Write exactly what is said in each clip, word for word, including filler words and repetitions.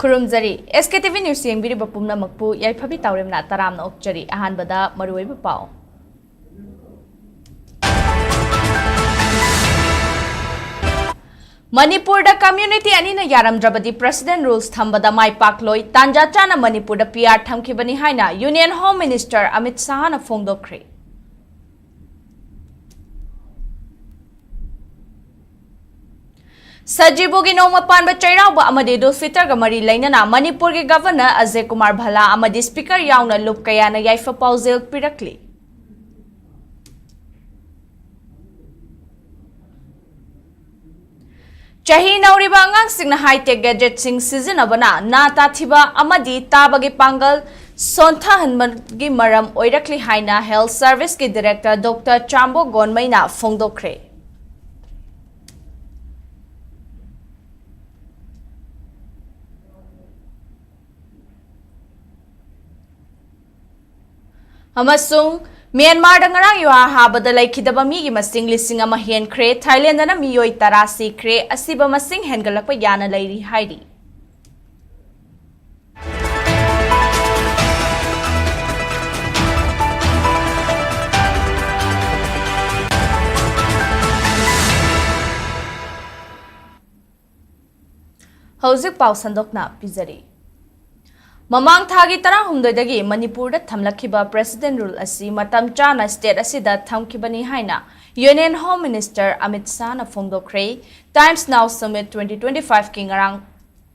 ꯈꯨꯔꯨꯝꯖꯔꯤ꯫ ꯑꯦꯁ ꯀꯦ T V news ꯌꯦꯡꯕꯤꯔꯤꯕ ꯄꯨꯝꯅꯃꯛꯄꯨ ꯌꯥꯏꯐꯕꯤ ꯇꯥꯎꯔꯦꯝꯅ ꯇꯔꯥꯝꯅ ꯑꯣꯛꯆꯔꯤ꯫ ꯑꯍꯥꯟꯕꯗ ꯃꯔꯨꯑꯣꯏꯕ ꯄꯥꯎ꯫ ꯃꯅꯤꯄꯨꯔꯗ ꯀꯝꯃ꯭ꯌꯨꯅꯤꯇꯤ ꯑꯅꯤꯅ ꯌꯥꯔꯝꯗ꯭ꯔꯕꯗꯤ ꯄ꯭ꯔꯦꯁꯤꯗꯦꯟ ꯔꯨꯜꯁ ꯊꯝꯕꯗ ꯃꯥꯏ ꯄꯥꯛꯂꯣꯏ, ꯇꯥꯟꯖꯥ ꯆꯥꯅ ꯃꯅꯤꯄꯨꯔꯗ ꯄꯤ ꯑꯥꯔ ꯊꯝꯈꯤꯕꯅꯤ ꯍꯥꯏꯅ ꯌꯨꯅꯤꯌꯟ ꯍꯣꯝ ꯃꯤꯅꯤꯁꯇꯔ ꯑꯃꯤꯠ ꯁꯍꯥꯅ ꯐꯣꯡꯗꯣꯛꯈ꯭ꯔꯦ꯫ ꯁꯖꯤꯕꯨꯒꯤ ꯅꯣꯡꯃ ꯄꯥꯟꯕ ꯆꯩꯔꯥꯎꯕ ꯑꯃꯗꯤ ꯏꯗꯨꯜ ꯐꯤꯇꯔꯒ ꯃꯔꯤ ꯂꯩꯅꯅ ꯃꯅꯤꯄꯨꯔꯒꯤ ꯒꯚꯔꯅꯔ ꯑꯖꯌ ꯀꯨꯃꯥꯔ ꯚꯜꯂꯥ ꯑꯃꯗꯤ ꯁ꯭ꯄꯤꯀꯔ ꯌꯥꯎꯅ ꯂꯨꯞ ꯀꯌꯥꯅ ꯌꯥꯏꯐ ꯄꯥꯎꯖꯦꯜ ꯄꯤꯔꯛꯂꯤ꯫ ꯆꯍꯤ ꯅꯧꯔꯤꯕ ꯑꯉꯥꯡꯁꯤꯡꯅ ꯍꯥꯏ-ꯇꯦꯛ ꯒꯦꯖꯦꯠꯁꯤꯡ ꯁꯤꯖꯤꯟꯅꯕꯅ ꯅꯥ ꯇꯥꯊꯤꯕ ꯑꯃꯗꯤ ꯇꯥꯕꯒꯤ ꯄꯥꯡꯒꯜ ꯁꯣꯟꯊꯍꯟꯕꯒꯤ ꯃꯔꯝ ꯑꯣꯏꯔꯛꯂꯤ ꯍꯥꯏꯅ ꯍꯦꯜꯊ ꯁꯔꯚꯤꯁꯀꯤ ꯗꯤꯔꯦꯛꯇꯔ ꯗꯣꯛꯇꯔ ꯆꯥꯝꯕꯣ ꯒꯣꯟꯃꯩꯅ ꯐꯣꯡꯗꯣꯛꯈ꯭ꯔꯦ꯫ ꯑꯃꯁꯨꯡ ꯃ꯭ꯌꯥꯟꯃꯥꯔꯗ ꯉꯔꯥꯡ ꯌꯨꯍꯥ ꯍꯥꯕꯗ ꯂꯩꯈꯤꯗꯕ ꯃꯤꯒꯤ ꯃꯁꯤꯡ ꯂꯤꯁꯤꯡ ꯑꯃ ꯍꯦꯟꯈ꯭ꯔꯦ꯫ ꯊꯥꯏꯂꯦꯟꯗꯅ ꯃꯤꯑꯣꯏ ꯇꯔꯥ ꯁꯤꯈ꯭ꯔꯦ꯫ ꯑꯁꯤꯕ ꯃꯁꯤꯡ ꯍꯦꯟꯒꯠꯂꯛꯄ ꯌꯥꯅ ꯂꯩꯔꯤ ꯍꯥꯏꯔꯤ꯫ ꯍꯧꯖꯤꯛ ꯄꯥꯎ ꯁꯟꯗꯣꯛꯅ ꯄꯤꯖꯔꯤ꯫ ꯃꯃꯥꯡ ꯊꯥꯒꯤ ꯇꯔꯥꯍꯨꯝꯗꯣꯏꯗꯒꯤ ꯃꯅꯤꯄꯨꯔꯗ ꯊꯝꯂꯛꯈꯤꯕ ꯄ꯭ꯔꯦꯁꯤꯗꯦꯟ ꯔꯨꯜ ꯑꯁꯤ ꯃꯇꯝ ꯆꯥꯅ ꯁ꯭ꯇꯦꯠ ꯑꯁꯤꯗ ꯊꯝꯈꯤꯕꯅꯤ ꯍꯥꯏꯅ ꯌꯨꯅꯤꯌꯟ ꯍꯣꯝ ꯃꯤꯅꯤꯁꯇꯔ ꯑꯃꯤꯠ ꯁꯥꯍꯅ ꯐꯣꯡꯗꯣꯛꯈ꯭ꯔꯦ꯫ Times Now summit twenty twenty ꯐꯥꯏꯚꯀꯤ ꯉꯔꯥꯡ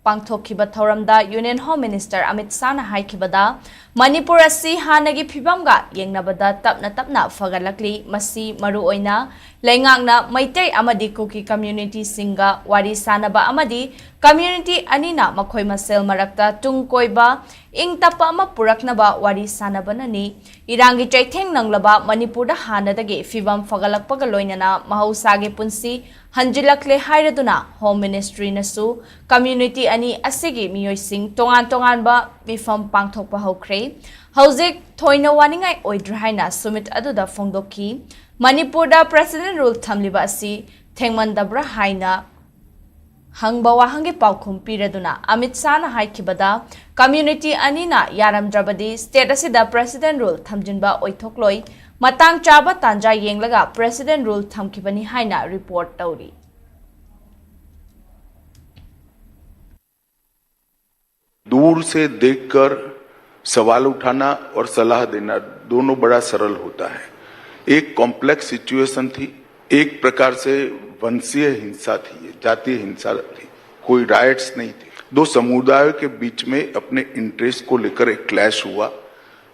ꯄꯥꯡꯊꯣꯛꯈꯤꯕ ꯊꯧꯔꯝꯗ ꯌꯨꯅꯤꯌꯟ ꯍꯣꯝ ꯃꯤꯅꯤꯁꯇꯔ ꯑꯃꯤꯠ ꯁꯥꯍꯅ ꯍꯥꯏꯈꯤꯕꯗ, ꯃꯅꯤꯄꯨꯔ ꯑꯁꯤ ꯍꯥꯟꯅꯒꯤ ꯐꯤꯕꯝꯒ ꯌꯦꯡꯅꯕꯗ ꯇꯞꯅ ꯇꯞꯅ ꯐꯒꯠꯂꯛꯂꯤ꯫ ꯃꯁꯤ ꯃꯔꯨꯑꯣꯏꯅ ꯂꯩꯉꯥꯛꯅ ꯃꯩꯇꯩ ꯑꯃꯗꯤ ꯀꯨꯀꯤ ꯀꯝꯃ꯭ꯌꯨꯅꯤꯇꯤꯁꯤꯡꯒ ꯋꯥꯔꯤ ꯁꯥꯅꯕ ꯑꯃꯗꯤ ꯀꯝꯃ꯭ꯌꯨꯅꯤꯇꯤ ꯑꯅꯤꯅ ꯃꯈꯣꯏ ꯃꯁꯦꯜ ꯃꯔꯛꯇ ꯇꯨꯡ ꯀꯣꯏꯕ, ꯏꯪ ꯇꯞꯄ ꯑꯃ ꯄꯨꯔꯛꯅꯕ ꯋꯥꯔꯤ ꯁꯥꯅꯕꯅꯅꯤ꯫ ꯏꯔꯥꯡꯒꯤ ꯆꯩꯊꯦꯡ ꯅꯪꯂꯕ ꯃꯅꯤꯄꯨꯔꯗ ꯍꯥꯟꯅꯗꯒꯤ ꯐꯤꯕꯝ ꯐꯒꯠꯂꯛꯄꯒ ꯂꯣꯏꯅꯅ ꯃꯍꯧꯁꯥꯒꯤ ꯄꯨꯟꯁꯤ ꯍꯟꯖꯤꯜꯂꯛꯂꯦ ꯍꯥꯏꯔꯗꯨꯅ ꯍꯣꯝ ꯃꯤꯅꯤꯁꯇ꯭ꯔꯤꯅꯁꯨ ꯀꯝꯃ꯭ꯌꯨꯅꯤꯇꯤ ꯑꯅꯤ ꯑꯁꯤꯒꯤ ꯃꯤꯑꯣꯏꯁꯤꯡ ꯇꯣꯉꯥꯟ ꯇꯣꯉꯥꯟꯕ ꯃꯤꯐꯝ ꯄꯥꯡꯊꯣꯛꯄ ꯍꯧꯈ꯭ꯔꯦ꯫ ꯍꯧꯖꯤꯛ ꯊꯣꯏꯅ ꯋꯥꯅꯤꯡꯉꯥꯏ ꯑꯣꯏꯗ꯭ꯔꯦ ꯍꯥꯏꯅ ꯁꯃꯤꯠ ꯑꯗꯨꯗ ꯐꯣꯡꯗꯣꯛꯈꯤ꯫ ꯃꯅꯤꯄꯨꯔꯗ ꯄ꯭ꯔꯦꯁꯤꯗꯦꯟ ꯔꯨꯜ ꯊꯝꯂꯤꯕ ꯑꯁꯤ ꯊꯦꯡꯃꯟꯗꯕ꯭ꯔꯥ ꯍꯥꯏꯅ ꯍꯪꯕ ꯋꯥꯍꯪꯒꯤ ꯄꯥꯎꯈꯨꯝ ꯄꯤꯔꯗꯨꯅ ꯑꯃꯤꯠ ꯁꯥꯍꯅ ꯍꯥꯏꯈꯤꯕꯗ, ꯀꯝꯃ꯭ꯌꯨꯅꯤꯇꯤ ꯑꯅꯤꯅ ꯌꯥꯔꯝꯗ꯭ꯔꯕꯗꯤ ꯁ꯭ꯇꯦꯠ ꯑꯁꯤꯗ ꯄ꯭ꯔꯦꯁꯤꯗꯦꯟꯠ ꯔꯨꯜ ꯊꯝꯖꯤꯟꯕ ꯑꯣꯏꯊꯣꯛꯂꯣꯏ, ꯃꯇꯥꯡ ꯆꯥꯕ ꯇꯥꯟꯖꯥ ꯌꯦꯡꯂꯒ ꯄ꯭ꯔꯦꯁꯤꯗꯦꯟꯠ ꯔꯨꯜ ꯊꯝꯈꯤꯕꯅꯤ ꯍꯥꯏꯅ ꯔꯤꯄꯣꯔꯠ ꯇꯧꯔꯤ꯫ दूर से देखकर सवाल उठाना और सलाह देना दोनों बड़ा सरल होता है। एक कॉम्प्लेक्स सिचुएशन थी, एक प्रकार से वंशीय हिंसा थी, जातीय हिंसा थी, कोई रायट्स नहीं थे। दो समुदायों के बीच में अपने इंटरेस्ट को लेकर एक क्लैश हुआ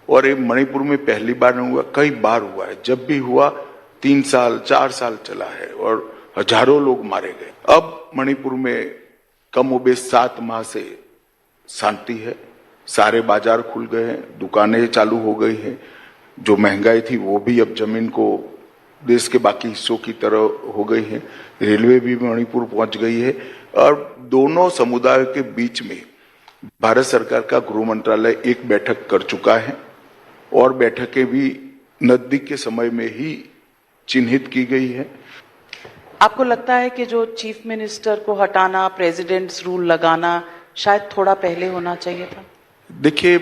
और ये मणिपुर में पहली बार नहीं हुआ, कई बार हुआ है। जब भी हुआ तीन साल चार साल चला है और हजारों लोग मारे गए। अब मणिपुर में कमोबेश सात माह से शांति है, सारे बाजार खुल गए हैं, दुकानें चालू हो गई हैं, जो महंगाई थी वो भी अब जमीन को देश के बाकी हिस्सों की तरह हो गई है। रेलवे भी मणिपुर पहुंच गई है और दोनों समुदायों के बीच में भारत सरकार का गृह मंत्रालय एक बैठक कर चुका है और बैठकें भी नजदीक के समय में ही चिन्हित की गई है। आपको लगता है कि जो चीफ मिनिस्टर को हटाना, प्रेसिडेंट्स रूल लगाना शायद थोड़ा पहले होना चाहिए था? देखिए,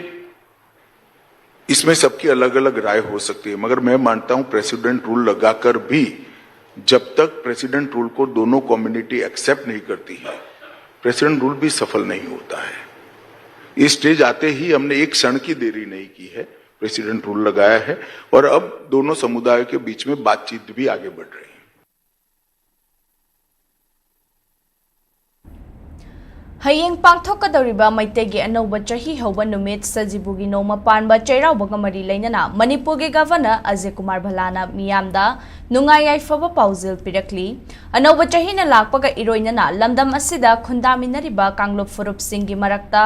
इसमें सबकी अलग अलग राय हो सकती है, मगर मैं मानता हूं प्रेसिडेंट रूल लगाकर भी जब तक प्रेसिडेंट रूल को दोनों कम्युनिटी एक्सेप्ट नहीं करती है, प्रेसिडेंट रूल भी सफल नहीं होता है। ये स्टेज आते ही हमने एक क्षण की देरी नहीं की है, प्रेसिडेंट रूल लगाया है और अब दोनों समुदायों के बीच में बातचीत भी आगे बढ़ रही है। ꯍꯌꯦꯡ ꯄꯥꯡꯊꯣꯛꯀꯗꯧꯔꯤꯕ ꯃꯩꯇꯩꯒꯤ ꯑꯅꯧꯕ ꯆꯍꯤ ꯍꯧꯕ ꯅꯨꯃꯤꯠ ꯁꯖꯤꯕꯨꯒꯤ ꯅꯣꯡꯃ ꯄꯥꯟꯕ ꯆꯩꯔꯥꯎꯕꯒ ꯃꯔꯤ ꯂꯩꯅꯅ ꯃꯅꯤꯄꯨꯔꯒꯤ ꯒꯚꯔꯅꯔ ꯑꯖꯌ ꯀꯨꯃꯥꯔ ꯚꯜꯂꯥꯅ ꯃꯤꯌꯥꯝꯗ ꯅꯨꯡꯉꯥꯏ ꯌꯥꯏꯐꯕ ꯄꯥꯎꯖꯦꯜ ꯄꯤꯔꯛꯂꯤ꯫ ꯑꯅꯧꯕ ꯆꯍꯤꯅ ꯂꯥꯛꯄꯒ ꯏꯔꯣꯏꯅꯅ ꯂꯝꯗꯝ ꯑꯁꯤꯗ ꯈꯨꯟꯗꯥꯃꯤꯟꯅꯔꯤꯕ ꯀꯥꯡꯂꯨꯞ ꯐꯨꯔꯨꯞꯁꯤꯡꯒꯤ ꯃꯔꯛꯇ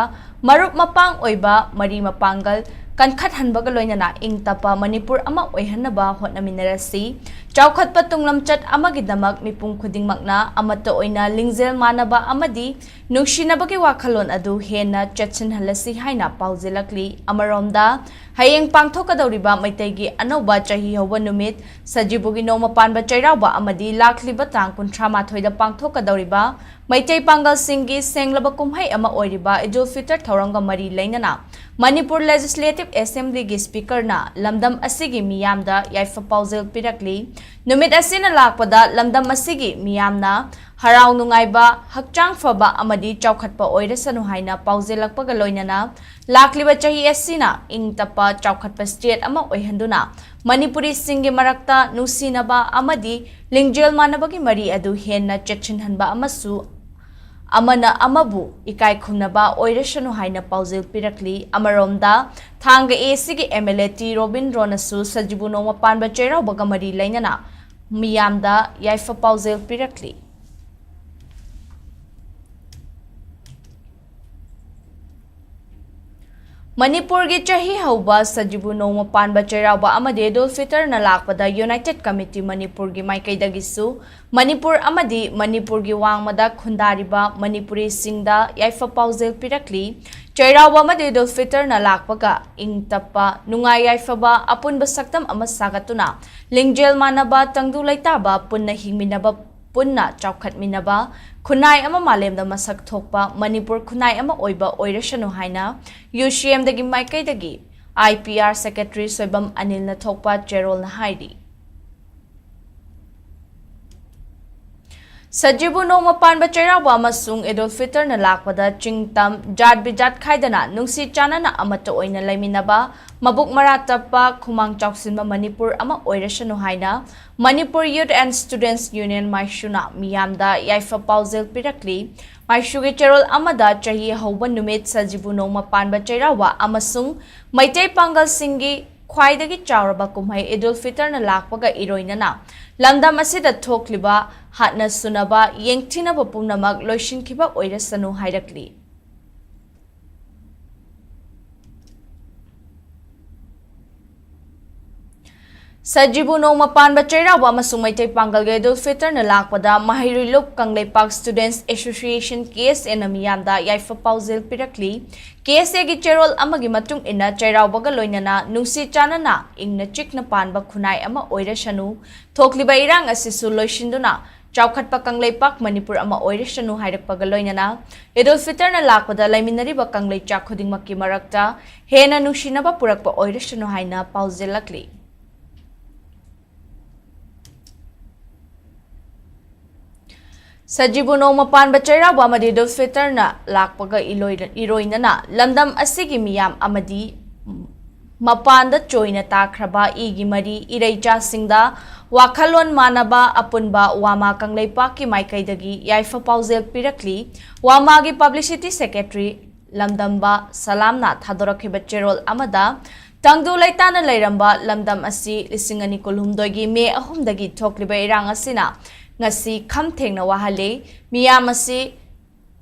ꯃꯔꯨꯞ ꯃꯄꯥꯡ ꯑꯣꯏꯕ ꯃꯔꯤ ꯃꯄꯥꯡꯒꯜ ꯀꯟꯈꯠꯍꯟꯕꯒ ꯂꯣꯏꯅꯅ ꯏꯪ ꯇꯞꯄ ꯃꯅꯤꯄꯨꯔ ꯑꯃ ꯑꯣꯏꯍꯟꯅꯕ ꯍꯣꯠꯅꯃꯤꯟꯅꯔꯁꯤ꯫ ꯆꯥꯎꯈꯠꯄ ꯇꯨꯡꯂꯝꯆꯠ ꯑꯃꯒꯤꯗꯃꯛ ꯃꯤꯄꯨꯝ ꯈꯨꯗꯤꯡꯃꯛꯅ ꯑꯃꯠꯇ ꯑꯣꯏꯅ ꯂꯤꯡꯖꯦꯜ ꯃꯥꯟꯅꯕ ꯑꯃꯗꯤ ꯅꯨꯡꯁꯤꯅꯕꯒꯤ ꯋꯥꯈꯜꯂꯣꯟ ꯑꯗꯨ ꯍꯦꯟꯅ ꯆꯦꯠꯁꯤꯟꯍꯜꯂꯁꯤ ꯍꯥꯏꯅ ꯄꯥꯎꯖꯦꯜꯂꯛꯂꯤ꯫ ꯑꯃꯔꯣꯝꯗ, ꯍꯌꯦꯡ ꯄꯥꯡꯊꯣꯛꯀꯗꯧꯔꯤꯕ ꯃꯩꯇꯩꯒꯤ ꯑꯅꯧꯕ ꯆꯍꯤ ꯍꯧꯕ ꯅꯨꯃꯤꯠ ꯁꯖꯤꯕꯨꯒꯤ ꯅꯣꯡꯃ ꯄꯥꯟꯕ ꯆꯩꯔꯥꯎꯕ ꯑꯃꯗꯤ ꯂꯥꯛꯂꯤꯕ ꯇꯥꯡ ꯀꯨꯟꯊ꯭ꯔꯥ ꯃꯥꯊꯣꯏꯗ ꯄꯥꯡꯊꯣꯛꯀꯗꯧꯔꯤꯕ ꯃꯩꯇꯩ ꯄꯥꯡꯒꯜꯁꯤꯡꯒꯤ ꯁꯦꯡꯂꯕ ꯀꯨꯝꯍꯩ ꯑꯃ ꯑꯣꯏꯔꯤꯕ ꯏꯗꯨꯜ ꯐꯤꯇꯔ ꯊꯧꯔꯝꯒ ꯃꯔꯤ ꯂꯩꯅꯅ ꯃꯅꯤꯄꯨꯔ ꯂꯦꯖꯤꯁꯂꯦꯇꯤꯚ ꯑꯦꯁꯦꯝꯕ꯭ꯂꯤꯒꯤ ꯁ꯭ꯄꯤꯀꯔꯅ ꯂꯝꯗꯝ ꯑꯁꯤꯒꯤ ꯃꯤꯌꯥꯝꯗ ꯌꯥꯏꯐ ꯄꯥꯎꯖꯦꯜ ꯄꯤꯔꯛꯂꯤ꯫ ꯅꯨꯃꯤꯠ ꯑꯁꯤꯅ ꯂꯥꯛꯄꯗ ꯂꯝꯗꯝ ꯑꯁꯤꯒꯤ ꯃꯤꯌꯥꯝꯅ ꯍꯔꯥꯎ ꯅꯨꯡꯉꯥꯏꯕ, ꯍꯛꯆꯥꯡ ꯐꯕ ꯑꯃꯗꯤ ꯆꯥꯎꯈꯠꯄ ꯑꯣꯏꯔꯁꯅꯨ ꯍꯥꯏꯅ ꯄꯥꯎꯖꯦꯜꯂꯛꯄꯒ ꯂꯣꯏꯅꯅ ꯂꯥꯛꯂꯤꯕ ꯆꯍꯤ ꯑꯁꯤꯅ ꯏꯪ ꯇꯞꯄ ꯆꯥꯎꯈꯠꯄ ꯁ꯭ꯇꯦꯠ ꯑꯃ ꯑꯣꯏꯍꯟꯗꯨꯅ ꯃꯅꯤꯄꯨꯔꯤꯁꯤꯡꯒꯤ ꯃꯔꯛꯇ ꯅꯨꯡꯁꯤꯅꯕ ꯑꯃꯗꯤ ꯂꯤꯡꯖꯦꯜ ꯃꯥꯟꯅꯕꯒꯤ ꯃꯔꯤ ꯑꯗꯨ ꯍꯦꯟꯅ ꯆꯦꯠꯁꯤꯟꯍꯟꯕ ꯑꯃꯁꯨ ꯑꯃꯅ ꯑꯃꯕꯨ ꯏꯀꯥꯏ ꯈꯨꯝꯅꯕ ꯑꯣꯏꯔꯁꯅꯨ ꯍꯥꯏꯅ ꯄꯥꯎꯖꯦꯜ ꯄꯤꯔꯛꯂꯤ꯫ ꯑꯃꯔꯣꯝꯗ, ꯊꯥꯡꯒ ꯑꯦ ꯁꯤꯒꯤ ꯑꯦꯝ ꯑꯦꯜ ꯑꯦ ꯇꯤ ꯔꯣꯕꯤꯟꯗ꯭ꯔꯣꯅꯁꯨ ꯁꯖꯤꯕꯨ ꯅꯣꯡꯃ ꯄꯥꯟꯕ ꯆꯩꯔꯥꯎꯕꯒ ꯃꯔꯤ ꯂꯩꯅꯅ ꯃꯤꯌꯥꯝꯗ ꯌꯥꯏꯐ ꯄꯥꯎꯖꯦꯜ ꯄꯤꯔꯛꯂꯤ꯫ ꯃꯅꯤꯄꯨꯔꯒꯤ ꯆꯍꯤ ꯍꯧꯕ ꯁꯖꯤꯕꯨ ꯅꯣꯡꯃ ꯄꯥꯟꯕ ꯆꯩꯔꯥꯎꯕ ꯑꯃꯗꯤ ꯏꯗꯨꯜ ꯐꯤꯇꯔꯅ ꯂꯥꯛꯄꯗ ꯌꯨꯅꯥꯏꯇꯦꯗ ꯀꯃꯤꯇꯤ ꯃꯅꯤꯄꯨꯔꯒꯤ ꯃꯥꯏꯀꯩꯗꯒꯤꯁꯨ ꯃꯅꯤꯄꯨꯔ ꯑꯃꯗꯤ ꯃꯅꯤꯄꯨꯔꯒꯤ ꯋꯥꯡꯃꯗ ꯈꯨꯟꯗꯥꯔꯤꯕ ꯃꯅꯤꯄꯨꯔꯤꯁꯤꯡꯗ ꯌꯥꯏꯐ ꯄꯥꯎꯖꯦꯜ ꯄꯤꯔꯛꯂꯤ꯫ ꯆꯩꯔꯥꯎꯕ ꯑꯃꯗꯤ ꯏꯗꯨꯜ ꯐꯤꯇꯔꯅ ꯂꯥꯛꯄꯒ ꯏꯪ ꯇꯞꯄ, ꯅꯨꯡꯉꯥꯏ ꯌꯥꯏꯐꯕ ꯑꯄꯨꯟꯕ ꯁꯛꯇꯝ ꯑꯃ ꯁꯥꯒꯠꯇꯨꯅ ꯂꯤꯡꯖꯦꯜ ꯃꯥꯟꯅꯕ, ꯇꯪꯗꯨ ꯂꯩꯇꯥꯕ, ꯄꯨꯟꯅ ꯍꯤꯡꯃꯤꯟꯅꯕ, ꯄꯨꯟꯅ ꯆꯥꯎꯈꯠꯃꯤꯟꯅꯕ, ꯈꯨꯟꯅꯥꯏ ꯑꯃ ꯃꯥꯂꯦꯝꯗ ꯃꯁꯛ ꯊꯣꯛꯄ ꯃꯅꯤꯄꯨꯔ ꯈꯨꯟꯅꯥꯏ ꯑꯃ ꯑꯣꯏꯕ ꯑꯣꯏꯔꯁꯅꯨ ꯍꯥꯏꯅ ꯌꯨ ꯁꯤ ꯑꯦꯝꯗꯒꯤ ꯃꯥꯏꯀꯩꯗꯒꯤ I P R secretary Soibam ꯑꯅꯤꯜꯅ ꯊꯣꯛꯄ ꯆꯦꯔꯣꯜꯅ ꯍꯥꯏꯔꯤ꯫ ꯁꯖꯤꯕꯨ ꯅꯣꯡꯃ ꯄꯥꯟꯕ ꯆꯩꯔꯥꯎꯕ ꯑꯃꯁꯨꯡ ꯏꯗꯨꯜ ꯐꯤꯇꯔꯅ ꯂꯥꯛꯄꯗ ꯆꯤꯡ ꯇꯝ, ꯖꯥꯠ ꯕꯤꯖꯥꯠ ꯈꯥꯏꯗꯅ ꯅꯨꯡꯁꯤ ꯆꯥꯟꯅꯅ ꯑꯃꯠꯇ ꯑꯣꯏꯅ ꯂꯩꯃꯤꯟꯅꯕ, ꯃꯕꯨꯛ ꯃꯔꯥ ꯇꯞꯄ, ꯈꯨꯃꯥꯡ ꯆꯥꯎꯁꯤꯟꯕ ꯃꯅꯤꯄꯨꯔ ꯑꯃ ꯑꯣꯏꯔꯁꯅꯨ ꯍꯥꯏꯅ ꯃꯅꯤꯄꯨꯔ ꯌꯨꯠ ꯑꯦꯟ ꯁ꯭ꯇꯨꯗꯦꯟꯠꯁ ꯌꯨꯅꯤꯌꯟ ꯃꯥꯏꯁꯨꯅ ꯃꯤꯌꯥꯝꯗ ꯌꯥꯏꯐ ꯄꯥꯎꯖꯦꯜ ꯄꯤꯔꯛꯂꯤ꯫ ꯃꯥꯏꯁꯨꯒꯤ ꯆꯦꯔꯣꯜ ꯑꯃꯗ ꯆꯍꯤ ꯍꯧꯕ ꯅꯨꯃꯤꯠ ꯁꯖꯤꯕꯨ ꯅꯣꯡꯃ ꯄꯥꯟꯕ ꯆꯩꯔꯥꯎꯕ ꯑꯃꯁꯨꯡ ꯃꯩꯇꯩ ꯄꯥꯡꯒꯜꯁꯤꯡꯒꯤ ꯈ꯭ꯋꯥꯏꯗꯒꯤ ꯆꯥꯎꯔꯕ ꯀꯨꯝꯍꯩ ꯏꯗꯨꯜ ꯐꯤꯇꯔꯅ ꯂꯥꯛꯄꯒ ꯏꯔꯣꯏꯅꯅ ꯂꯝꯗꯝ ꯑꯁꯤꯗ ꯊꯣꯛꯂꯤꯕ ꯍꯥꯠꯅ ꯁꯨꯅꯕ, ꯌꯦꯡꯊꯤꯅꯕ ꯄꯨꯝꯅꯃꯛ ꯂꯣꯏꯁꯤꯟꯈꯤꯕ ꯑꯣꯏꯔꯁꯅꯨ ꯍꯥꯏꯔꯛꯂꯤ꯫ ꯁꯖꯤꯕꯨ ꯅꯣꯡꯃ ꯄꯥꯟꯕ ꯆꯩꯔꯥꯎꯕ ꯑꯃꯁꯨꯡ ꯃꯩꯇꯩ ꯄꯥꯡꯒꯜꯒꯤ ꯏꯗꯨꯜ ꯐꯤꯇꯔꯅ ꯂꯥꯛꯄꯗ ꯃꯍꯩꯔꯣꯏ ꯂꯨꯞ ꯀꯪꯂꯩꯄꯥꯛ ꯁ꯭ꯇꯨꯗꯦꯟꯠꯁ ꯑꯦꯁꯣꯁꯤꯌꯦꯁꯟ, ꯀꯦ ꯑꯦꯁ ꯑꯦꯅ ꯃꯤꯌꯥꯝꯗ ꯌꯥꯏꯐ ꯄꯥꯎꯖꯦꯜ ꯄꯤꯔꯛꯂꯤ꯫ ꯀꯦ ꯑꯦꯁ ꯑꯦꯒꯤ ꯆꯦꯔꯣꯜ ꯑꯃꯒꯤ ꯃꯇꯨꯡ ꯏꯟꯅ ꯆꯩꯔꯥꯎꯕꯒ ꯂꯣꯏꯅꯅ ꯅꯨꯡꯁꯤ ꯆꯥꯟꯅꯅ ꯏꯪꯅ ꯆꯤꯛꯅ ꯄꯥꯟꯕ ꯈꯨꯟꯅꯥꯏ ꯑꯃ ꯑꯣꯏꯔꯁꯅꯨ, ꯊꯣꯛꯂꯤꯕ ꯏꯔꯥꯡ ꯑꯁꯤꯁꯨ ꯂꯣꯏꯁꯤꯟꯗꯨꯅ ꯆꯥꯎꯈꯠꯄ ꯀꯪꯂꯩꯄꯥꯛ ꯃꯅꯤꯄꯨꯔ ꯑꯃ ꯑꯣꯏꯔꯁꯅꯨ ꯍꯥꯏꯔꯛꯄꯒ ꯂꯣꯏꯅꯅ ꯏꯗꯨꯜ ꯐꯤꯇꯔꯅ ꯂꯥꯛꯄꯗ ꯂꯩꯃꯤꯟꯅꯔꯤꯕ ꯀꯪꯂꯩꯆꯥ ꯈꯨꯗꯤꯡꯃꯛꯀꯤ ꯃꯔꯛꯇ ꯍꯦꯟꯅ ꯅꯨꯡꯁꯤꯅꯕ ꯄꯨꯔꯛꯄ ꯑꯣꯏꯔꯁꯅꯨ ꯍꯥꯏꯅ ꯄꯥꯎꯖꯦꯜꯂꯛꯂꯤ꯫ ꯁꯖꯤꯕꯨ ꯅꯣꯡꯃ ꯄꯥꯟꯕ ꯆꯩꯔꯥꯎꯕ ꯑꯃꯗꯤ ꯏꯗꯨꯜ ꯐꯤꯇꯔꯅ ꯂꯥꯛꯄꯒ ꯏꯂꯣꯏ-, ꯏꯔꯣꯏꯅꯅ ꯂꯝꯗꯝ ꯑꯁꯤꯒꯤ ꯃꯤꯌꯥꯝ ꯑꯃꯗꯤ ꯃꯄꯥꯟꯗ ꯆꯣꯏꯅ ꯇꯥꯈ꯭ꯔꯕ ꯏꯒꯤ ꯃꯔꯤ ꯏꯔꯩꯆꯥꯁꯤꯡꯗ ꯋꯥꯈꯜꯂꯣꯟ ꯃꯥꯟꯅꯕ ꯑꯄꯨꯟꯕ ꯋꯥꯃꯥ ꯀꯪꯂꯩꯄꯥꯛꯀꯤ ꯃꯥꯏꯀꯩꯗꯒꯤ ꯌꯥꯏꯐ ꯄꯥꯎꯖꯦꯜ ꯄꯤꯔꯛꯂꯤ꯫ ꯋꯥꯃꯥꯒꯤ publicity secretary ꯂꯝꯗꯝꯕ ꯁꯂꯥꯝꯅ ꯊꯥꯗꯣꯔꯛꯈꯤꯕ ꯆꯦꯔꯣꯜ ꯑꯃꯗ, ꯇꯪꯗꯨ ꯂꯩꯇꯥꯅ ꯂꯩꯔꯝꯕ ꯂꯝꯗꯝ ꯑꯁꯤ ꯂꯤꯁꯤꯡ ꯑꯅꯤ ꯀꯨꯟꯍꯨꯝꯗꯣꯏꯒꯤ ꯃꯦ ꯑꯍꯨꯝꯗꯒꯤ ꯊꯣꯛꯂꯤꯕ ꯏꯔꯥꯡ ꯑꯁꯤꯅ ꯉꯁꯤ ꯈꯝ ꯊꯦꯡꯅ ꯋꯥꯍꯜꯂꯤ꯫ ꯃꯤꯌꯥꯝ ꯑꯁꯤ,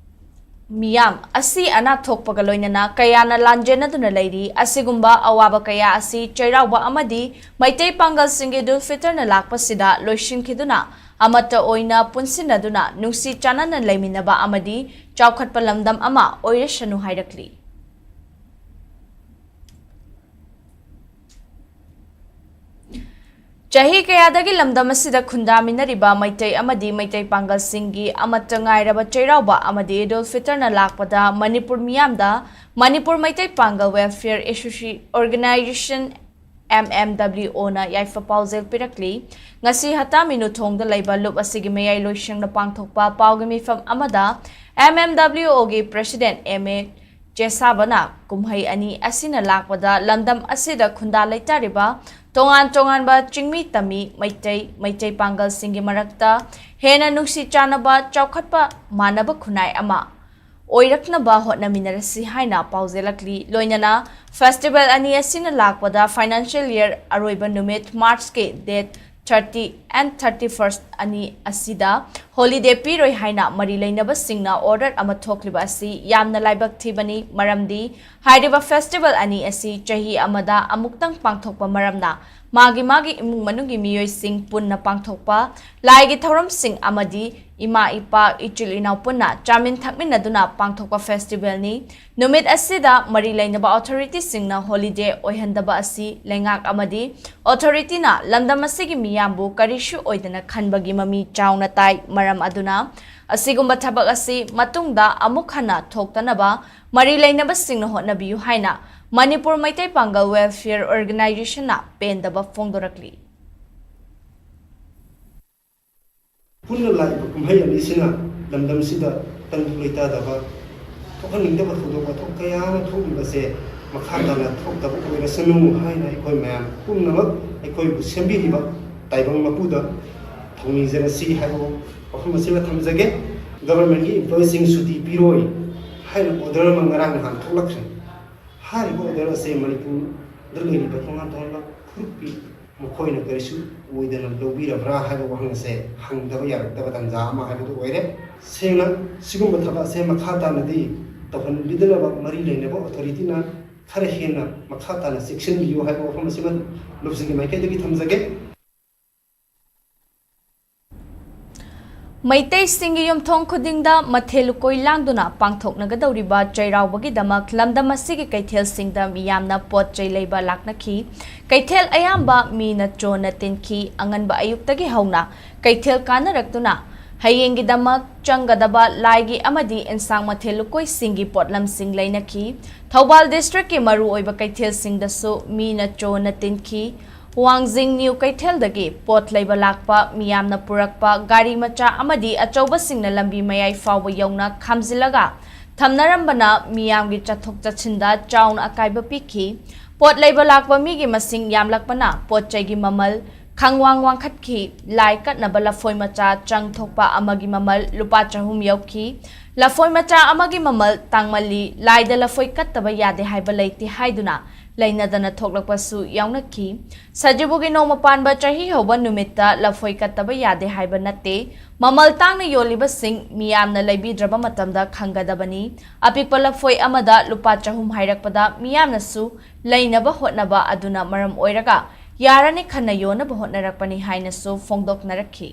ꯃꯤꯌꯥꯝ ꯑꯁꯤ ꯑꯅꯥ ꯊꯣꯛꯄꯒ ꯂꯣꯏꯅꯅ ꯀꯌꯥꯅ ꯂꯥꯟꯖꯦꯟꯅꯗꯨꯅ ꯂꯩꯔꯤ꯫ ꯑꯁꯤꯒꯨꯝꯕ ꯑꯋꯥꯕ ꯀꯌꯥ ꯑꯁꯤ ꯆꯩꯔꯥꯎꯕ ꯑꯃꯗꯤ ꯃꯩꯇꯩ ꯄꯥꯡꯒꯜꯁꯤꯡꯒꯤ ꯏꯗꯨꯜ ꯐꯤꯇꯔꯅ ꯂꯥꯛꯄꯁꯤꯗ ꯂꯣꯏꯁꯤꯟꯈꯤꯗꯨꯅ ꯑꯃꯠꯇ ꯑꯣꯏꯅ ꯄꯨꯟꯁꯤꯟꯅꯗꯨꯅ ꯅꯨꯡꯁꯤ ꯆꯥꯟꯅꯅ ꯂꯩꯃꯤꯟꯅꯕ ꯑꯃꯗꯤ ꯆꯥꯎꯈꯠꯄ ꯂꯝꯗꯝ ꯑꯃ ꯑꯣꯏꯔꯁꯅꯨ ꯍꯥꯏꯔꯛꯂꯤ꯫ ꯆꯍꯤ ꯀꯌꯥꯗꯒꯤ ꯂꯝꯗꯝ ꯑꯁꯤꯗ ꯈꯨꯟꯗꯥꯃꯤꯟꯅꯔꯤꯕ ꯃꯩꯇꯩ ꯑꯃꯗꯤ ꯃꯩꯇꯩ ꯄꯥꯡꯒꯜꯁꯤꯡꯒꯤ ꯑꯃꯠꯇ ꯉꯥꯏꯔꯕ ꯆꯩꯔꯥꯎꯕ ꯑꯃꯗꯤ ꯏꯗꯨꯜ ꯐꯤꯇꯔꯅ ꯂꯥꯛꯄꯗ ꯃꯅꯤꯄꯨꯔ ꯃꯤꯌꯥꯝꯗ ꯃꯅꯤꯄꯨꯔ ꯃꯩꯇꯩ ꯄꯥꯡꯒꯜ Welfare Associ-, Organisation, M M W O ꯅ ꯌꯥꯏꯐ ꯄꯥꯎꯖꯦꯜ ꯄꯤꯔꯛꯂꯤ꯫ ꯉꯁꯤ ꯍꯠꯇꯥ ꯃꯤꯅꯨꯊꯣꯡꯗ ꯂꯩꯕ ꯂꯨꯞ ꯑꯁꯤꯒꯤ ꯃꯌꯥꯏ ꯂꯣꯏꯁꯪꯗ ꯄꯥꯡꯊꯣꯛꯄ ꯄꯥꯎꯒꯤ ꯃꯤꯐꯝ ꯑꯃꯗ M M W O ꯒꯤ president M A ꯆꯦꯁꯥꯕꯅ ꯀꯨꯝꯍꯩ ꯑꯅꯤ ꯑꯁꯤꯅ ꯂꯥꯛꯄꯗ ꯂꯝꯗꯝ ꯑꯁꯤꯗ ꯈꯨꯟꯗꯥ ꯂꯩꯇꯥꯔꯤꯕ ꯇꯣꯉꯥꯟ ꯇꯣꯉꯥꯟꯕ ꯆꯤꯡꯃꯤ ꯇꯝꯃꯤ ꯃꯩꯇꯩ, ꯃꯩꯇꯩ ꯄꯥꯡꯒꯜꯁꯤꯡꯒꯤ ꯃꯔꯛꯇ ꯍꯦꯟꯅ ꯅꯨꯡꯁꯤ ꯆꯥꯟꯅꯕ, ꯆꯥꯎꯈꯠꯄ ꯃꯥꯟꯅꯕ ꯈꯨꯟꯅꯥꯏ ꯑꯃ ꯑꯣꯏꯔꯛꯅꯕ ꯍꯣꯠꯅꯃꯤꯟꯅꯔꯁꯤ ꯍꯥꯏꯅ ꯄꯥꯎꯖꯦꯜꯂꯛꯂꯤ꯫ ꯂꯣꯏꯅꯅ festival ꯑꯅꯤ ꯑꯁꯤꯅ ꯂꯥꯛꯄꯗ financial year ꯑꯔꯣꯏꯕ ꯅꯨꯃꯤꯠ March ꯀꯤ date thirty and thirty first ꯑꯅꯤ ꯑꯁꯤꯗ holiday ꯄꯤꯔꯣꯏ ꯍꯥꯏꯅ ꯃꯔꯤ ꯂꯩꯅꯕꯁꯤꯡꯅ order ꯑꯃ ꯊꯣꯛꯂꯤꯕ ꯑꯁꯤ ꯌꯥꯝꯅ ꯂꯥꯏꯕꯛ ꯊꯤꯕꯅꯤ, ꯃꯔꯝꯗꯤ ꯍꯥꯏꯔꯤꯕ festival ꯑꯅꯤ ꯑꯁꯤ ꯆꯍꯤ ꯑꯃꯗ ꯑꯃꯨꯛꯇꯪ ꯄꯥꯡꯊꯣꯛꯄ ꯃꯔꯝꯅ ꯃꯥꯒꯤ ꯃꯥꯒꯤ ꯏꯃꯨꯡ ꯃꯅꯨꯡꯒꯤ ꯃꯤꯑꯣꯏꯁꯤꯡ ꯄꯨꯟꯅ ꯄꯥꯡꯊꯣꯛꯄ ꯂꯥꯏꯒꯤ ꯊꯧꯔꯝꯁꯤꯡ ꯑꯃꯗꯤ ꯏꯃꯥ ꯏꯄꯥ ꯏꯆꯤꯜ ꯏꯅꯥꯎ ꯄꯨꯟꯅ ꯆꯥꯃꯤꯟ ꯊꯛꯃꯤꯟꯅꯗꯨꯅ ꯄꯥꯡꯊꯣꯛꯄ ꯐꯦꯁꯇꯤꯚꯦꯜꯅꯤ꯫ ꯅꯨꯃꯤꯠ ꯑꯁꯤꯗ ꯃꯔꯤ ꯂꯩꯅꯕ ꯑꯣꯊꯣꯔꯤꯇꯤꯁꯤꯡꯅ ꯍꯣꯂꯤꯗꯦ ꯑꯣꯏꯍꯟꯗꯕ ꯑꯁꯤ ꯂꯩꯉꯥꯛ ꯑꯃꯗꯤ ꯑꯣꯊꯣꯔꯤꯇꯤꯅ ꯂꯝꯗꯝ ꯑꯁꯤꯒꯤ ꯃꯤꯌꯥꯝꯕꯨ ꯀꯔꯤꯁꯨ ꯑꯣꯏꯗꯅ ꯈꯟꯕꯒꯤ ꯃꯃꯤ ꯆꯥꯎꯅ ꯇꯥꯏ꯫ ꯃꯔꯝ ꯑꯗꯨꯅ ꯑꯁꯤꯒꯨꯝꯕ ꯊꯕꯛ ꯑꯁꯤ ꯃꯇꯨꯡꯗ ꯑꯃꯨꯛ ꯍꯟꯅ ꯊꯣꯛꯇꯅꯕ ꯃꯔꯤ ꯂꯩꯅꯕꯁꯤꯡꯅ ꯍꯣꯠꯅꯕꯤꯌꯨ ꯍꯥꯏꯅ ꯃꯅꯤꯄꯨꯔ ꯃꯩꯇꯩ ꯄꯥꯡꯒꯜ ꯋꯦꯜꯐꯤꯌꯔ ꯑꯣꯔꯒꯅꯥꯏꯖꯦꯁꯟꯅ ꯄꯦꯟꯗꯕ ꯐꯣꯡꯗꯣꯔꯛꯂꯤ꯫ ꯄꯨꯟꯅ ꯂꯥꯛꯏꯕ ꯀꯨꯝꯍꯩ ꯑꯅꯤꯁꯤꯅ ꯂꯝꯗꯝꯁꯤꯗ ꯇꯪꯗꯨ ꯂꯩꯇꯥꯗꯕ, ꯊꯣꯛꯍꯟꯅꯤꯡꯗꯕ ꯊꯧꯗꯣꯛ ꯋꯥꯊꯣꯛ ꯀꯌꯥ ꯑꯃ ꯊꯣꯛꯂꯤꯕꯁꯦ ꯃꯈꯥ ꯇꯥꯅ ꯊꯣꯛꯇꯕ ꯑꯣꯏꯔꯁꯅꯨ ꯍꯥꯏꯅ ꯑꯩꯈꯣꯏ ꯃꯌꯥꯝ ꯄꯨꯝꯅꯃꯛ ꯑꯩꯈꯣꯏꯕꯨ ꯁꯦꯝꯕꯤꯔꯤꯕ ꯇꯥꯏꯕꯪ ꯃꯄꯨꯗ ꯊꯧꯅꯤꯖꯔꯁꯤ ꯍꯥꯏꯕ ꯋꯥꯐꯝ ꯑꯁꯤꯃ ꯊꯝꯖꯒꯦ꯫ ꯒꯚꯔꯟꯃꯦꯟꯠꯀꯤ ꯏꯝꯄ꯭ꯂꯣꯌꯤꯁꯤꯡ ꯁꯨꯇꯤ ꯄꯤꯔꯣꯏ ꯍꯥꯏꯅ ꯑꯣꯔꯗꯔ ꯑꯃ ꯉꯔꯥꯡ ꯅꯍꯥꯟ ꯊꯣꯛꯂꯛꯈ꯭ꯔꯦ꯫ ꯍꯥꯏꯔꯤꯕ ꯑꯣꯔꯗꯔ ꯑꯁꯦ ꯃꯅꯤꯄꯨꯔꯗ ꯂꯩꯔꯤꯕ ꯇꯣꯉꯥꯟ ꯇꯣꯉꯥꯟꯕ ꯐꯨꯔꯨꯞꯀꯤ ꯃꯈꯣꯏꯅ ꯀꯔꯤꯁꯨ ꯑꯣꯏꯗꯅ ꯂꯧꯕꯤꯔꯕ꯭ꯔꯥ ꯍꯥꯏꯕ ꯋꯥꯍꯪ ꯑꯁꯦ ꯍꯪꯗꯕ ꯌꯥꯔꯛꯇꯕ ꯇꯥꯟꯖꯥ ꯑꯃ ꯍꯥꯏꯕꯗꯨ ꯑꯣꯏꯔꯦ꯫ ꯁꯦꯡꯅ ꯁꯤꯒꯨꯝꯕ ꯊꯕꯛ ꯑꯁꯦ ꯃꯈꯥ ꯇꯥꯅꯗꯤ ꯇꯧꯍꯟꯕꯤꯗꯅꯕ ꯃꯔꯤ ꯂꯩꯅꯕ ꯑꯣꯊꯣꯔꯤꯇꯤꯅ ꯈꯔ ꯍꯦꯟꯅ ꯃꯈꯥ ꯇꯥꯅ ꯆꯦꯛꯁꯤꯟꯕꯤꯌꯨ ꯍꯥꯏꯕ ꯋꯥꯐꯝ ꯑꯁꯤꯃ ꯂꯨꯞꯁꯤꯒꯤ ꯃꯥꯏꯀꯩꯗꯒꯤ ꯊꯝꯖꯒꯦ꯫ ꯃꯩꯇꯩꯁꯤꯡꯒꯤ ꯌꯨꯝꯊꯣꯡ ꯈꯨꯗꯤꯡꯗ ꯃꯊꯦꯜ ꯂꯨꯀꯣꯏ ꯂꯥꯡꯗꯨꯅ ꯄꯥꯡꯊꯣꯛꯅꯒꯗꯧꯔꯤꯕ ꯆꯩꯔꯥꯎꯕꯒꯤꯗꯃꯛ ꯂꯝꯗꯝ ꯑꯁꯤꯒꯤ ꯀꯩꯊꯦꯜꯁꯤꯡꯗ ꯃꯤꯌꯥꯝꯅ ꯄꯣꯠ ꯆꯩ ꯂꯩꯕ ꯂꯥꯛꯅꯈꯤ꯫ ꯀꯩꯊꯦꯜ ꯑꯌꯥꯝꯕ ꯃꯤꯅ ꯆꯣꯟꯅ ꯇꯤꯟꯈꯤ꯫ ꯑꯉꯟꯕ ꯑꯌꯨꯛꯇꯒꯤ ꯍꯧꯅ ꯀꯩꯊꯦꯜ ꯀꯥꯅꯔꯛꯇꯨꯅ ꯍꯌꯦꯡꯒꯤꯗꯃꯛ ꯆꯪꯒꯗꯕ ꯂꯥꯏꯒꯤ ꯑꯃꯗꯤ ꯏꯟꯁꯥꯡ ꯃꯊꯦꯜ ꯂꯨꯀꯣꯏꯁꯤꯡꯒꯤ ꯄꯣꯠꯂꯝꯁꯤꯡ ꯂꯩꯅꯈꯤ꯫ ꯊꯧꯕꯥꯜ ꯗꯤꯁꯇ꯭ꯔꯤꯛꯀꯤ ꯃꯔꯨꯑꯣꯏꯕ ꯀꯩꯊꯦꯜꯁꯤꯡꯗꯁꯨ ꯃꯤꯅ ꯆꯣꯟꯅ ꯇꯤꯟꯈꯤ꯫ ꯋꯥꯡꯖꯤꯡ ꯅ꯭ꯌꯨ ꯀꯩꯊꯦꯜꯗꯒꯤ ꯄꯣꯠ ꯂꯩꯕ ꯂꯥꯛꯄ ꯃꯤꯌꯥꯝꯅ ꯄꯨꯔꯛꯄ ꯒꯥꯔꯤ ꯃꯆꯥ ꯑꯃꯗꯤ ꯑꯆꯧꯕꯁꯤꯡꯅ ꯂꯝꯕꯤ ꯃꯌꯥꯏ ꯐꯥꯎꯕ ꯌꯧꯅ ꯈꯥꯝꯖꯤꯜꯂꯒ ꯊꯝꯅꯔꯝꯕꯅ ꯃꯤꯌꯥꯝꯒꯤ ꯆꯠꯊꯣꯛ ꯆꯠꯁꯤꯟꯗ ꯆꯥꯎꯅ ꯑꯀꯥꯏꯕ ꯄꯤꯈꯤ꯫ ꯄꯣꯠ ꯂꯩꯕ ꯂꯥꯛꯄ ꯃꯤꯒꯤ ꯃꯁꯤꯡ ꯌꯥꯝꯂꯛꯄꯅ ꯄꯣꯠ ꯆꯩꯒꯤ ꯃꯃꯜ ꯈꯪꯋꯥꯡ ꯋꯥꯡꯈꯠꯈꯤ꯫ ꯂꯥꯏ ꯀꯠꯅꯕ ꯂꯐꯣꯏ ꯃꯆꯥ ꯆꯪ ꯊꯣꯛꯄ ꯑꯃꯒꯤ ꯃꯃꯜ ꯂꯨꯄꯥ ꯆꯍꯨꯝ ꯌꯧꯈꯤ꯫ ꯂꯐꯣꯏ ꯃꯆꯥ ꯑꯃꯒꯤ ꯃꯃꯜ ꯇꯥꯡꯃꯜꯂꯤ꯫ ꯂꯥꯏꯗ ꯂꯐꯣꯏ ꯀꯠꯇꯕ ꯌꯥꯗꯦ ꯍꯥꯏꯕ ꯂꯩꯇꯦ ꯍꯥꯏꯗꯨꯅ ꯂꯩꯅꯗꯅ ꯊꯣꯛꯂꯛꯄꯁꯨ ꯌꯥꯎꯅꯈꯤ꯫ ꯁꯖꯤꯕꯨꯒꯤ ꯅꯣꯡꯃ ꯄꯥꯟꯕ ꯆꯍꯤ ꯍꯧꯕ ꯅꯨꯃꯤꯠꯇ ꯂꯐꯣꯏ ꯀꯠꯇꯕ ꯌꯥꯗꯦ ꯍꯥꯏꯕ ꯅꯠꯇꯦ꯫ ꯃꯃꯜ ꯇꯥꯡꯅ ꯌꯣꯜꯂꯤꯕꯁꯤꯡ ꯃꯤꯌꯥꯝꯅ ꯂꯩꯕꯤꯗ꯭ꯔꯕ ꯃꯇꯝꯗ ꯈꯪꯒꯗꯕꯅꯤ꯫ ꯑꯄꯤꯛꯄ ꯂꯐꯣꯏ ꯑꯃꯗ ꯂꯨꯄꯥ ꯆꯍꯨꯝ ꯍꯥꯏꯔꯛꯄꯗ ꯃꯤꯌꯥꯝꯅꯁꯨ ꯂꯩꯅꯕ ꯍꯣꯠꯅꯕ ꯑꯗꯨꯅ ꯃꯔꯝ ꯑꯣꯏꯔꯒ ꯌꯥꯔꯅꯤ ꯈꯟꯅ ꯌꯣꯟꯅꯕ ꯍꯣꯠꯅꯔꯛꯄꯅꯤ ꯍꯥꯏꯅꯁꯨ ꯐꯣꯡꯗꯣꯛꯅꯔꯛꯈꯤ꯫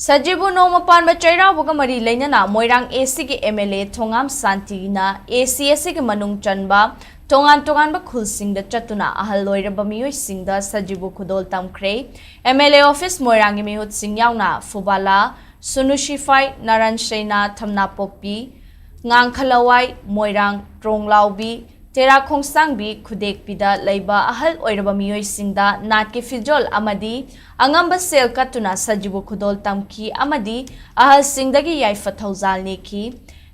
ꯁꯖꯤꯕꯨ ꯅꯣꯡꯃ ꯄꯥꯟꯕ ꯆꯩꯔꯥꯎꯕꯒ ꯃꯔꯤ ꯂꯩꯅꯅ ꯃꯣꯏꯔꯥꯡ ꯑꯦ ꯁꯤꯒꯤ ꯑꯦꯝ ꯑꯦꯜ ꯑꯦ ꯊꯣꯉꯥꯝ ꯁꯥꯟꯇꯤꯅ ꯑꯦ ꯁꯤ ꯑꯦ ꯁꯤꯒꯤ ꯃꯅꯨꯡ ꯆꯟꯕ ꯇꯣꯉꯥꯟ ꯇꯣꯉꯥꯟꯕ ꯈꯨꯜꯁꯤꯡꯗ ꯆꯠꯇꯨꯅ ꯑꯍꯜ ꯑꯣꯏꯔꯕ ꯃꯤꯑꯣꯏꯁꯤꯡꯗ ꯁꯖꯤꯕꯨ ꯈꯨꯗꯣꯜ ꯇꯝꯈ꯭ꯔꯦ꯫ ꯑꯦꯝ ꯑꯦꯜ ꯑꯦ ꯑꯣꯐꯤꯁ ꯃꯣꯏꯔꯥꯡꯒꯤ ꯃꯤꯍꯨꯠꯁꯤꯡ ꯌꯥꯎꯅ ꯐꯨꯕꯥꯂꯥ, ꯁꯨꯅꯨ ꯁꯤꯐꯥꯏ, ꯅꯥꯔꯥꯟ ꯁꯩꯅꯥ, ꯊꯝꯅꯥꯄꯣꯛꯄꯤ, ꯉꯥꯡꯈꯂꯋꯥꯏ, ꯃꯣꯏꯔꯥꯡ, ꯇ꯭ꯔꯣꯡꯂꯥꯎꯕꯤ, ꯇꯦꯔꯥ ꯈꯣꯡꯁꯥꯡꯕꯤ ꯈꯨꯗꯦꯛꯄꯤꯗ ꯂꯩꯕ ꯑꯍꯜ ꯑꯣꯏꯔꯕ ꯃꯤꯑꯣꯏꯁꯤꯡꯗ ꯅꯥꯠꯀꯤ ꯐꯤꯖꯣꯜ ꯑꯃꯗꯤ ꯑꯉꯝꯕ ꯁꯦꯜ ꯀꯠꯇꯨꯅ ꯁꯖꯤꯕꯨ ꯈꯨꯗꯣꯜ ꯇꯝꯈꯤ ꯑꯃꯗꯤ ꯑꯍꯜꯁꯤꯡꯗꯒꯤ ꯌꯥꯏꯐ ꯊꯧꯖꯥꯜ ꯅꯤꯈꯤ꯫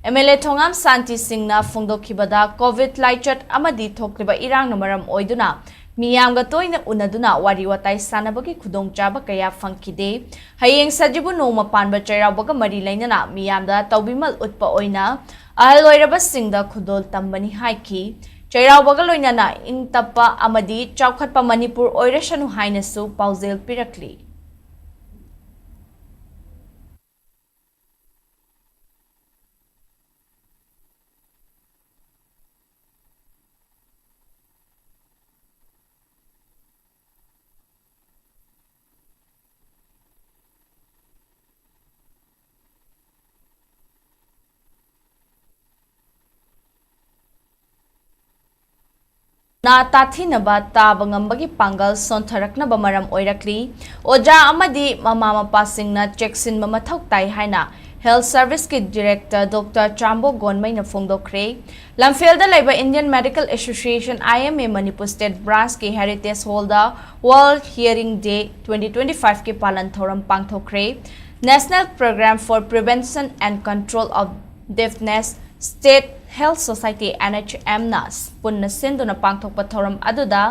ꯑꯦꯝ ꯑꯦꯜ ꯑꯦ ꯊꯣꯉꯥꯝ ꯁꯥꯟꯇꯤ ꯁꯤꯡꯅ ꯐꯣꯡꯗꯣꯛꯈꯤꯕꯗ, ꯀꯣꯚꯤꯗ ꯂꯥꯏꯆꯠ ꯑꯃꯗꯤ ꯊꯣꯛꯂꯤꯕ ꯏꯔꯥꯡꯅ ꯃꯔꯝ ꯑꯣꯏꯗꯨꯅ ꯃꯤꯌꯥꯝꯒ ꯇꯣꯏꯅ ꯎꯅꯗꯨꯅ ꯋꯥꯔꯤ ꯋꯥꯇꯥꯏ ꯁꯥꯟꯅꯕꯒꯤ ꯈꯨꯗꯣꯡꯆꯥꯕ ꯀꯌꯥ ꯐꯪꯈꯤꯗꯦ꯫ ꯍꯌꯦꯡ ꯁꯖꯤꯕꯨ ꯅꯣꯡꯃ ꯄꯥꯟꯕ ꯆꯩꯔꯥꯎꯕꯒ ꯃꯔꯤ ꯂꯩꯅꯅ ꯃꯤꯌꯥꯝꯗ ꯇꯧꯕꯤꯃꯜ ꯎꯠꯄ ꯑꯣꯏꯅ ꯑꯍꯜ ꯑꯣꯏꯔꯕꯁꯤꯡꯗ ꯈꯨꯗꯣꯜ ꯇꯝꯕꯅꯤ ꯍꯥꯏꯈꯤ꯫ ꯆꯩꯔꯥꯎꯕꯒ ꯂꯣꯏꯅꯅ ꯏꯪ ꯇꯞꯄ ꯑꯃꯗꯤ ꯆꯥꯎꯈꯠꯄ ꯃꯅꯤꯄꯨꯔ ꯑꯣꯏꯔꯁꯅꯨ ꯍꯥꯏꯅꯁꯨ ꯄꯥꯎꯖꯦꯜ ꯄꯤꯔꯛꯂꯤ꯫ ꯅꯥ ꯇꯥꯊꯤꯅꯕ ꯇꯥꯕ ꯉꯝꯕꯒꯤ ꯄꯥꯡꯒꯜ ꯁꯣꯟꯊꯔꯛꯅꯕ ꯃꯔꯝ ꯑꯣꯏꯔꯛꯂꯤ꯫ ꯑꯣꯖꯥ ꯑꯃꯗꯤ ꯃꯃꯥ ꯃꯄꯥꯁꯤꯡꯅ ꯆꯦꯛꯁꯤꯟꯕ ꯃꯊꯧ ꯇꯥꯏ ꯍꯥꯏꯅ ꯍꯦꯜꯊ ꯁꯔꯚꯤꯁꯀꯤ ꯗꯤꯔꯦꯛꯇꯔ ꯗꯣꯛꯇꯔ ꯆꯥꯝꯕꯣ ꯒꯣꯟꯃꯩꯅ ꯐꯣꯡꯗꯣꯛꯈ꯭ꯔꯦ꯫ ꯂꯝꯐꯦꯜꯗ ꯂꯩꯕ Indian medical association, I M A, Manipur state ꯕ꯭ꯔꯥꯟꯁꯀꯤ ꯍꯦꯔꯤꯇꯦꯖ ꯍꯣꯜꯗ World Hearing Day twenty twenty five ꯀꯤ ꯄꯥꯂꯟ ꯊꯧꯔꯝ ꯄꯥꯡꯊꯣꯛꯈ꯭ꯔꯦ꯫ National Program for Prevention and Control of Deafness, State Health Society, N H M ꯅ ꯄꯨꯟꯅ ꯁꯤꯟꯗꯨꯅ ꯄꯥꯡꯊꯣꯛꯄ ꯊꯧꯔꯝ ꯑꯗꯨꯗ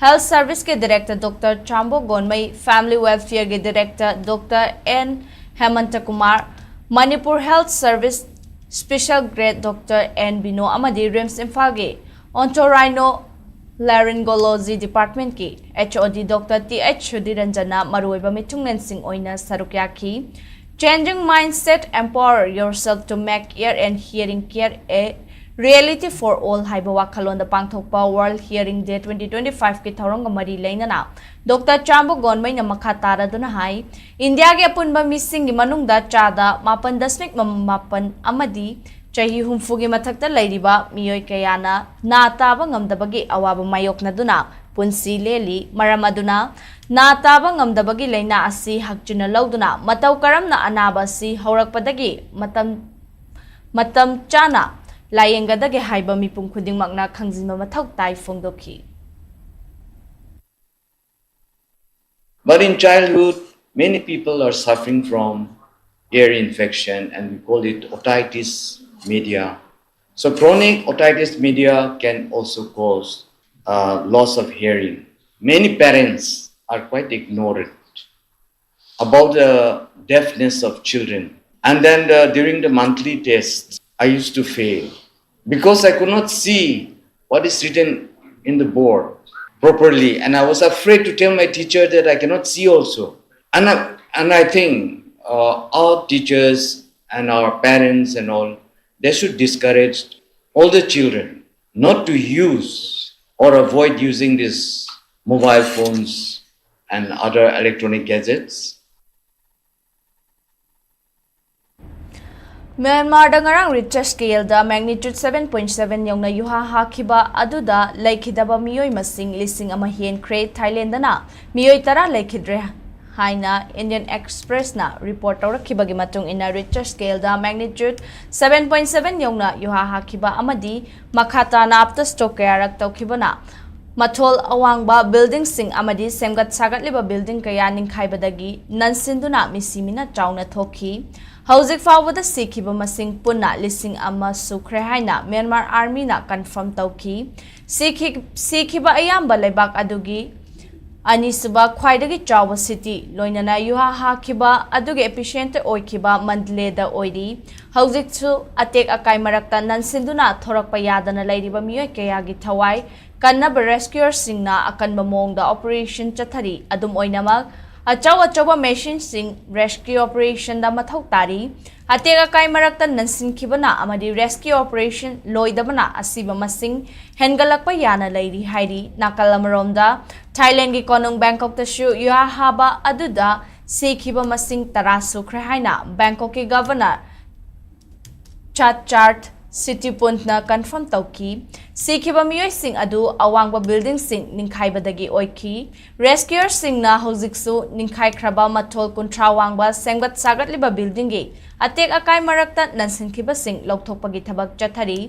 ꯍꯦꯜꯊ ꯁꯔꯚꯤꯁꯀꯤ director doctor Chambo Gonmei, family ꯋꯦꯜꯐꯤꯌꯔꯒꯤ director doctor N Hemanta Kumar, Manipur health service special grade doctor N Bino ꯑꯃꯗꯤ ꯔꯤꯝꯁ ꯏꯝꯐꯥꯜꯒꯤ ꯑꯣꯟꯇꯣꯔꯥꯏꯅꯣ ꯂꯦꯔꯤꯡꯒꯣꯂꯣꯖꯤ ꯗꯤꯄꯥꯔꯠꯃꯦꯟꯠꯀꯤ H O D doctor T H Sudhir ꯔꯟꯖꯟꯅ ꯃꯔꯨꯑꯣꯏꯕ ꯃꯤꯊꯨꯡꯂꯦꯟꯁꯤꯡ ꯑꯣꯏꯅ ꯁꯔꯨꯛ ꯌꯥꯈꯤ꯫ Changing mindset, empower yourself to make ear and hearing care a Reality for All ꯍꯥꯏꯕ ꯋꯥꯈꯜꯂꯣꯟꯗ ꯄꯥꯡꯊꯣꯛꯄ World Hearing Day twenty twenty-five ꯀꯤ ꯊꯧꯔꯝꯒ ꯃꯔꯤ ꯂꯩꯅꯅ ꯗꯣꯛꯇꯔ ꯆꯥꯝꯕ ꯒꯣꯟꯃꯩꯅ ꯃꯈꯥ ꯇꯥꯔꯗꯨꯅ ꯍꯥꯏ, ꯏꯟꯗꯤꯌꯥꯒꯤ ꯑꯄꯨꯟꯕ ꯃꯤꯁꯤꯡꯒꯤ ꯃꯅꯨꯡꯗ ꯆꯥꯗ ꯃꯥꯄꯟ ꯗꯁꯃꯤꯛ ꯃꯥꯄꯟ ꯑꯃꯗꯤ ꯆꯍꯤ ꯍꯨꯝꯐꯨꯒꯤ ꯃꯊꯛꯇ ꯂꯩꯔꯤꯕ ꯃꯤꯑꯣꯏ ꯀꯌꯥꯅ ꯅꯥ ꯇꯥꯕ ꯉꯝꯗꯕꯒꯤ ꯑꯋꯥꯕ ꯃꯥꯌꯣꯛꯅꯗꯨꯅ ꯄꯨꯟꯁꯤ ꯂꯦꯜꯂꯤ꯫ ꯃꯔꯝ ꯑꯗꯨꯅ ꯅꯥ ꯇꯥꯕ ꯉꯝꯗꯕꯒꯤ ꯂꯥꯏꯅꯥ ꯑꯁꯤ ꯍꯛꯆꯤꯟꯅ ꯂꯧꯗꯨꯅ ꯃꯇꯧ ꯀꯔꯝꯅ ꯑꯅꯥꯕ ꯑꯁꯤ ꯍꯧꯔꯛꯄꯗꯒꯤ ꯃꯇꯝ, ꯃꯇꯝ ꯆꯥꯅ ꯂꯥꯌꯦꯡꯒꯗꯒꯦ ꯍꯥꯏꯕ ꯃꯤꯄꯨꯝ ꯈꯨꯗꯤꯡꯃꯛꯅ ꯈꯪꯖꯤꯟꯕ ꯃꯊꯧ ꯇꯥꯏ ꯐꯣꯡꯗꯣꯛꯈꯤ꯫ But in childhood, many people are suffering from ear infection and we call it otitis media. So chronic otitis media can also cause uh, loss of hearing. Many parents are quite ignorant about the deafness of children. And then the, during the monthly test, I used to fail because I could not see what is written in the board properly. And I was afraid to tell my teacher that I cannot see also. And I, and I think uh, our teachers and our parents and all, they should discourage all the children not to use or avoid using these mobile phones and other electronic gadgets. ꯃ꯭ꯌꯥꯟꯃꯥꯔꯗ ꯉꯔꯥꯡ ꯔꯤꯛꯇꯔ ꯁ꯭ꯀꯦꯜꯗ magnitude seven point seven ꯌꯧꯅ ꯌꯨꯍꯥ ꯍꯥꯈꯤꯕ ꯑꯗꯨꯗ ꯂꯩꯈꯤꯗꯕ ꯃꯤꯑꯣꯏ ꯃꯁꯤꯡ ꯂꯤꯁꯤꯡ ꯑꯃ ꯍꯦꯟꯈ꯭ꯔꯦ꯫ ꯊꯥꯏꯂꯦꯟꯗꯅ ꯃꯤꯑꯣꯏ ꯇꯔꯥ ꯂꯩꯈꯤꯗ꯭ꯔꯦ ꯍꯥꯏꯅ Indian Expressꯅ report ꯇꯧꯔꯛꯈꯤꯕꯒꯤ ꯃꯇꯨꯡ ꯏꯟꯅ, ꯔꯤꯛꯇꯔ ꯁ꯭ꯀꯦꯜꯗ magnitude seven point seven ꯌꯧꯅ ꯌꯨꯍꯥ ꯍꯥꯈꯤꯕ ꯑꯃꯗꯤ ꯃꯈꯥ ꯇꯥꯅ aftershock ꯀꯌꯥꯔꯛ ꯇꯧꯈꯤꯕꯅ ꯃꯊꯣꯜ ꯑꯋꯥꯡꯕ buildingꯁꯤꯡ ꯑꯃꯗꯤ ꯁꯦꯝꯒꯠ ꯁꯥꯒꯠꯂꯤꯕ building ꯀꯌꯥ ꯅꯤꯡꯈꯥꯏꯕꯗꯒꯤ ꯅꯟꯁꯤꯟꯗꯨꯅ ꯃꯤꯁꯤ ꯃꯤꯅ ꯆꯥꯎꯅ ꯊꯣꯛꯈꯤ꯫ ꯍꯧꯖꯤꯛ ꯐꯥꯎꯕꯗ ꯁꯤꯈꯤꯕ ꯃꯁꯤꯡ ꯄꯨꯟꯅ ꯂꯤꯁꯤꯡ ꯑꯃ ꯁꯨꯈ꯭ꯔꯦ ꯍꯥꯏꯅ ꯃ꯭ꯌꯥꯟꯃꯥꯔ ꯑꯥꯔꯃꯤꯅ confirm ꯇꯧꯈꯤ꯫ ꯁꯤꯈꯤ-, ꯁꯤꯈꯤꯕ ꯑꯌꯥꯝꯕ ꯂꯩꯕꯥꯛ ꯑꯗꯨꯒꯤ ꯑꯅꯤꯁꯨꯕ ꯈ꯭ꯋꯥꯏꯗꯒꯤ ꯆꯥꯎꯕ city, ꯂꯣꯏꯅꯅ ꯌꯨꯍꯥ ꯍꯥꯈꯤꯕ ꯑꯗꯨꯒꯤ epicenter ꯑꯣꯏꯈꯤꯕ ꯃꯟꯗꯂꯦꯗ ꯑꯣꯏꯔꯤ꯫ ꯍꯧꯖꯤꯛꯁꯨ ꯑꯇꯦꯛ ꯑꯀꯥꯏ ꯃꯔꯛꯇ ꯅꯟꯁꯤꯟꯗꯨꯅ ꯊꯣꯔꯛꯄ ꯌꯥꯗꯅ ꯂꯩꯔꯤꯕ ꯃꯤꯑꯣꯏ ꯀꯌꯥꯒꯤ ꯊꯋꯥꯏ ꯀꯟꯅꯕ rescuerꯁꯤꯡꯅ ꯑꯀꯟꯕ ꯃꯑꯣꯡꯗ operation ꯆꯠꯊꯔꯤ꯫ ꯑꯗꯨꯝ ꯑꯣꯏꯅꯃꯛ, ꯑꯆꯧ ꯑꯆꯧꯕ ꯃꯦꯁꯤꯟꯁꯤꯡ ꯔꯦꯁꯀ꯭ꯌꯨ ꯑꯣꯄꯔꯦꯁꯟꯗ ꯃꯊꯧ ꯇꯥꯔꯤ꯫ ꯑꯇꯦꯛ ꯑꯀꯥꯏ ꯃꯔꯛꯇ ꯅꯟꯁꯤꯟꯈꯤꯕꯅ ꯑꯃꯗꯤ ꯔꯦꯁꯀ꯭ꯌꯨ ꯑꯣꯄꯔꯦꯁꯟ ꯂꯣꯏꯗꯕꯅ ꯑꯁꯤꯕ ꯃꯁꯤꯡ ꯍꯦꯟꯒꯠꯂꯛꯄ ꯌꯥꯅ ꯂꯩꯔꯤ ꯍꯥꯏꯔꯤ꯫ ꯅꯥꯀꯜ ꯑꯃꯔꯣꯝꯗ, ꯊꯥꯏꯂꯦꯟꯒꯤ ꯀꯣꯅꯨꯡ ꯕꯦꯡꯀꯣꯛꯇꯁꯨ ꯌꯨꯍꯥ ꯍꯥꯕ ꯑꯗꯨꯗ ꯁꯤꯈꯤꯕ ꯃꯁꯤꯡ ꯇꯔꯥ ꯁꯨꯈ꯭ꯔꯦ ꯍꯥꯏꯅ ꯕꯦꯡꯀꯣꯛꯀꯤ ꯒꯚꯔꯅꯔ ꯆꯥꯠ ꯆꯥꯔꯠ ꯁꯤꯇꯤꯄꯨꯟꯅ ꯀꯟꯐꯥꯔꯝ ꯇꯧꯈꯤ꯫ ꯁꯤꯈꯤꯕ ꯃꯤꯑꯣꯏꯁꯤꯡ ꯑꯗꯨ ꯑꯋꯥꯡꯕ ꯕꯤꯜꯗꯤꯡꯁꯤꯡ ꯅꯤꯡꯈꯥꯏꯕꯗꯒꯤ ꯑꯣꯏꯈꯤ꯫ ꯔꯦꯁꯀ꯭ꯌꯨꯌꯔꯁꯤꯡꯅ ꯍꯧꯖꯤꯛꯁꯨ ꯅꯤꯡꯈꯥꯏꯈ꯭ꯔꯕ ꯃꯊꯣꯜ ꯀꯨꯟꯊ꯭ꯔꯥ ꯋꯥꯡꯕ ꯁꯦꯝꯒꯠ ꯁꯥꯒꯠꯂꯤꯕ ꯕꯤꯜꯗꯤꯡꯒꯤ ꯑꯇꯦꯛ ꯑꯀꯥꯏ ꯃꯔꯛꯇ ꯅꯟꯁꯤꯟꯈꯤꯕꯁꯤꯡ ꯂꯧꯊꯣꯛꯄꯒꯤ ꯊꯕꯛ ꯆꯠꯊꯔꯤ꯫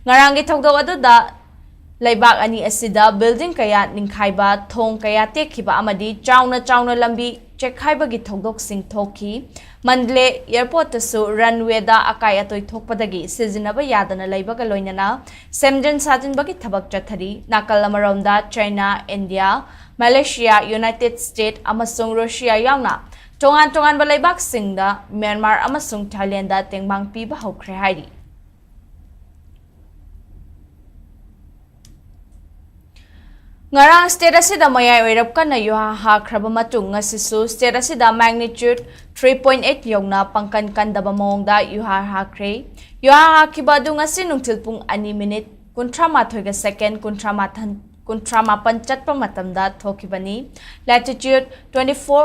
ꯉꯔꯥꯡꯒꯤ ꯊꯧꯗꯣꯛ ꯑꯗꯨꯗ ꯂꯩꯕꯥꯛ ꯑꯅꯤ ꯑꯁꯤꯗ ꯕꯤꯜꯗꯤꯡ ꯀꯌꯥ ꯅꯤꯡꯈꯥꯏꯕ, ꯊꯣꯡ ꯀꯌꯥ ꯇꯦꯛꯈꯤꯕ ꯑꯃꯗꯤ ꯆꯥꯎꯅ ꯆꯥꯎꯅ ꯂꯝꯕꯤ ꯆꯦꯛꯈꯥꯏꯕꯒꯤ ꯊꯧꯗꯣꯛꯁꯤꯡ ꯊꯣꯛꯈꯤ꯫ ꯃꯟꯗꯂꯦ ꯑꯦꯌꯔꯄꯣꯔꯠꯇꯁꯨ ꯔꯟꯋꯦꯗ ꯑꯀꯥꯏ ꯑꯇꯣꯏ ꯊꯣꯛꯄꯗꯒꯤ ꯁꯤꯖꯤꯟꯅꯕ ꯌꯥꯗꯅ ꯂꯩꯕꯒ ꯂꯣꯏꯅꯅ ꯁꯦꯝꯖꯤꯟ ꯁꯥꯖꯤꯟꯕꯒꯤ ꯊꯕꯛ ꯆꯠꯊꯔꯤ꯫ ꯅꯥꯀꯜ ꯑꯃꯔꯣꯝꯗ, China, India, Malaysia, United state ꯑꯃꯁꯨꯡ ꯔꯨꯁꯤꯌꯥ ꯌꯥꯎꯅ ꯇꯣꯉꯥꯟ ꯇꯣꯉꯥꯟꯕ ꯂꯩꯕꯥꯛꯁꯤꯡꯗ ꯃ꯭ꯌꯥꯟꯃꯥꯔ ꯑꯃꯁꯨꯡ ꯊꯥꯏꯂꯦꯟꯗ ꯇꯦꯡꯕꯥꯡ ꯄꯤꯕ ꯍꯧꯈ꯭ꯔꯦ ꯍꯥꯏꯔꯤ꯫ ꯉꯔꯥꯡ ꯁ꯭ꯇꯦꯠ ꯑꯁꯤꯗ ꯃꯌꯥꯏ ꯑꯣꯏꯔꯞ ꯀꯟꯅ ꯌꯨꯍꯥ ꯍꯥꯈ꯭ꯔꯕ ꯃꯇꯨꯡ, ꯉꯁꯤꯁꯨ ꯁ꯭ꯇꯦꯠ ꯑꯁꯤꯗ ꯃꯦꯒꯅꯤꯆ꯭ꯌꯨꯗ ꯊ꯭ꯔꯤ ꯄꯣꯏꯟ ꯑꯩꯠ ꯌꯧꯅ ꯄꯪꯀꯟ ꯀꯟꯗꯕ ꯃꯑꯣꯡꯗ ꯌꯨꯍꯥ ꯍꯥꯈ꯭ꯔꯦ꯫ ꯌꯨꯍꯥ ꯍꯥꯈꯤꯕ ꯑꯗꯨ ꯉꯁꯤ ꯅꯨꯡꯊꯤꯜ ꯄꯨꯡ ꯑꯅꯤ ꯃꯤꯅꯤꯠ ꯀꯨꯟꯊ꯭ꯔꯥ ꯃꯥꯊꯣꯏꯒ ꯁꯦꯀꯦꯟ ꯀꯨꯟꯊ꯭ꯔꯥ ꯃꯥꯄꯟ, ꯀꯨꯟꯊ꯭ꯔꯥ ꯃꯥꯄꯟ ꯆꯠꯄ ꯃꯇꯝꯗ ꯊꯣꯛꯈꯤꯕꯅꯤ꯫ Latitude twenty four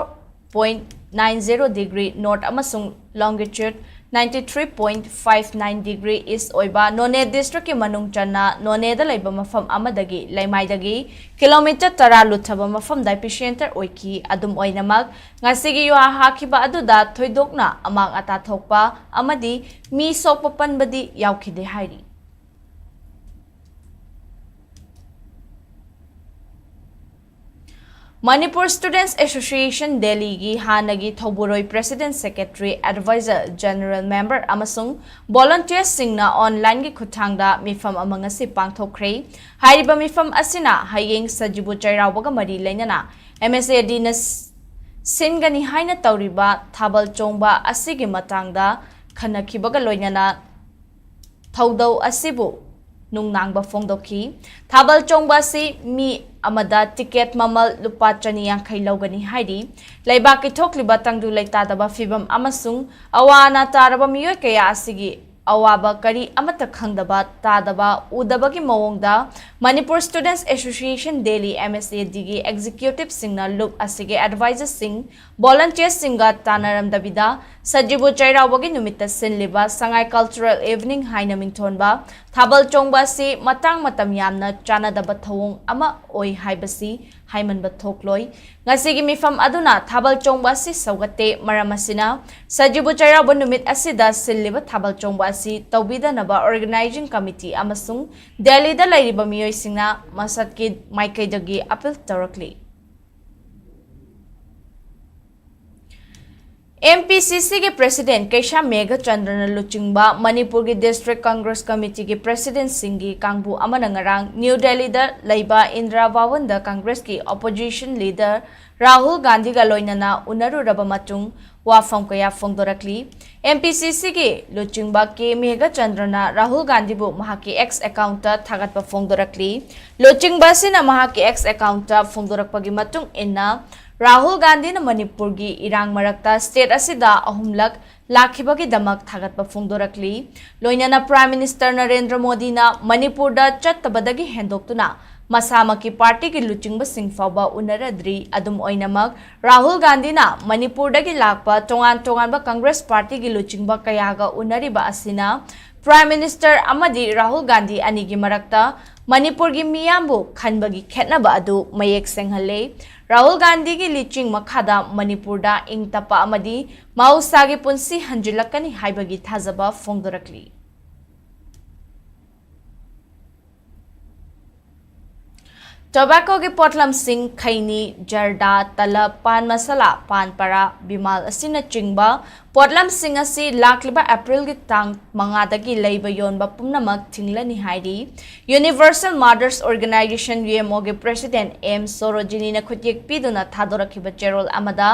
point nine zero degree north ꯑꯃꯁꯨꯡ longitude ninety three point five nine degree east ꯑꯣꯏꯕ ꯅꯣꯅꯦ ꯗꯤꯁꯇ꯭ꯔꯤꯛꯀꯤ ꯃꯅꯨꯡ ꯆꯟꯅ ꯅꯣꯅꯦꯗ ꯂꯩꯕ ꯃꯐꯝ ꯑꯃꯗꯒꯤ ꯂꯩꯃꯥꯏꯗꯒꯤ ꯀꯤꯂꯣꯃꯤꯇꯔ ꯇꯔꯥ ꯂꯨꯞꯊꯕ ꯃꯐꯝꯗ ꯏꯄꯤꯁꯦꯟꯇꯔ ꯑꯣꯏꯈꯤ꯫ ꯑꯗꯨꯝ ꯑꯣꯏꯅꯃꯛ, ꯉꯁꯤꯒꯤ ꯌꯨꯍꯥ ꯍꯥꯈꯤꯕ ꯑꯗꯨꯗ ꯊꯣꯏꯗꯣꯛꯅ ꯑꯃꯥꯡ ꯑꯇꯥ ꯊꯣꯛꯄ ꯑꯃꯗꯤ ꯃꯤ ꯁꯣꯛꯄ ꯄꯟꯕꯗꯤ ꯌꯥꯎꯈꯤꯗꯦ ꯍꯥꯏꯔꯤ꯫ ꯃꯅꯤꯄꯨꯔ ꯁ꯭ꯇꯨꯗꯦꯟꯠꯁ ꯑꯦꯁꯣꯁꯤꯌꯦꯁꯟ ꯗꯦꯜꯂꯤꯒꯤ ꯍꯥꯟꯅꯒꯤ ꯊꯧꯕꯨꯔꯣꯏ president, secretary, adviser, general member ꯑꯃꯁꯨꯡ ꯚꯣꯂꯨꯟꯇꯤꯌꯔꯁꯤꯡꯅ ꯑꯣꯟꯂꯥꯏꯟꯒꯤ ꯈꯨꯠꯊꯥꯡꯗ ꯃꯤꯐꯝ ꯑꯃ ꯉꯁꯤ ꯄꯥꯡꯊꯣꯛꯈ꯭ꯔꯦ꯫ ꯍꯥꯏꯔꯤꯕ ꯃꯤꯐꯝ ꯑꯁꯤꯅ ꯍꯌꯦꯡ ꯁꯖꯤꯕꯨ ꯆꯩꯔꯥꯎꯕꯒ ꯃꯔꯤ ꯂꯩꯅꯅ ꯑꯦꯝ ꯑꯦꯁ ꯑꯦ ꯗꯤꯅ ꯁꯤꯟꯒꯅꯤ ꯍꯥꯏꯅ ꯇꯧꯔꯤꯕ ꯊꯥꯕꯜ ꯆꯣꯡꯕ ꯑꯁꯤꯒꯤ ꯃꯇꯥꯡꯗ ꯈꯟꯅꯈꯤꯕꯒ ꯂꯣꯏꯅꯅ ꯊꯧꯗꯧ ꯑꯁꯤꯕꯨ ꯅꯨꯡꯅꯥꯡꯕ ꯐꯣꯡꯗꯣꯛꯈꯤ꯫ ꯊꯥꯕꯜ ꯆꯣꯡꯕ ꯑꯁꯤ ꯃꯤ ꯑꯃꯗ ꯇꯤꯀꯦꯠ ꯃꯃꯜ ꯂꯨꯄꯥ ꯆꯅꯤ ꯌꯥꯡꯈꯩ ꯂꯧꯒꯅꯤ ꯍꯥꯏꯔꯤ꯫ ꯂꯩꯕꯥꯛꯀꯤ ꯊꯣꯛꯂꯤꯕ ꯇꯪꯗꯨ ꯂꯩꯇꯥꯗꯕ ꯐꯤꯕꯝ ꯑꯃꯁꯨꯡ ꯑꯋꯥ ꯑꯅꯥ ꯇꯥꯔꯕ ꯃꯤꯑꯣꯏ ꯀꯌꯥ ꯑꯁꯤꯒꯤ ꯑꯋꯥꯕ ꯀꯔꯤ ꯑꯃꯠꯇ ꯈꯪꯗꯕ, ꯇꯥꯗꯕ, ꯎꯗꯕꯒꯤ ꯃꯑꯣꯡꯗ ꯃꯅꯤꯄꯨꯔ ꯁ꯭ꯇꯨꯗꯦꯟꯠꯁ ꯑꯦꯁꯣꯁꯤꯌꯦꯁꯟ ꯗꯦꯜꯂꯤ, ꯑꯦꯝ ꯑꯦꯁ ꯑꯦ ꯗꯤꯒꯤ ꯑꯦꯛꯖꯤꯀ꯭ꯌꯨꯇꯤꯕꯁꯤꯡꯅ ꯂꯨꯞ ꯑꯁꯤꯒꯤ ꯑꯦꯗꯚꯥꯏꯖꯔꯁꯤꯡ, ꯚꯣꯂꯟꯇꯤꯌꯔꯁꯤꯡꯒ ꯇꯥꯟꯅꯔꯝꯗꯕꯤꯗ ꯁꯖꯤꯕꯨ ꯆꯩꯔꯥꯎꯕꯒꯤ ꯅꯨꯃꯤꯠꯇ ꯁꯤꯜꯂꯤꯕ ꯁꯉꯥꯏ ꯀꯜꯆꯔꯦꯜ ꯏꯚꯤꯅꯤꯡ ꯍꯥꯏꯅ ꯃꯤꯡꯊꯣꯟꯕ ꯊꯥꯕꯜ ꯆꯣꯡꯕ ꯑꯁꯤ ꯃꯇꯥꯡ ꯃꯇꯝ ꯌꯥꯝꯅ ꯆꯥꯅꯗꯕ ꯊꯧꯑꯣꯡ ꯑꯃ ꯑꯣꯏ ꯍꯥꯏꯕꯁꯤ ꯍꯥꯏꯃꯟꯕ ꯊꯣꯛꯂꯣꯏ꯫ ꯉꯁꯤꯒꯤ ꯃꯤꯐꯝ ꯑꯗꯨꯅ ꯊꯥꯕꯜ ꯆꯣꯡꯕ ꯑꯁꯤ ꯁꯧꯒꯠꯇꯦ꯫ ꯃꯔꯝ ꯑꯁꯤꯅ ꯁꯖꯤꯕꯨ ꯆꯩꯔꯥꯎꯕ ꯅꯨꯃꯤꯠ ꯑꯁꯤꯗ ꯁꯤꯜꯂꯤꯕ ꯊꯥꯕꯜ ꯆꯣꯡꯕ ꯑꯁꯤ ꯇꯧꯕꯤꯗꯅꯕ ꯑꯣꯔꯒꯅꯥꯏꯖꯤꯡ ꯀꯃꯤꯇꯤ ꯑꯃꯁꯨꯡ ꯗꯦꯜꯂꯤꯗ ꯂꯩꯔꯤꯕ ꯃꯤꯑꯣꯏꯁꯤꯡꯅ ꯃꯁꯛꯀꯤ ꯃꯥꯏꯀꯩꯗꯒꯤ ꯑꯄꯤꯜ ꯇꯧꯔꯛꯂꯤ꯫ ꯑꯦꯝ ꯄꯤ ꯁꯤ ꯁꯤꯒꯤ ꯄ꯭ꯔꯦꯁꯤꯗꯦꯟꯠ ꯀꯩꯁꯥꯝ ꯃꯦꯘꯆꯟꯗ꯭ꯔꯅ ꯂꯨꯆꯤꯡꯕ ꯃꯅꯤꯄꯨꯔꯒꯤ ꯗꯤꯁꯇ꯭ꯔꯤꯛ ꯀꯪꯒ꯭ꯔꯦꯁ ꯀꯃꯤꯇꯤꯒꯤ ꯄ꯭ꯔꯦꯁꯤꯗꯦꯟꯠꯁꯤꯡꯒꯤ ꯀꯥꯡꯕꯨ ꯑꯃꯅ ꯉꯔꯥꯡ ꯅ꯭ꯌꯨ ꯗꯦꯜꯂꯤꯗ ꯂꯩꯕ ꯏꯟꯗꯤꯔꯥ ꯚꯋꯟꯗ ꯀꯪꯒ꯭ꯔꯦꯁꯀꯤ ꯑꯣꯄꯣꯖꯤꯁꯟ ꯂꯤꯗꯔ ꯔꯥꯍꯨꯜ ꯒꯥꯟꯙꯤꯒ ꯂꯣꯏꯅꯅ ꯎꯅꯔꯨꯔꯕ ꯃꯇꯨꯡ ꯋꯥꯐꯝ ꯀꯌꯥ ꯐꯣꯡꯗꯣꯔꯛꯂꯤ꯫ ꯑꯦꯝ ꯄꯤ ꯁꯤ ꯁꯤꯒꯤ ꯂꯨꯆꯤꯡꯕ ꯀꯦ ꯃꯦꯘꯆꯟꯗ꯭ꯔꯅ ꯔꯥꯍꯨꯜ ꯒꯥꯟꯙꯤꯕꯨ ꯃꯍꯥꯛꯀꯤ ꯑꯦꯛꯁ ꯑꯦꯀꯥꯎꯟꯠꯇ ꯊꯥꯒꯠꯄ ꯐꯣꯡꯗꯣꯔꯛꯂꯤ꯫ ꯂꯨꯆꯤꯡꯕ ꯑꯁꯤꯅ ꯃꯍꯥꯛꯀꯤ ꯑꯦꯛꯁ ꯑꯦꯀꯥꯎꯟꯠꯇ ꯐꯣꯡꯗꯣꯔꯛꯄꯒꯤ ꯃꯇꯨꯡ ꯏꯟꯅ, ꯔꯥꯍꯨꯜ ꯒꯥꯟꯙꯤꯅ ꯃꯅꯤꯄꯨꯔꯒꯤ ꯏꯔꯥꯡ ꯃꯔꯛꯇ ꯁ꯭ꯇꯦꯠ ꯑꯁꯤꯗ ꯑꯍꯨꯝꯂꯛ ꯂꯥꯛꯈꯤꯕꯒꯤꯗꯃꯛ ꯊꯥꯒꯠꯄ ꯐꯣꯡꯗꯣꯔꯛꯂꯤ꯫ ꯂꯣꯏꯅꯅ ꯄ꯭ꯔꯥꯏꯝ ꯃꯤꯅꯤꯁꯇꯔ ꯅꯔꯦꯟꯗ꯭ꯔ ꯃꯣꯗꯤꯅ ꯃꯅꯤꯄꯨꯔꯗ ꯆꯠꯇꯕꯗꯒꯤ ꯍꯦꯟꯗꯣꯛꯇꯨꯅ ꯃꯁꯥꯃꯛꯀꯤ ꯄꯥꯔꯇꯤꯒꯤ ꯂꯨꯆꯤꯡꯕꯁꯤꯡ ꯐꯥꯎꯕ ꯎꯅꯔꯗ꯭ꯔꯤ꯫ ꯑꯗꯨꯝ ꯑꯣꯏꯅꯃꯛ, ꯔꯥꯍꯨꯜ ꯒꯥꯟꯙꯤꯅ ꯃꯅꯤꯄꯨꯔꯗꯒꯤ ꯂꯥꯛꯄ ꯇꯣꯉꯥꯟ ꯇꯣꯉꯥꯟꯕ ꯀꯪꯒ꯭ꯔꯦꯁ ꯄꯥꯔꯇꯤꯒꯤ ꯂꯨꯆꯤꯡꯕ ꯀꯌꯥꯒ ꯎꯅꯔꯤꯕ ꯑꯁꯤꯅ ꯄ꯭ꯔꯥꯏꯝ ꯃꯤꯅꯤꯁꯇꯔ ꯑꯃꯗꯤ ꯔꯥꯍꯨꯜ ꯒꯥꯟꯙꯤ ꯑꯅꯤꯒꯤ ꯃꯔꯛꯇ ꯃꯅꯤꯄꯨꯔꯒꯤ ꯃꯤꯌꯥꯝꯕꯨ ꯈꯟꯕꯒꯤ ꯈꯦꯠꯅꯕ ꯑꯗꯨ ꯃꯌꯦꯛ ꯁꯦꯡꯍꯜꯂꯦ꯫ ꯔꯥꯍꯨꯜ ꯒꯥꯟꯙꯤꯒꯤ ꯂꯨꯆꯤꯡ ꯃꯈꯥꯗ ꯃꯅꯤꯄꯨꯔꯗ ꯏꯪ ꯇꯞꯄ ꯑꯃꯗꯤ ꯃꯍꯧꯁꯥꯒꯤ ꯄꯨꯟꯁꯤ ꯍꯟꯖꯤꯜꯂꯛꯀꯅꯤ ꯍꯥꯏꯕꯒꯤ ꯊꯥꯖꯕ ꯐꯣꯡꯗꯣꯔꯛꯂꯤ꯫ ꯇꯣꯕꯥꯀꯣꯒꯤ ꯄꯣꯠꯂꯝꯁꯤꯡ, ꯈꯩꯅꯤ, ꯖꯔꯗꯥ, ꯇꯂꯕ, ꯄꯥꯟ ꯃꯁꯥꯂꯥ, ꯄꯥꯟ ꯄꯔꯥ, ꯕꯤꯃꯥꯜ ꯑꯁꯤꯅꯆꯤꯡꯕ ꯄꯣꯠꯂꯝꯁꯤꯡ ꯑꯁꯤ ꯂꯥꯛꯂꯤꯕ ꯑꯦꯄ꯭ꯔꯤꯜꯒꯤ ꯇꯥꯡ ꯃꯉꯥꯗꯒꯤ ꯂꯩꯕ ꯌꯣꯟꯕ ꯄꯨꯝꯅꯃꯛ ꯊꯤꯡꯂꯅꯤ ꯍꯥꯏꯔꯤ꯫ Universal mothers organization, U M ꯑꯣꯒꯤ ꯄ꯭ꯔꯦꯁꯤꯗꯦꯟꯠ ꯑꯦꯝ ꯁꯣꯔꯣꯖꯤꯅꯤꯅ ꯈꯨꯠꯌꯦꯛ ꯄꯤꯗꯨꯅ ꯊꯥꯗꯣꯔꯛꯈꯤꯕ ꯆꯦꯔꯣꯜ ꯑꯃꯗ,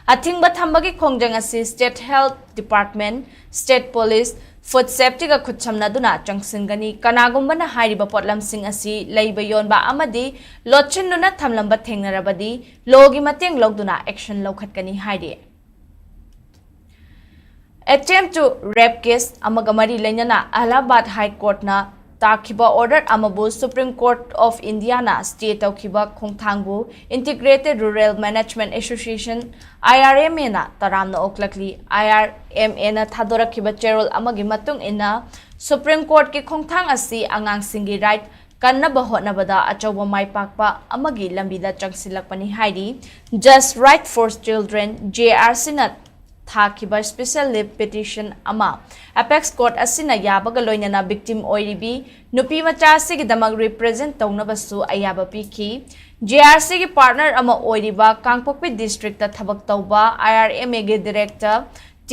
ꯑꯊꯤꯡꯕ ꯊꯝꯕꯒꯤ ꯈꯣꯡꯖꯪ ꯑꯁꯤ state health department, state police, food ꯁꯦꯐꯇꯤꯒ ꯈꯨꯠꯁꯝꯅꯗꯨꯅ ꯆꯪꯁꯤꯟꯒꯅꯤ꯫ ꯀꯅꯥꯒꯨꯝꯕꯅ ꯍꯥꯏꯔꯤꯕ ꯄꯣꯠꯂꯝꯁꯤꯡ ꯑꯁꯤ ꯂꯩꯕ ꯌꯣꯟꯕ ꯑꯃꯗꯤ ꯂꯣꯠꯁꯤꯟꯗꯨꯅ ꯊꯝꯂꯝꯕ ꯊꯦꯡꯅꯔꯕꯗꯤ ꯂꯣꯒꯤ ꯃꯇꯦꯡ ꯂꯧꯗꯨꯅ ꯑꯦꯛꯁꯟ ꯂꯧꯈꯠꯀꯅꯤ ꯍꯥꯏꯔꯤ꯫ Attempt to rape case ꯑꯃꯒ ꯃꯔꯤ ꯂꯩꯅꯅ ꯑꯂꯥꯍꯥꯕꯥꯗ ꯍꯥꯏ ꯀꯣꯔꯠꯅ ꯇꯥꯈꯤꯕ ꯑꯣꯔꯗꯔ ꯑꯃꯕꯨ Supreme Court of Indiaꯅ stay ꯇꯧꯈꯤꯕ ꯈꯣꯡꯊꯥꯡꯕꯨ Integrated Rural Management Association, IRMAꯅ ꯇꯔꯥꯝꯅ ꯑꯣꯛꯂꯛꯂꯤ꯫ IRMAꯅ ꯊꯥꯗꯣꯔꯛꯈꯤꯕ ꯆꯦꯔꯣꯜ ꯑꯃꯒꯤ ꯃꯇꯨꯡ ꯏꯟꯅ, Supreme Courtꯀꯤ ꯈꯣꯡꯊꯥꯡ ꯑꯁꯤ ꯑꯉꯥꯡꯁꯤꯡꯒꯤ right ꯀꯟꯅꯕ ꯍꯣꯠꯅꯕꯗ ꯑꯆꯧꯕ ꯃꯥꯏ ꯄꯥꯛꯄ ꯑꯃꯒꯤ ꯂꯝꯕꯤꯗ ꯆꯪꯁꯤꯜꯂꯛꯄꯅꯤ ꯍꯥꯏꯔꯤ꯫ Just Right for Children, JRCꯅ ꯊꯥꯈꯤꯕ special leave petition ꯑꯃ Apex Court ꯑꯁꯤꯅ ꯌꯥꯕꯒ ꯂꯣꯏꯅꯅ victim ꯑꯣꯏꯔꯤꯕꯤ ꯅꯨꯄꯤ ꯃꯆꯥ ꯑꯁꯤꯒꯤꯗꯃꯛ represent ꯇꯧꯅꯕꯁꯨ ꯑꯌꯥꯕ ꯄꯤꯈꯤ꯫ JRCꯒꯤ partner ꯑꯃ ꯑꯣꯏꯔꯤꯕ ꯀꯥꯡꯄꯣꯛꯄꯤ districtꯇ ꯊꯕꯛ ꯇꯧꯕ IRMAꯒꯤ director T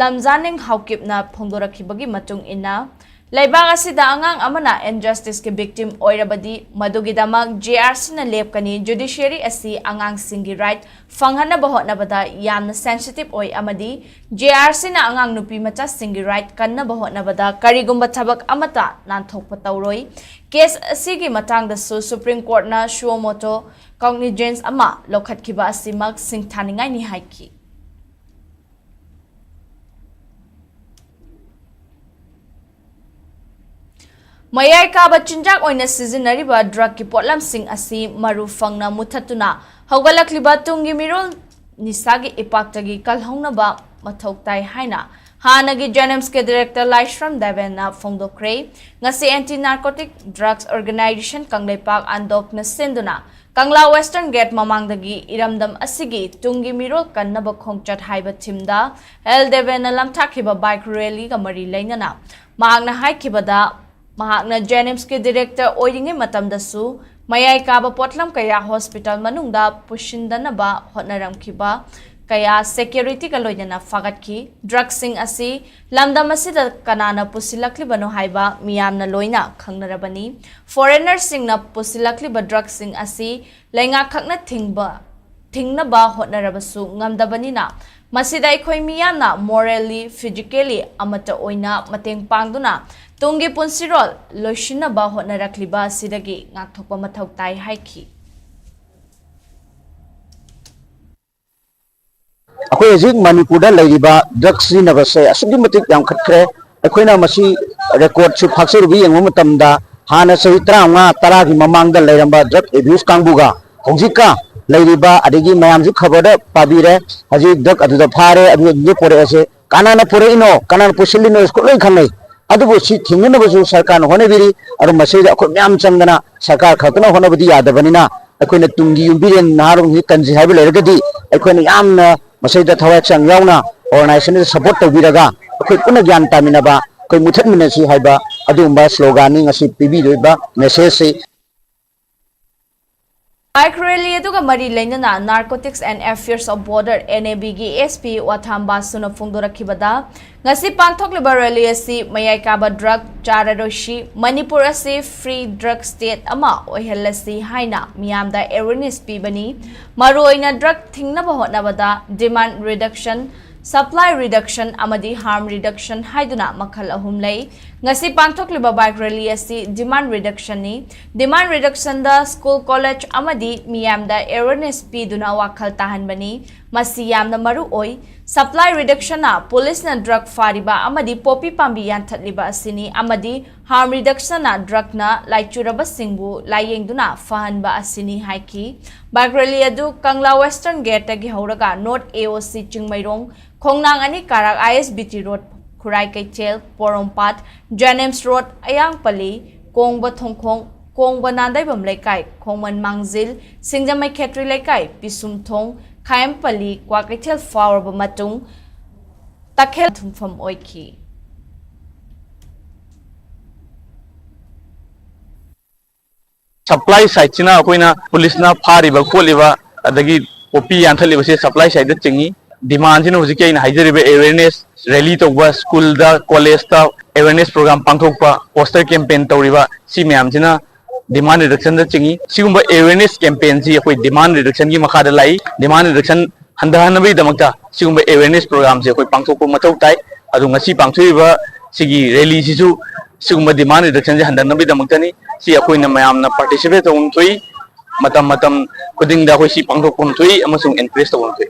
ꯂꯝꯖꯥꯅꯤꯡ ꯍꯥꯎꯀꯤꯞꯅ ꯐꯣꯡꯗꯣꯔꯛꯈꯤꯕꯒꯤ ꯃꯇꯨꯡ ꯏꯟꯅ, ꯂꯩꯕꯥꯛ ꯑꯁꯤꯗ ꯑꯉꯥꯡ ꯑꯃꯅ injusticeꯀꯤ victim ꯑꯣꯏꯔꯕꯗꯤ ꯃꯗꯨꯒꯤꯗꯃꯛ JRCꯅ ꯂꯦꯞꯀꯅꯤ꯫ Judiciary ꯑꯁꯤ ꯑꯉꯥꯡꯁꯤꯡꯒꯤ right ꯐꯪꯍꯟꯅꯕ ꯍꯣꯠꯅꯕꯗ ꯌꯥꯝꯅ sensitive ꯑꯣꯏ ꯑꯃꯗꯤ JRCꯅ ꯑꯉꯥꯡ ꯅꯨꯄꯤ ꯃꯆꯥꯁꯤꯡꯒꯤ right ꯀꯟꯅꯕ ꯍꯣꯠꯅꯕꯗ ꯀꯔꯤꯒꯨꯝꯕ ꯊꯕꯛ ꯑꯃꯠꯇ ꯅꯥꯟꯊꯣꯛꯄ ꯇꯧꯔꯣꯏ꯫ Case ꯑꯁꯤꯒꯤ ꯃꯇꯥꯡꯗꯁꯨ Supreme Courtꯅ suo motu cognizance ꯑꯃ ꯂꯧꯈꯠꯈꯤꯕ ꯑꯁꯤꯃꯛ ꯁꯤꯡꯊꯥꯅꯤꯡꯉꯥꯏꯅꯤ ꯍꯥꯏꯈꯤ꯫ ꯃꯌꯥꯏ ꯀꯥꯕ ꯆꯤꯟꯖꯥꯛ ꯑꯣꯏꯅ ꯁꯤꯖꯤꯟꯅꯔꯤꯕ drugꯀꯤ ꯄꯣꯠꯂꯝꯁꯤꯡ ꯑꯁꯤ ꯃꯔꯨ ꯐꯪꯅ ꯃꯨꯊꯠꯇꯨꯅ ꯍꯧꯒꯠꯂꯛꯂꯤꯕ ꯇꯨꯡꯒꯤ ꯃꯤꯔꯣꯜ ꯅꯤꯁꯥꯒꯤ ꯏꯄꯥꯛꯇꯒꯤ ꯀꯜꯍꯧꯅꯕ ꯃꯊꯧ ꯇꯥꯏ ꯍꯥꯏꯅ ꯍꯥꯟꯅꯒꯤ JNIMSꯀꯤ director ꯂꯥꯏꯁ꯭ꯔꯝ ꯗꯦꯕꯦꯟꯅ ꯐꯣꯡꯗꯣꯛꯈ꯭ꯔꯦ꯫ ꯉꯁꯤ Anti Narcotic Drugs Organisation Kangleipak ꯑꯟꯗꯣꯛꯅ ꯁꯤꯟꯗꯨꯅ ꯀꯪꯂꯥ Western Gate ꯃꯃꯥꯡꯗꯒꯤ ꯏꯔꯝꯗꯝ ꯑꯁꯤꯒꯤ ꯇꯨꯡꯒꯤ ꯃꯤꯔꯣꯜ ꯀꯟꯅꯕ ꯈꯣꯡꯆꯠ ꯍꯥꯏꯕ themeꯗ ꯑꯦꯜ ꯗꯦꯕꯦꯟꯅ ꯂꯝꯊꯥꯈꯤꯕ bike rallyꯒ ꯃꯔꯤ ꯂꯩꯅꯅ ꯃꯍꯥꯛꯅ ꯍꯥꯏꯈꯤꯕꯗ, ꯃꯍꯥꯛꯅ JNIMSꯀꯤ director ꯑꯣꯏꯔꯤꯉꯩ ꯃꯇꯝꯗꯁꯨ ꯃꯌꯥꯏ ꯀꯥꯕ ꯄꯣꯠꯂꯝ ꯀꯌꯥ hospital ꯃꯅꯨꯡꯗ ꯄꯨꯁꯤꯟꯗꯅꯕ ꯍꯣꯠꯅꯔꯝꯈꯤꯕ ꯀꯌꯥ securityꯒ ꯂꯣꯏꯅꯅ ꯐꯥꯒꯠꯈꯤ꯫ Drugꯁꯤꯡ ꯑꯁꯤ ꯂꯝꯗꯝ ꯑꯁꯤꯗ ꯀꯅꯥꯅ ꯄꯨꯁꯤꯜꯂꯛꯂꯤꯕꯅꯣ ꯍꯥꯏꯕ ꯃꯤꯌꯥꯝꯅ ꯂꯣꯏꯅ ꯈꯪꯅꯔꯕꯅꯤ꯫ Foreignerꯁꯤꯡꯅ ꯄꯨꯁꯤꯜꯂꯛꯂꯤꯕ drugꯁꯤꯡ ꯑꯁꯤ ꯂꯩꯉꯥꯛꯈꯛꯅ ꯊꯤꯡꯕ, ꯊꯤꯡꯅꯕ ꯍꯣꯠꯅꯔꯕꯁꯨ ꯉꯝꯗꯕꯅꯤꯅ, ꯃꯁꯤꯗ ꯑꯩꯈꯣꯏ ꯃꯤꯌꯥꯝꯅ morally, physically ꯑꯃꯠꯇ ꯑꯣꯏꯅ ꯃꯇꯦꯡ ꯄꯥꯡꯗꯨꯅ ꯇꯨꯡꯒꯤ ꯄꯨꯟꯁꯤꯔꯣꯜ ꯂꯣꯏꯁꯤꯟꯅꯕ ꯍꯣꯠꯅꯔꯛꯂꯤꯕ ꯑꯁꯤꯗꯒꯤ ꯉꯥꯛꯊꯣꯛꯄ ꯃꯊꯧ ꯇꯥꯏ ꯍꯥꯏꯈꯤ꯫ ꯑꯩꯈꯣꯏ ꯍꯧꯖꯤꯛ ꯃꯅꯤꯄꯨꯔꯗ ꯂꯩꯔꯤꯕ ꯗ꯭ꯔꯒ ꯁꯤꯖꯤꯟꯅꯕꯁꯦ ꯑꯁꯨꯛꯀꯤ ꯃꯇꯤꯛ ꯌꯥꯝꯈꯠꯈ꯭ꯔꯦ꯫ ꯑꯩꯈꯣꯏꯅ ꯃꯁꯤ ꯔꯦꯀꯣꯔꯠꯁꯨ ꯐꯥꯛꯆꯔꯨꯕ ꯌꯦꯡꯕ ꯃꯇꯝꯗ, ꯍꯥꯟꯅ ꯆꯍꯤ ꯇꯔꯥꯃꯉꯥ ꯇꯔꯥꯒꯤ ꯃꯃꯥꯡꯗ ꯂꯩꯔꯝꯕ ꯗ꯭ꯔꯒ ꯑꯦꯕ꯭ꯌꯨꯁ ꯀꯥꯡꯕꯨꯒ ꯍꯧꯖꯤꯛꯀ ꯂꯩꯔꯤꯕ, ꯑꯗꯒꯤ ꯃꯌꯥꯝꯁꯨ ꯈꯕꯔꯗ ꯄꯥꯕꯤꯔꯦ, ꯍꯧꯖꯤꯛ ꯗ꯭ꯔꯒ ꯑꯗꯨꯗ ꯐꯥꯔꯦ, ꯑꯗꯨ ꯑꯗꯨꯗ ꯄꯣꯔꯛꯑꯦꯁꯦ꯫ ꯀꯅꯥꯅ ꯄꯨꯔꯛꯏꯅꯣ, ꯀꯅꯥꯅ ꯄꯨꯁꯤꯜꯂꯤꯅꯣ, ꯁ꯭ꯀꯨꯜ ꯂꯣꯏ ꯈꯪꯅꯩ꯫ ꯑꯗꯨꯕꯨ ꯁꯤ ꯊꯤꯡꯅꯅꯕꯁꯨ ꯁꯔꯀꯥꯔꯅ ꯍꯣꯠꯅꯕꯤꯔꯤ꯫ ꯑꯗꯨ ꯃꯁꯤꯗ ꯑꯩꯈꯣꯏ ꯃꯌꯥꯝ ꯆꯪꯗꯅ, ꯁꯔꯀꯥꯔ ꯈꯛꯇꯅ ꯍꯣꯠꯅꯕꯗꯤ ꯌꯥꯗꯕꯅꯤꯅ, ꯑꯩꯈꯣꯏꯅ ꯇꯨꯡꯒꯤ ꯌꯨꯝꯕꯤꯔꯦꯟ ꯅꯍꯥꯔꯣꯜꯁꯤ ꯀꯟꯁꯤ ꯍꯥꯏꯕ ꯂꯩꯔꯒꯗꯤ, ꯑꯩꯈꯣꯏꯅ ꯌꯥꯝꯅ ꯃꯁꯤꯗ ꯊꯋꯥꯏ ꯍꯛꯆꯥꯡ ꯌꯥꯎꯅ organization ꯁꯤꯗ support ꯇꯧꯕꯤꯔꯒ, ꯑꯩꯈꯣꯏ ꯄꯨꯟꯅ ꯒ꯭ꯌꯥꯟ ꯇꯥꯃꯤꯟꯅꯕ, ꯑꯩꯈꯣꯏ ꯃꯨꯊꯠꯃꯤꯟꯅꯁꯤ ꯍꯥꯏꯕ ꯑꯗꯨꯒꯨꯝꯕ slogan ꯅꯤ ꯉꯁꯤ ꯄꯤꯕꯤꯔꯤꯕ message ꯁꯤ꯫ Bike rally ꯑꯗꯨꯒ ꯃꯔꯤ ꯂꯩꯅꯅ Narcotics and Affairs of Border, N A B ꯒꯤ S P ꯋꯥꯊꯥꯝ ꯕꯥꯁꯨꯅ ꯐꯣꯡꯗꯣꯔꯛꯈꯤꯕꯗ, ꯉꯁꯤ ꯄꯥꯡꯊꯣꯛꯂꯤꯕ rally ꯑꯁꯤ ꯃꯌꯥꯏ ꯀꯥꯕ drug ꯆꯥꯔꯔꯣꯏꯁꯤ, ꯃꯅꯤꯄꯨꯔ ꯑꯁꯤ free drug state ꯑꯃ ꯑꯣꯏꯍꯜꯂꯁꯤ ꯍꯥꯏꯅ ꯃꯤꯌꯥꯝꯗ awareness ꯄꯤꯕꯅꯤ꯫ ꯃꯔꯨꯑꯣꯏꯅ drug ꯊꯤꯡꯅꯕ ꯍꯣꯠꯅꯕꯗ demand reduction, supply reduction ꯑꯃꯗꯤ harm reduction ꯍꯥꯏꯗꯨꯅ ꯃꯈꯜ ꯑꯍꯨꯝ ꯂꯩ꯫ ꯉꯁꯤ ꯄꯥꯡꯊꯣꯛꯂꯤꯕ bike rally ꯑꯁꯤ demand reduction ꯅꯤ꯫ Demand reduction ꯗ school, college ꯑꯃꯗꯤ ꯃꯤꯌꯥꯝꯗ awareness ꯄꯤꯗꯨꯅ ꯋꯥꯈꯜ ꯇꯥꯍꯟꯕꯅꯤ꯫ ꯃꯁꯤ ꯌꯥꯝꯅ ꯃꯔꯨ ꯑꯣꯏ꯫ Supply reduction ꯅ police ꯅ drug ꯐꯥꯔꯤꯕ ꯑꯃꯗꯤ poppy ꯄꯥꯝꯕꯤ ꯌꯥꯟꯊꯠꯂꯤꯕ ꯑꯁꯤꯅꯤ ꯑꯃꯗꯤ harm reduction ꯅ drug ꯅ ꯂꯥꯏꯆꯨꯔꯕꯁꯤꯡꯕꯨ ꯂꯥꯌꯦꯡꯗꯨꯅ ꯐꯍꯟꯕ ꯑꯁꯤꯅꯤ ꯍꯥꯏꯈꯤ꯫ Bike rally ꯑꯗꯨ ꯀꯪꯂꯥ Western Gate ꯇꯒꯤ ꯍꯧꯔꯒ North A O C Chingmeirong, ꯈꯣꯡꯅꯥꯡ ꯑꯅꯤ ꯀꯥꯔꯛ I S B T Road, ꯈꯨꯔꯥꯏ ꯀꯩꯊꯦꯜ, ꯄꯣꯔꯣꯝꯄꯥꯠ, JNIMS Road, ꯑꯌꯥꯡꯄꯜꯂꯤ, ꯀꯣꯡꯕ ꯊꯣꯡꯈꯣꯡ, ꯀꯣꯡꯕ ꯅꯥꯟꯗꯩꯕꯝ ꯂꯩꯀꯥꯏ, ꯈꯣꯡꯃꯟ ꯃꯥꯡꯖꯤꯜ, ꯁꯤꯡꯖꯃꯩ ꯈꯦꯇ꯭ꯔꯤ ꯂꯩꯀꯥꯏ, ꯄꯤꯁꯨꯝꯊꯣꯡ, ꯈꯥꯌꯦꯝꯄꯜꯂꯤ, ꯀ꯭ꯋꯥꯀꯩꯊꯦꯜ ꯐꯥꯎꯔꯕ ꯃꯇꯨꯡ ꯇꯈꯦꯜ ꯊꯨꯡꯐꯝ ꯑꯣꯏꯈꯤ꯫ Supply side ꯁꯤꯅ ꯑꯩꯈꯣꯏꯅ police ꯅ ꯐꯥꯔꯤꯕ ꯈꯣꯠꯂꯤꯕ ꯑꯗꯒꯤ poppy ꯌꯥꯟꯊꯠꯂꯤꯕꯁꯦ supply side ꯇ ꯆꯤꯡꯏ꯫ Demand ꯁꯤꯅ ꯍꯧꯖꯤꯛꯀꯤ ꯑꯩꯅ ꯍꯥꯏꯖꯔꯤꯕ awareness rally ꯇꯧꯕ, school ꯗ, college ꯇ awareness program ꯄꯥꯡꯊꯣꯛꯄ, poster campaign ꯇꯧꯔꯤꯕ, ꯁꯤ ꯃꯌꯥꯝꯁꯤꯅ demand reduction ꯗ ꯆꯤꯡꯏ꯫ ꯁꯤꯒꯨꯝꯕ awareness campaign ꯁꯤ ꯑꯩꯈꯣꯏ demand reduction ꯒꯤ ꯃꯈꯥꯗ ꯂꯥꯛꯏ꯫ Demand reduction ꯍꯟꯊꯍꯟꯅꯕꯒꯤꯗꯃꯛꯇ ꯁꯤꯒꯨꯝꯕ awareness programꯁꯦ ꯑꯩꯈꯣꯏ ꯄꯥꯡꯊꯣꯛꯄ ꯃꯊꯧ ꯇꯥꯏ꯫ ꯑꯗꯣ ꯉꯁꯤ ꯄꯥꯡꯊꯣꯛꯏꯕ ꯁꯤꯒꯤ rallyꯁꯤꯁꯨ ꯁꯤꯒꯨꯝꯕ demand reductionꯁꯦ ꯍꯟꯊꯅꯕꯒꯤꯗꯃꯛꯇꯅꯤ꯫ ꯁꯤ ꯑꯩꯈꯣꯏꯅ ꯃꯌꯥꯝꯅ participate ꯇꯧꯐꯝ ꯊꯣꯛꯏ꯫ ꯃꯇꯝ ꯃꯇꯝ ꯈꯨꯗꯤꯡꯗ ꯑꯩꯈꯣꯏ ꯁꯤ ꯄꯥꯡꯊꯣꯛꯐꯝ ꯊꯣꯛꯏ ꯑꯃꯁꯨꯡ encourage ꯇꯧꯐꯝ ꯊꯣꯛꯏ꯫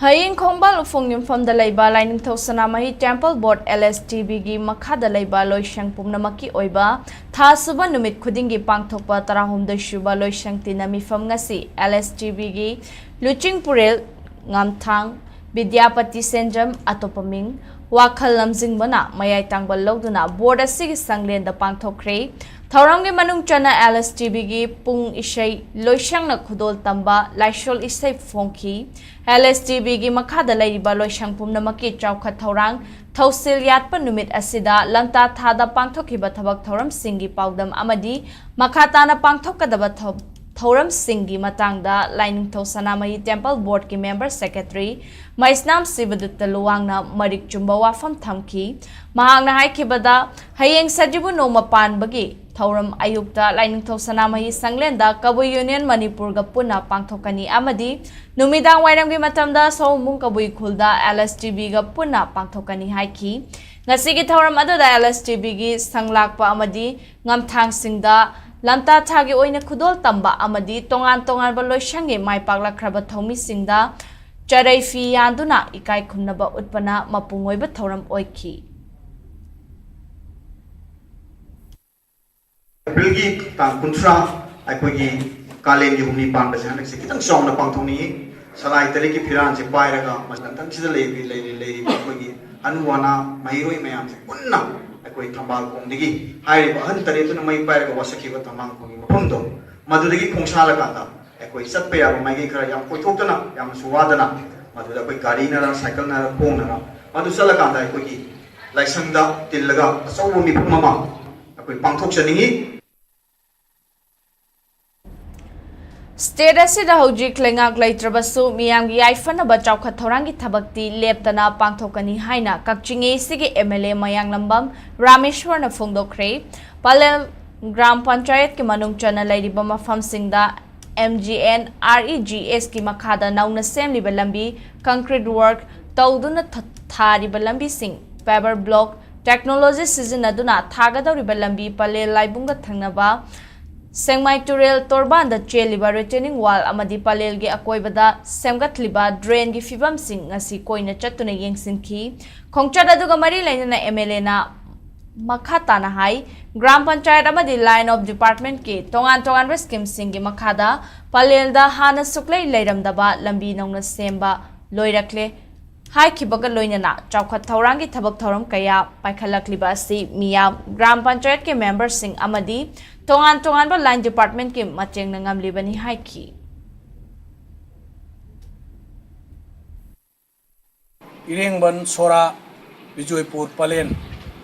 ꯍꯌꯦꯡ ꯈꯣꯡꯕꯥꯜ ꯎꯐꯣꯡ ꯌꯨꯝꯐꯝꯗ ꯂꯩꯕ ꯂꯥꯏꯅꯤꯡꯊꯧ ꯁꯅꯥꯃꯍꯤ Temple Board, LSTBꯒꯤ ꯃꯈꯥꯗ ꯂꯩꯕ ꯂꯣꯏꯁꯪ ꯄꯨꯝꯅꯃꯛꯀꯤ ꯑꯣꯏꯕ ꯊꯥ ꯁꯨꯕ ꯅꯨꯃꯤꯠ ꯈꯨꯗꯤꯡꯒꯤ ꯄꯥꯡꯊꯣꯛꯄ ꯇꯔꯥꯍꯨꯝꯗꯣꯏ ꯁꯨꯕ ꯂꯣꯏꯁꯪ ꯇꯤꯟꯅ ꯃꯤꯐꯝ ꯉꯁꯤ LSTBꯒꯤ ꯂꯨꯆꯤꯡꯄꯨꯔꯦꯜ ꯉꯥꯝꯊꯥꯡ ꯕꯤꯗ꯭ꯌꯥꯄꯇꯤ ꯁꯦꯟꯖꯝ, ꯑꯇꯣꯞꯄ ꯃꯤꯡ, ꯋꯥꯈꯜ ꯂꯝꯖꯤꯡꯕꯅ ꯃꯌꯥꯏ ꯇꯥꯡꯕ ꯂꯧꯗꯨꯅ board ꯑꯁꯤꯒꯤ ꯁꯪꯂꯦꯟꯗ ꯄꯥꯡꯊꯣꯛꯈ꯭ꯔꯦ꯫ ꯊꯧꯔꯝꯒꯤ ꯃꯅꯨꯡ ꯆꯟꯅ LSTBꯒꯤ ꯄꯨꯡ ꯏꯁꯩ ꯂꯣꯏꯁꯪꯅ ꯈꯨꯗꯣꯜ ꯇꯝꯕ ꯂꯥꯏꯁꯣꯜ ꯏꯁꯩ ꯐꯣꯡꯈꯤ꯫ LSTBꯒꯤ ꯃꯈꯥꯗ ꯂꯩꯔꯤꯕ ꯂꯣꯏꯁꯪ ꯄꯨꯝꯅꯃꯛꯀꯤ ꯆꯥꯎꯈꯠ ꯊꯧꯔꯥꯡ ꯊꯧꯁꯤꯜ ꯌꯥꯠꯄ ꯅꯨꯃꯤꯠ ꯑꯁꯤꯗ ꯂꯝꯇꯥ ꯊꯥꯗ ꯄꯥꯡꯊꯣꯛꯈꯤꯕ ꯊꯕꯛ ꯊꯧꯔꯝꯁꯤꯡꯒꯤ ꯄꯥꯎꯗꯝ ꯑꯃꯗꯤ ꯃꯈꯥ ꯇꯥꯅ ꯄꯥꯡꯊꯣꯛꯀꯗꯕ ꯊꯧ-, ꯊꯧꯔꯝꯁꯤꯡꯒꯤ ꯃꯇꯥꯡꯗ ꯂꯥꯏꯅꯤꯡꯊꯧ ꯁꯅꯥꯃꯍꯤ Temple Boardꯀꯤ member secretary ꯃꯩꯁꯅꯥꯝ ꯁꯤꯕꯗꯨꯠꯇ ꯂꯨꯋꯥꯡꯅ ꯃꯔꯤꯛ ꯆꯨꯝꯕ ꯋꯥꯐꯝ ꯊꯝꯈꯤ꯫ ꯃꯍꯥꯛꯅ ꯍꯥꯏꯈꯤꯕꯗ, ꯍꯌꯦꯡ ꯁꯖꯤꯕꯨ ꯅꯣꯡꯃ ꯄꯥꯟꯕꯒꯤ ꯊꯧꯔꯝ ꯑꯌꯨꯛꯇ ꯂꯥꯏꯅꯤꯡꯊꯧ ꯁꯅꯥꯃꯍꯤ ꯁꯪꯂꯦꯟꯗ ꯀꯕꯨꯏ Union ꯃꯅꯤꯄꯨꯔꯒ ꯄꯨꯟꯅ ꯄꯥꯡꯊꯣꯛꯀꯅꯤ ꯑꯃꯗꯤ ꯅꯨꯃꯤꯗꯥꯡ ꯋꯥꯏꯔꯝꯒꯤ ꯃꯇꯝꯗ ꯁꯑꯣꯝꯕꯨꯡ ꯀꯕꯨꯏ ꯈꯨꯜꯗ LSTBꯒ ꯄꯨꯟꯅ ꯄꯥꯡꯊꯣꯛꯀꯅꯤ ꯍꯥꯏꯈꯤ꯫ ꯉꯁꯤꯒꯤ ꯊꯧꯔꯝ ꯑꯗꯨꯗ LSTBꯒꯤ ꯁꯪꯂꯥꯛꯄ ꯑꯃꯗꯤ ꯉꯝꯊꯥꯡꯁꯤꯡꯗ ꯂꯝꯇꯥ ꯊꯥꯒꯤ ꯑꯣꯏꯅ ꯈꯨꯗꯣꯜ ꯇꯝꯕ ꯑꯃꯗꯤ ꯇꯣꯉꯥꯟ ꯇꯣꯉꯥꯟꯕ ꯂꯣꯏꯁꯪꯒꯤ ꯃꯥꯏ ꯄꯥꯛꯂꯛꯈ꯭ꯔꯕ ꯊꯧꯃꯤꯁꯤꯡꯗ ꯆꯔꯩ ꯐꯤ ꯌꯥꯟꯗꯨꯅ ꯏꯀꯥꯏ ꯈꯨꯝꯅꯕ ꯎꯠꯄꯅ ꯃꯄꯨꯡ ꯑꯣꯏꯕ ꯊꯧꯔꯝ ꯑꯣꯏꯈꯤ꯫ ꯑꯦꯄ꯭ꯔꯤꯜꯒꯤ ꯇꯥꯡ ꯀꯨꯟꯊ꯭ꯔꯥ ꯑꯩꯈꯣꯏꯒꯤ ꯀꯥꯂꯦꯟꯒꯤ ꯍꯨꯝꯅꯤ ꯄꯥꯟꯕꯁꯦ ꯍꯟꯗꯛꯁꯦ ꯈꯤꯇꯪ ꯆꯥꯎꯅ ꯄꯥꯡꯊꯣꯛꯅꯤꯡꯉꯤ꯫ ꯁꯂꯥꯏ ꯇꯔꯦꯠꯀꯤ ꯐꯤꯔꯥꯜꯁꯦ ꯄꯥꯏꯔꯒ ꯃꯁꯤ ꯂꯝꯗꯝꯁꯤꯗ ꯂꯩꯔꯤ-, ꯂꯩꯔꯤ-, ꯂꯩꯔꯤꯕ ꯑꯩꯈꯣꯏꯒꯤ ꯍꯅꯨ ꯍꯅꯥ ꯃꯍꯩꯔꯣꯏ ꯃꯌꯥꯝꯁꯦ ꯄꯨꯟꯅ ꯑꯩꯈꯣꯏ ꯊꯝꯕꯥꯜ ꯈꯣꯡꯗꯒꯤ ꯍꯥꯏꯔꯤꯕ ꯑꯍꯟ ꯇꯔꯦꯠꯇꯨꯅ ꯃꯩ ꯄꯥꯏꯔꯒ ꯋꯥꯁꯛꯈꯤꯕ ꯊꯝꯕꯥꯜ ꯈꯣꯡꯒꯤ ꯃꯐꯝꯗꯣ ꯃꯗꯨꯗꯒꯤ ꯈꯣꯡꯁꯥꯜꯂꯀꯥꯟꯗ ꯑꯩꯈꯣꯏ ꯆꯠꯄ ꯌꯥꯕ ꯃꯥꯏꯀꯩ ꯈꯔ ꯌꯥꯝ ꯀꯣꯏꯊꯣꯛꯇꯅ ꯌꯥꯝꯅꯁꯨ ꯋꯥꯗꯅ ꯃꯗꯨꯗ ꯑꯩꯈꯣꯏ ꯒꯥꯔꯤꯅꯔ ꯁꯥꯏꯀꯜꯅꯔ ꯈꯣꯡꯅꯔ ꯃꯗꯨ ꯆꯠꯂꯀꯥꯟꯗ ꯑꯩꯈꯣꯏꯒꯤ ꯂꯥꯏꯁꯪꯗ ꯇꯤꯜꯂꯒ ꯑꯆꯧꯕ ꯃꯤꯐꯝ ꯑꯃ ꯑꯩꯈꯣꯏ ꯄꯥꯡꯊꯣꯛꯆꯅꯤꯡꯉꯤ꯫ State ꯑꯁꯤꯗ ꯍꯧꯖꯤꯛ ꯂꯩꯉꯥꯛ ꯂꯩꯇ꯭ꯔꯕꯁꯨ ꯃꯤꯌꯥꯝꯒꯤ ꯌꯥꯏꯐꯅꯕ ꯆꯥꯎꯈꯠ ꯊꯧꯔꯥꯡꯒꯤ ꯊꯕꯛꯇꯤ ꯂꯦꯞꯇꯅ ꯄꯥꯡꯊꯣꯛꯀꯅꯤ ꯍꯥꯏꯅ ꯀꯛꯆꯤꯡ ACꯒꯤ MLA ꯃꯌꯥꯡꯂꯝꯕꯝ ꯔꯥꯃꯦꯁ꯭ꯋꯔꯅ ꯐꯣꯡꯗꯣꯛꯈ꯭ꯔꯦ꯫ ꯄꯂꯦꯜ ꯒ꯭ꯔꯥꯝ ꯄꯟꯆꯥꯌꯠꯀꯤ ꯃꯅꯨꯡ ꯆꯟꯅ ꯂꯩꯔꯤꯕ ꯃꯐꯝꯁꯤꯡꯗ M G N R E G S ꯀꯤ ꯃꯈꯥꯗ ꯅꯧꯅ ꯁꯦꯝꯂꯤꯕ ꯂꯝꯕꯤ concrete work ꯇꯧꯗꯨꯅ ꯊ- ꯊꯥꯔꯤꯕ ꯂꯝꯕꯤꯁꯤꯡ paver block technology ꯁꯤꯖꯤꯟꯅꯗꯨꯅ ꯊꯥꯒꯗꯧꯔꯤꯕ ꯂꯝꯕꯤ ꯄꯂꯦꯜ ꯂꯥꯏꯕꯨꯡꯒ ꯊꯪꯅꯕ ꯁꯦꯡꯃꯥꯏ ꯇꯨꯔꯦꯜ ꯇꯣꯔꯕꯥꯟꯗ ꯆꯦꯜꯂꯤꯕ retaining wall ꯑꯃꯗꯤ ꯄꯂꯦꯜꯒꯤ ꯑꯀꯣꯏꯕꯗ ꯁꯦꯝꯒꯠꯂꯤꯕ drainꯒꯤ ꯐꯤꯕꯝꯁꯤꯡ ꯉꯁꯤ ꯀꯣꯏꯅ ꯆꯠꯇꯨꯅ ꯌꯦꯡꯁꯤꯟꯈꯤ꯫ ꯈꯣꯡꯆꯠ ꯑꯗꯨꯒ ꯃꯔꯤ ꯂꯩꯅꯅ M L Aꯅ ꯃꯈꯥ ꯇꯥꯅ ꯍꯥꯏ, ꯒ꯭ꯔꯥꯝ ꯄꯟꯆꯥꯌꯠ ꯑꯃꯗꯤ line of departmentꯀꯤ ꯇꯣꯉꯥꯟ ꯇꯣꯉꯥꯟꯕ schemeꯁꯤꯡꯒꯤ ꯃꯈꯥꯗ ꯄꯂꯦꯜꯗ ꯍꯥꯟꯅ ꯁꯨꯛꯂꯩ ꯂꯩꯔꯝꯗꯕ ꯂꯝꯕꯤ ꯅꯧꯅ ꯁꯦꯝꯕ ꯂꯣꯏꯔꯛꯂꯦ ꯍꯥꯏꯈꯤꯕꯒ ꯂꯣꯏꯅꯅ ꯆꯥꯎꯈꯠ ꯊꯧꯔꯥꯡꯒꯤ ꯊꯕꯛ ꯊꯧꯔꯝ ꯀꯌꯥ ꯄꯥꯏꯈꯠꯂꯛꯂꯤꯕ ꯑꯁꯤ ꯃꯤꯌꯥꯝ ꯒ꯭ꯔꯥꯝ ꯄꯟꯆꯥꯌꯠꯀꯤ memberꯁꯤꯡ ꯑꯃꯗꯤ ꯇꯣꯉꯥꯟ ꯇꯣꯉꯥꯟꯕ line departmentꯀꯤ ꯃꯇꯦꯡꯅ ꯉꯝꯂꯤꯕꯅꯤ ꯍꯥꯏꯈꯤ꯫ ꯏꯔꯦꯡꯕꯟ, ꯁꯣꯔꯥ, ꯕꯤꯖꯣꯏꯄꯨꯔ, ꯄꯂꯦꯟ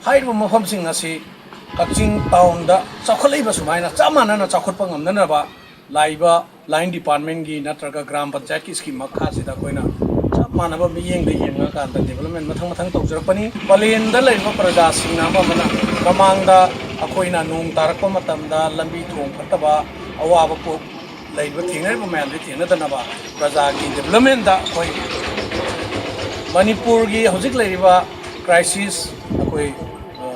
ꯍꯥꯏꯔꯤꯕ ꯃꯐꯝꯁꯤꯡ ꯑꯁꯤ ꯀꯛꯆꯤꯡ townꯗ ꯆꯥꯎꯈꯠꯂꯛꯏꯕ ꯁꯨꯃꯥꯏꯅ ꯆꯞ ꯃꯥꯟꯅꯅ ꯆꯥꯎꯈꯠꯄ ꯉꯝꯅꯅꯕ ꯂꯥꯛꯏꯕ line departmentꯀꯤ ꯅꯠꯇ꯭ꯔꯒ ꯒ꯭ꯔꯥꯝ ꯄꯟꯆꯥꯌꯠꯀꯤ scheme ꯃꯈꯥꯁꯤꯗ ꯑꯩꯈꯣꯏꯅ ꯆꯞ ꯃꯥꯟꯅꯕ ꯃꯤꯠꯌꯦꯡꯗ ꯌꯦꯡꯉꯀꯥꯟꯗ development ꯃꯊꯪ ꯃꯊꯪ ꯇꯧꯖꯔꯛꯄꯅꯤ꯫ ꯄꯂꯦꯟꯗ ꯂꯩꯔꯤꯕ ꯄ꯭ꯔꯖꯥꯁꯤꯡꯅ ꯑꯃ ꯑꯃꯅ ꯃꯃꯥꯡꯗ ꯑꯩꯈꯣꯏꯅ ꯅꯣꯡ ꯇꯥꯔꯛꯄ ꯃꯇꯝꯗ ꯂꯝꯕꯤ ꯊꯣꯡ ꯐꯠꯇꯕ ꯑꯋꯥꯕ ꯄꯣ-, ꯂꯩꯔꯤꯕ ꯊꯦꯡꯅꯔꯤꯕ ꯃꯌꯥꯝꯁꯤ ꯊꯦꯡꯅꯗꯅꯕ ꯄ꯭ꯔꯖꯥꯒꯤ developmentꯇ ꯑꯩꯈꯣꯏ ꯃꯅꯤꯄꯨꯔꯒꯤ ꯍꯧꯖꯤꯛ ꯂꯩꯔꯤꯕ crisis ꯑꯩꯈꯣꯏ, ꯑ,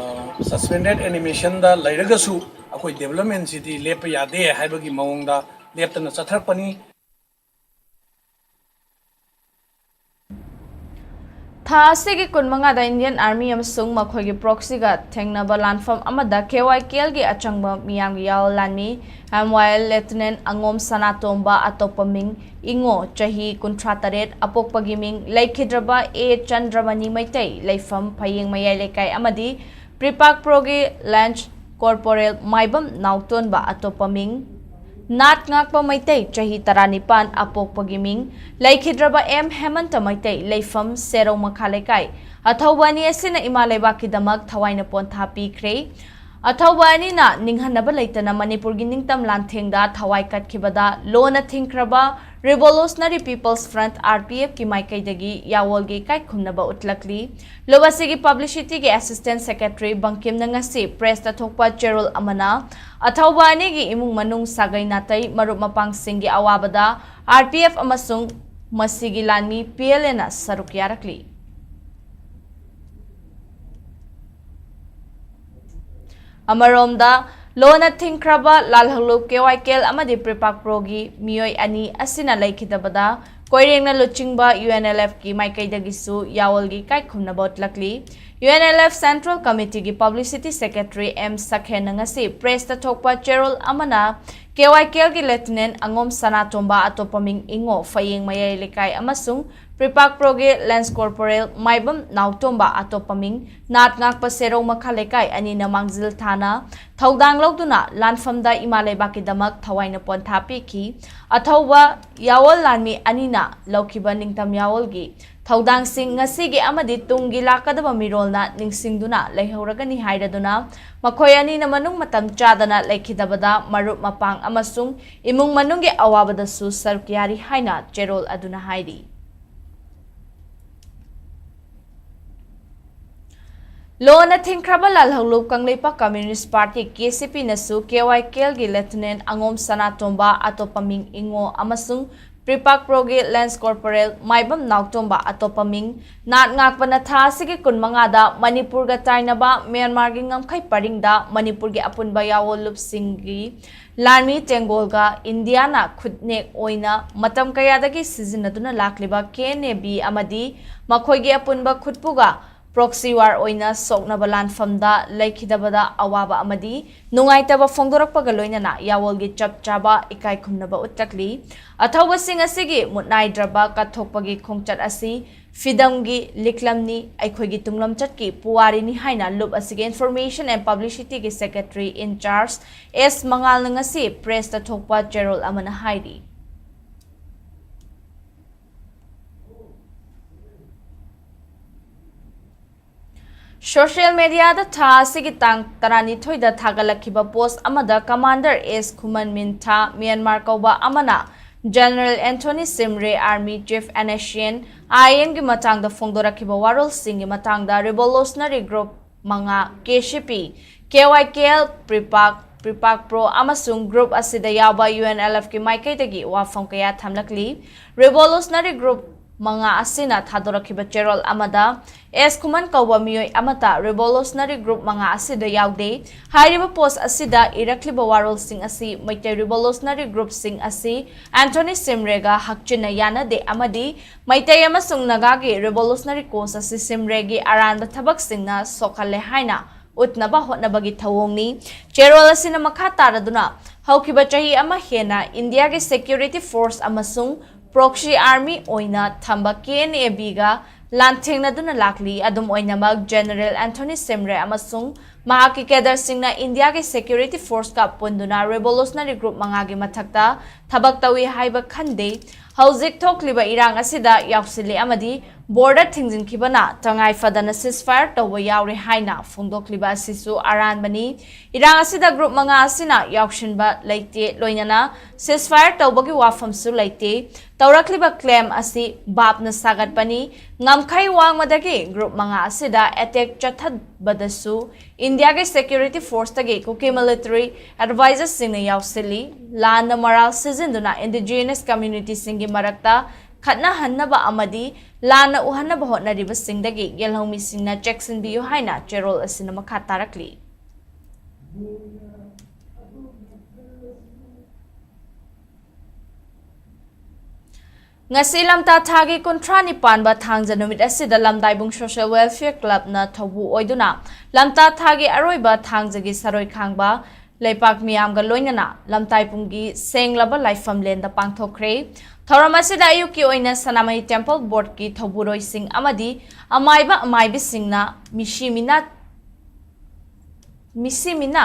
suspended animationꯗ ꯂꯩꯔꯒꯁꯨ ꯑꯩꯈꯣꯏ developmentꯁꯤꯗꯤ ꯂꯦꯞꯄ ꯌꯥꯗꯦ ꯍꯥꯏꯕꯒꯤ ꯃꯑꯣꯡꯗ ꯂꯦꯞꯇꯅ ꯆꯠꯊꯔꯛꯄꯅꯤ꯫ ꯊꯥ ꯑꯁꯤꯒꯤ ꯀꯨꯟꯃꯉꯥꯗ Indian Army ꯑꯃꯁꯨꯡ ꯃꯈꯣꯏꯒꯤ proxyꯒ ꯊꯦꯡꯅꯕ ꯂꯥꯟꯐꯝ ꯑꯃꯗ KYKLꯒꯤ ꯑꯆꯪꯕ ꯃꯤꯌꯥꯝꯒꯤ ꯌꯥꯑꯣꯟ ꯂꯥꯟꯃꯤ M Y L Lieutenant ꯑꯉꯣꯝ ꯁꯅꯥꯇꯣꯝꯕ, ꯑꯇꯣꯞꯄ ꯃꯤꯡ ꯏꯉꯣ, ꯆꯍꯤ ꯀꯨꯟꯊ꯭ꯔꯥ ꯇꯔꯦꯠ, ꯑꯄꯣꯛꯄꯒꯤ ꯃꯤꯡ ꯂꯩꯈꯤꯗ꯭ꯔꯕ ꯑꯦ ꯆꯟꯗ꯭ꯔꯃꯅꯤ ꯃꯩꯇꯩ, ꯂꯩꯐꯝ ꯐꯌꯦꯡ ꯃꯌꯥꯏ ꯂꯩꯀꯥꯏ ꯑꯃꯗꯤ PREPAK Proꯒꯤ Lance Corporal ꯃꯥꯏꯕꯝ ꯅꯥꯎꯇꯣꯟꯕ, ꯑꯇꯣꯞꯄ ꯃꯤꯡ ꯅꯥꯠ ꯉꯥꯛꯄ ꯃꯩꯇꯩ, ꯆꯍꯤ ꯇꯔꯥꯅꯤꯄꯥꯟ, ꯑꯄꯣꯛꯄꯒꯤ ꯃꯤꯡ ꯂꯩꯈꯤꯗ꯭ꯔꯕ ꯑꯦꯝ ꯍꯦꯃꯟꯇ ꯃꯩꯇꯩ, ꯂꯩꯐꯝ ꯁꯦꯔꯧ ꯃꯈꯥ ꯂꯩꯀꯥꯏ꯫ ꯑꯊꯧꯕ ꯑꯅꯤ ꯑꯁꯤꯅ ꯏꯃꯥ ꯂꯩꯕꯥꯛꯀꯤꯗꯃꯛ ꯊꯋꯥꯏꯅ ꯄꯣꯟꯊꯥ ꯄꯤꯈ꯭ꯔꯦ꯫ ꯑꯊꯧꯕ ꯑꯅꯤꯅ ꯅꯤꯡꯍꯟꯅꯕ ꯂꯩꯇꯅ ꯃꯅꯤꯄꯨꯔꯒꯤ ꯅꯤꯡꯇꯝ ꯂꯥꯟꯊꯦꯡꯗ ꯊꯋꯥꯏ ꯀꯠꯈꯤꯕꯗ ꯂꯣꯟꯅ ꯊꯤꯡꯈ꯭ꯔꯕ Revolutionary People's Front, RPF ꯀꯤ ꯃꯥꯏꯀꯩꯗꯒꯤ ꯌꯥꯋꯣꯜꯒꯤ ꯏꯀꯥꯏ ꯈꯨꯝꯅꯕ ꯎꯠꯂꯛꯂꯤ꯫ ꯂꯨꯞ ꯑꯁꯤꯒꯤ publicity ꯒꯤ assistant secretary ꯕꯪꯀꯤꯝꯅ ꯉꯁꯤ press ꯇ ꯊꯣꯛꯄ ꯆꯦꯔꯣꯜ ꯑꯃꯅ ꯑꯊꯧꯕ ꯑꯅꯤꯒꯤ ꯏꯃꯨꯡ ꯃꯅꯨꯡ, ꯁꯥꯒꯩ ꯅꯥꯇꯩ, ꯃꯔꯨꯞ ꯃꯄꯥꯡꯁꯤꯡꯒꯤ ꯑꯋꯥꯕꯗ RPF ꯑꯃꯁꯨꯡ ꯃꯁꯤꯒꯤ ꯂꯥꯟꯃꯤ PLA ꯅ ꯁꯔꯨꯛ ꯌꯥꯔꯛꯂꯤ꯫ ꯑꯃꯔꯣꯝꯗ, ꯂꯣꯟꯅ ꯊꯤꯡꯈ꯭ꯔꯕ ꯂꯥꯜꯍꯧꯂꯨꯞ KYKL ꯑꯃꯗꯤ PREPAK-Pro ꯒꯤ ꯃꯤꯑꯣꯏ ꯑꯅꯤ ꯑꯁꯤꯅ ꯂꯩꯈꯤꯗꯕꯗ ꯀꯣꯏꯔꯦꯡꯅ ꯂꯨꯆꯤꯡꯕ UNLF ꯀꯤ ꯃꯥꯏꯀꯩꯗꯒꯤꯁꯨ ꯌꯥꯋꯣꯜꯒꯤ ꯏꯀꯥꯏ ꯈꯨꯝꯅꯕ ꯎꯠꯂꯛꯂꯤ꯫ UNLF Central Committee ꯒꯤ publicity secretary ꯑꯦꯝ ꯁꯈꯦꯟꯅ ꯉꯁꯤ press ꯇ ꯊꯣꯛꯄ ꯆꯦꯔꯣꯜ ꯑꯃꯅ KYKL ꯒꯤ Lieutenant ꯑꯉꯣꯝ ꯁꯅꯥꯇꯣꯝꯕ, ꯑꯇꯣꯞꯄ ꯃꯤꯡ ꯏꯉꯣ, ꯐꯌꯦꯡ ꯃꯌꯥꯏ ꯂꯩꯀꯥꯏ ꯑꯃꯁꯨꯡ PREPAK-Pro ꯒꯤ Lance Corporal ꯃꯥꯏꯕꯝ ꯅꯥꯎꯇꯣꯝꯕ, ꯑꯇꯣꯞꯄ ꯃꯤꯡ ꯅꯥꯠ ꯉꯥꯛꯄ ꯁꯦꯔꯧ ꯃꯈꯥ ꯂꯩꯀꯥꯏ ꯑꯅꯤꯅ ꯃꯥꯡꯖꯤꯜ ꯊꯥꯅ ꯊꯧꯗꯥꯡ ꯂꯧꯗꯨꯅ ꯂꯥꯟꯐꯝꯗ ꯏꯃꯥ ꯂꯩꯕꯥꯛꯀꯤꯗꯃꯛ ꯊꯋꯥꯏꯅ ꯄꯣꯟꯊꯥ ꯄꯤꯈꯤ꯫ ꯑꯊꯧꯕ ꯌꯥꯋꯣꯜ ꯂꯥꯟꯃꯤ ꯑꯅꯤꯅ ꯂꯧꯈꯤꯕ ꯅꯤꯡꯇꯝ ꯌꯥꯋꯣꯜꯒꯤ ꯊꯧꯗꯥꯡꯁꯤꯡ ꯉꯁꯤꯒꯤ ꯑꯃꯗꯤ ꯇꯨꯡꯒꯤ ꯂꯥꯛꯀꯗꯕ ꯃꯤꯔꯣꯜꯅ ꯅꯤꯡꯁꯤꯡꯗꯨꯅ ꯂꯩꯍꯧꯔꯒꯅꯤ ꯍꯥꯏꯔꯗꯨꯅ, ꯃꯈꯣꯏ ꯑꯅꯤꯅ ꯃꯅꯨꯡ ꯃꯇꯝ ꯆꯥꯗꯅ ꯂꯩꯈꯤꯗꯕꯗ ꯃꯔꯨꯞ ꯃꯄꯥꯡ ꯑꯃꯁꯨꯡ ꯏꯃꯨꯡ ꯃꯅꯨꯡꯒꯤ ꯑꯋꯥꯕꯗꯁꯨ ꯁꯔꯨꯛ ꯌꯥꯔꯤ ꯍꯥꯏꯅ ꯆꯦꯔꯣꯜ ꯑꯗꯨꯅ ꯍꯥꯏꯔꯤ꯫ ꯂꯣꯟꯅ ꯊꯤꯡꯈ꯭ꯔꯕ ꯂꯥꯜꯍꯧꯂꯨꯞ ꯀꯪꯂꯩꯄꯥꯛ Communist Party, KCP ꯅꯁꯨ KYKL ꯒꯤ Lieutenant ꯑꯉꯣꯝ ꯁꯅꯥꯇꯣꯝꯕ, ꯑꯇꯣꯞꯄ ꯃꯤꯡ ꯏꯉꯣ, ꯑꯃꯁꯨꯡ PREPAK-Pro ꯒꯤ Lance Corporal ꯃꯥꯏꯕꯝ ꯅꯥꯎꯇꯣꯝꯕ, ꯑꯇꯣꯞꯄ ꯃꯤꯡ ꯅꯥꯠ ꯉꯥꯛꯄꯅ ꯊꯥ ꯑꯁꯤꯒꯤ ꯀꯨꯟꯃꯉꯥꯗ ꯃꯅꯤꯄꯨꯔꯒ ꯇꯥꯏꯅꯕ ꯃ꯭ꯌꯥꯟꯃꯥꯔꯒꯤ ꯉꯝꯈꯩ ꯄꯔꯤꯡꯗ ꯃꯅꯤꯄꯨꯔꯒꯤ ꯑꯄꯨꯟꯕ ꯌꯥꯋꯣꯜꯂꯨꯞꯁꯤꯡꯒꯤ ꯂꯥꯟꯃꯤ ꯇꯦꯡꯒꯣꯜꯒ ꯏꯟꯗꯤꯌꯥꯅ ꯈꯨꯠꯅꯦꯛ ꯑꯣꯏꯅ ꯃꯇꯝ ꯀꯌꯥꯗꯒꯤ ꯁꯤꯖꯤꯟꯅꯗꯨꯅ ꯂꯥꯛꯂꯤꯕ KNA-B ꯑꯃꯗꯤ ꯃꯈꯣꯏꯒꯤ ꯑꯄꯨꯟꯕ ꯈꯨꯠꯄꯨꯒ proxy war ꯑꯣꯏꯅ ꯁꯣꯛꯅꯕ ꯂꯥꯟꯐꯝꯗ ꯂꯩꯈꯤꯗꯕꯗ ꯑꯋꯥꯕ ꯑꯃꯗꯤ ꯅꯨꯡꯉꯥꯏꯇꯕ ꯐꯣꯡꯗꯣꯔꯛꯄꯒ ꯂꯣꯏꯅꯅ ꯌꯥꯋꯣꯜꯒꯤ ꯆꯞ ꯆꯥꯕ ꯏꯀꯥꯏ ꯈꯨꯝꯅꯕ ꯎꯠꯂꯛꯂꯤ꯫ ꯑꯊꯧꯕꯁꯤꯡ ꯑꯁꯤꯒꯤ ꯃꯨꯠꯅꯥꯏꯗ꯭ꯔꯕ ꯀꯠꯊꯣꯛꯄꯒꯤ ꯈꯣꯡꯆꯠ ꯑꯁꯤ ꯐꯤꯗꯝꯒꯤ ꯂꯤꯛꯂꯝꯅꯤ, ꯑꯩꯈꯣꯏꯒꯤ ꯇꯨꯡꯂꯝꯆꯠꯀꯤ ꯄꯨꯋꯥꯔꯤꯅꯤ ꯍꯥꯏꯅ ꯂꯨꯞ ꯑꯁꯤꯒꯤ Information and Publicity ꯒꯤ Secretary in Charge ꯑꯦꯁ ꯃꯉꯥꯜꯅ ꯉꯁꯤ press ꯇ ꯊꯣꯛꯄ ꯆꯦꯔꯣꯜ ꯑꯃꯅ ꯍꯥꯏꯔꯤ꯫ ꯁꯣꯁꯤꯌꯦꯜ ꯃꯦꯗꯤꯌꯥꯗ ꯊꯥ ꯑꯁꯤꯒꯤ ꯇꯥꯡ ꯇꯔꯥꯅꯤꯊꯣꯏꯗ ꯊꯥꯒꯠꯂꯛꯈꯤꯕ ꯄꯣꯁ ꯑꯃꯗ ꯀꯃꯥꯟꯗꯔ ꯑꯦꯁ ꯈꯨꯃꯟ ꯃꯤꯟꯊꯥ ꯃ꯭ꯌꯥꯟꯃꯥꯔ ꯀꯧꯕ ꯑꯃꯅ general Anthony Shimray, army chief N S C N, ꯑꯥꯏ ꯑꯦꯟꯒꯤ ꯃꯇꯥꯡꯗ ꯐꯣꯡꯗꯣꯔꯛꯈꯤꯕ ꯋꯥꯔꯣꯜꯁꯤꯡꯒꯤ ꯃꯇꯥꯡꯗ ꯔꯤꯚꯣꯂꯨꯁꯅꯔꯤ ꯒ꯭ꯔꯨꯞ ꯃꯉꯥ, ꯀꯦ ꯁꯤ ꯄꯤ, ꯀꯦ ꯋꯥꯏ ꯀꯦ ꯑꯦꯜ, ꯄ꯭ꯔꯤꯄꯥꯛ, ꯄ꯭ꯔꯤꯄꯥꯛ ꯄ꯭ꯔꯣ ꯑꯃꯁꯨꯡ ꯒ꯭ꯔꯨꯞ ꯑꯁꯤꯗ ꯌꯥꯎꯕ ꯌꯨ ꯑꯦꯟ ꯑꯦꯜ ꯑꯦꯐꯀꯤ ꯃꯥꯏꯀꯩꯗꯒꯤ ꯋꯥꯐꯝ ꯀꯌꯥ ꯊꯝꯂꯛꯂꯤ꯫ ꯔꯤꯚꯣꯂꯨꯁꯅꯔꯤ ꯒ꯭ꯔꯨꯞ ꯃꯉꯥ ꯑꯁꯤꯅ ꯊꯥꯗꯣꯔꯛꯈꯤꯕ ꯆꯦꯔꯣꯜ ꯑꯃꯗ ꯑꯦꯁ ꯈꯨꯃꯟ ꯀꯧꯕ ꯃꯤꯑꯣꯏ ꯑꯃꯠꯇ ꯔꯤꯚꯣꯂꯨꯁꯅꯔꯤ ꯒ꯭ꯔꯨꯞ ꯃꯉꯥ ꯑꯁꯤꯗ ꯌꯥꯎꯗꯦ꯫ ꯍꯥꯏꯔꯤꯕ ꯄꯣꯁ ꯑꯁꯤꯗ ꯏꯔꯛꯂꯤꯕ ꯋꯥꯔꯣꯜꯁꯤꯡ ꯑꯁꯤ ꯃꯩꯇꯩ ꯔꯤꯚꯣꯂꯨꯁꯅꯔꯤ ꯒ꯭ꯔꯨꯞꯁꯤꯡ ꯑꯁꯤ ꯑꯦꯟꯊꯣꯅꯤ ꯁꯤꯝꯔꯦꯒ ꯍꯛꯆꯤꯟꯅ ꯌꯥꯅꯗꯦ ꯑꯃꯗꯤ ꯃꯩꯇꯩ ꯑꯃꯁꯨꯡ ꯅꯥꯒꯥꯒꯤ ꯔꯤꯚꯣꯂꯨꯁꯅꯔꯤ ꯀꯣꯁ ꯑꯁꯤ ꯁꯤꯝꯔꯦꯒꯤ ꯑꯔꯥꯟꯕ ꯊꯕꯛꯁꯤꯡꯅ ꯁꯣꯛꯍꯜꯂꯦ ꯍꯥꯏꯅ ꯎꯠꯅꯕ ꯍꯣꯠꯅꯕꯒꯤ ꯊꯧꯑꯣꯡꯅꯤ꯫ ꯆꯦꯔꯣꯜ ꯑꯁꯤꯅ ꯃꯈꯥ ꯇꯥꯔꯗꯨꯅ ꯍꯧꯈꯤꯕ ꯆꯍꯤ ꯑꯃ ꯍꯦꯟꯅ ꯏꯟꯗꯤꯌꯥꯒꯤ ꯁꯦꯀ꯭ꯌꯨꯔꯤꯇꯤ ꯐꯣꯔꯁ ꯑꯃꯁꯨꯡ ꯄ꯭ꯔꯣꯛꯁꯤ ꯑꯥꯔꯃꯤ ꯑꯣꯏꯅ ꯊꯝꯕ ꯀꯦ ꯑꯦꯟ ꯑꯦ ꯕꯤꯒ ꯂꯥꯟꯊꯦꯡꯅꯗꯨꯅ ꯂꯥꯛꯂꯤ꯫ ꯑꯗꯨꯝ ꯑꯣꯏꯅꯃꯛ, ꯖꯦꯅꯔꯦꯜ ꯑꯦꯟꯊꯣꯅꯤ ꯁꯤꯝꯔꯦ ꯑꯃꯁꯨꯡ ꯃꯍꯥꯛꯀꯤ ꯀꯦꯗꯔꯁꯤꯡꯅ ꯏꯟꯗꯤꯌꯥꯒꯤ ꯁꯦꯀ꯭ꯌꯨꯔꯤꯇꯤ ꯐꯣꯔꯁꯀ ꯄꯨꯟꯗꯨꯅ ꯔꯤꯚꯣꯂꯨꯁꯅꯔꯤ ꯒ꯭ꯔꯨꯞ ꯃꯉꯥꯒꯤ ꯃꯊꯛꯇ ꯊꯕꯛ ꯇꯧꯏ ꯍꯥꯏꯕ ꯈꯟꯗꯦ꯫ ꯍꯧꯖꯤꯛ ꯊꯣꯛꯂꯤꯕ ꯏꯔꯥꯡ ꯑꯁꯤꯗ ꯌꯥꯎꯁꯤꯜꯂꯤ ꯑꯃꯗꯤ ꯕꯣꯔꯗꯔ ꯊꯤꯡꯖꯤꯟꯈꯤꯕꯅ ꯇꯉꯥꯏ ꯐꯗꯅ ꯁꯤꯁꯐꯥꯌꯔ ꯇꯧꯕ ꯌꯥꯎꯔꯦ ꯍꯥꯏꯅ ꯐꯣꯡꯗꯣꯛꯂꯤꯕ ꯑꯁꯤꯁꯨ ꯑꯔꯥꯟꯕꯅꯤ꯫ ꯏꯔꯥꯡ ꯑꯁꯤꯗ ꯒ꯭ꯔꯨꯞ ꯃꯉꯥ ꯑꯁꯤꯅ ꯌꯥꯎꯁꯤꯟꯕ ꯂꯩꯇꯦ, ꯂꯣꯏꯅꯅ ꯁꯤꯁꯐꯥꯌꯔ ꯇꯧꯕꯒꯤ ꯋꯥꯐꯝꯁꯨ ꯂꯩꯇꯦ꯫ ꯇꯧꯔꯛꯂꯤꯕ ꯀ꯭ꯂꯦꯝ ꯑꯁꯤ ꯚꯥꯞꯅ ꯁꯥꯒꯠꯄꯅꯤ꯫ ꯉꯝꯈꯩ ꯋꯥꯡꯃꯗꯒꯤ ꯒ꯭ꯔꯨꯞ ꯃꯉꯥ ꯑꯁꯤꯗ ꯑꯦꯇꯦꯛ ꯆꯠꯊꯕꯗꯁꯨ ꯏꯟꯗꯤꯌꯥꯒꯤ ꯁꯦꯀ꯭ꯌꯨꯔꯤꯇꯤ ꯐꯣꯔꯁꯇꯒꯤ ꯀꯨꯀꯤ ꯃꯤꯂꯤꯇꯔꯤ ꯑꯦꯗꯚꯥꯏꯖꯔꯁꯤꯡꯅ ꯌꯥꯎꯁꯤꯜꯂꯤ꯫ ꯂꯥꯟꯅ ꯃꯔꯥꯜ ꯁꯤꯖꯤꯟꯗꯨꯅ ꯏꯟꯗꯤꯖꯤꯅꯁ ꯀꯝꯃ꯭ꯌꯨꯅꯤꯇꯤꯁꯤꯡꯒꯤ ꯃꯔꯛꯇ ꯈꯠꯅꯍꯟꯅꯕ ꯑꯃꯗꯤ ꯂꯥꯟꯅ ꯎꯍꯟꯅꯕ ꯍꯣꯠꯅꯔꯤꯕꯁꯤꯡꯗꯒꯤ ꯌꯦꯜꯍꯧꯃꯤꯁꯤꯡꯅ ꯆꯦꯛꯁꯤꯟꯕꯤꯌꯨ ꯍꯥꯏꯅ ꯆꯦꯔꯣꯜ ꯑꯁꯤꯅ ꯃꯈꯥ ꯇꯥꯔꯛꯂꯤ꯫ ꯉꯁꯤ ꯂꯝꯇꯥ ꯊꯥꯒꯤ ꯀꯨꯟꯊ꯭ꯔꯥ ꯅꯤꯄꯥꯟꯕ ꯊꯥꯡꯖ ꯅꯨꯃꯤꯠ ꯑꯁꯤꯗ ꯂꯝꯗꯥꯏꯕꯨꯡ ꯁꯣꯁꯤꯌꯦꯜ ꯋꯦꯜꯐꯤꯌꯔ ꯀ꯭ꯂꯕꯅ ꯊꯧꯕꯨ ꯑꯣꯏꯗꯨꯅ ꯂꯝꯇꯥ ꯊꯥꯒꯤ ꯑꯔꯣꯏꯕ ꯊꯥꯡꯖꯒꯤ ꯁꯔꯣꯏ ꯈꯥꯡꯕ ꯂꯩꯄꯥꯛ ꯃꯤꯌꯥꯝꯒ ꯂꯣꯏꯅꯅ ꯂꯝꯇꯥꯏꯕꯨꯡꯒꯤ ꯁꯦꯡꯂꯕ ꯂꯥꯏꯐꯝꯂꯦꯟꯗ ꯄꯥꯡꯊꯣꯛꯈ꯭ꯔꯦ꯫ ꯊꯧꯔꯝ ꯑꯁꯤꯗ ꯑꯌꯨꯛꯀꯤ ꯑꯣꯏꯅ ꯁꯅꯥꯃꯍꯤ ꯇꯦꯝꯄꯜ ꯕꯣꯔꯗꯀꯤ ꯊꯧꯕꯨꯔꯣꯏꯁꯤꯡ ꯑꯃꯗꯤ ꯑꯃꯥꯏꯕ ꯑꯃꯥꯏꯕꯤꯁꯤꯡꯅ ꯃꯤꯁꯤ ꯃꯤꯅꯥ ꯃꯤꯁꯤ ꯃꯤꯅꯥ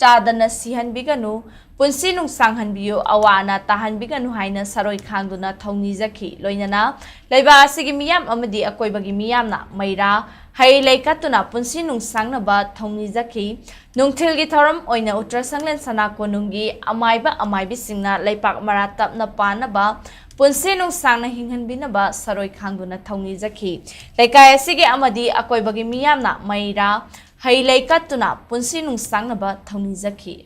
ꯆꯥꯗꯅ ꯁꯤꯍꯟꯕꯤꯒꯅꯨ, ꯄꯨꯟꯁꯤ ꯅꯨꯡꯁꯥꯡꯍꯟꯕꯤꯌꯨ, ꯑꯋꯥ ꯑꯅꯥ ꯇꯥꯍꯟꯕꯤꯒꯅꯨ ꯍꯥꯏꯅ ꯁꯔꯣꯏ ꯈꯥꯡꯗꯨꯅ ꯊꯧꯅꯤꯖꯈꯤ꯫ ꯂꯣꯏꯅꯅ ꯂꯩꯕꯥꯛ ꯑꯁꯤꯒꯤ ꯃꯤꯌꯥꯝ ꯑꯃꯗꯤ ꯑꯀꯣꯏꯕꯒꯤ ꯃꯤꯌꯥꯝꯅ ꯃꯩꯔꯥ, ꯍꯩ ꯂꯩ ꯀꯠꯇꯨꯅ ꯄꯨꯟꯁꯤ ꯅꯨꯡꯁꯥꯡꯅꯕ ꯊꯧꯅꯤꯖꯈꯤ꯫ ꯅꯨꯡꯊꯤꯜꯒꯤ ꯊꯧꯔꯝ ꯑꯣꯏꯅ ꯎꯇꯔ ꯁꯪꯂꯦꯟ ꯁꯅꯥ ꯀꯣꯅꯨꯡꯒꯤ ꯑꯃꯥꯏꯕ ꯑꯃꯥꯏꯕꯤꯁꯤꯡꯅ ꯂꯩꯄꯥꯛ ꯃꯔꯥ ꯇꯞꯅ ꯄꯥꯟꯅꯕ, ꯄꯨꯟꯁꯤ ꯅꯨꯡꯁꯥꯡꯅ ꯍꯤꯡꯍꯟꯕꯤꯅꯕ ꯁꯔꯣꯏ ꯈꯥꯡꯗꯨꯅ ꯊꯧꯅꯤꯖꯈꯤ꯫ ꯂꯩꯀꯥꯏ ꯑꯁꯤꯒꯤ ꯑꯃꯗꯤ ꯑꯀꯣꯏꯕꯒꯤ ꯃꯤꯌꯥꯝꯅ ꯃꯩꯔꯥ, ꯍꯩ ꯂꯩ ꯀꯠꯇꯨꯅ ꯄꯨꯟꯁꯤ ꯅꯨꯡꯁꯥꯡꯅꯕ ꯊꯧꯅꯤꯖꯈꯤ꯫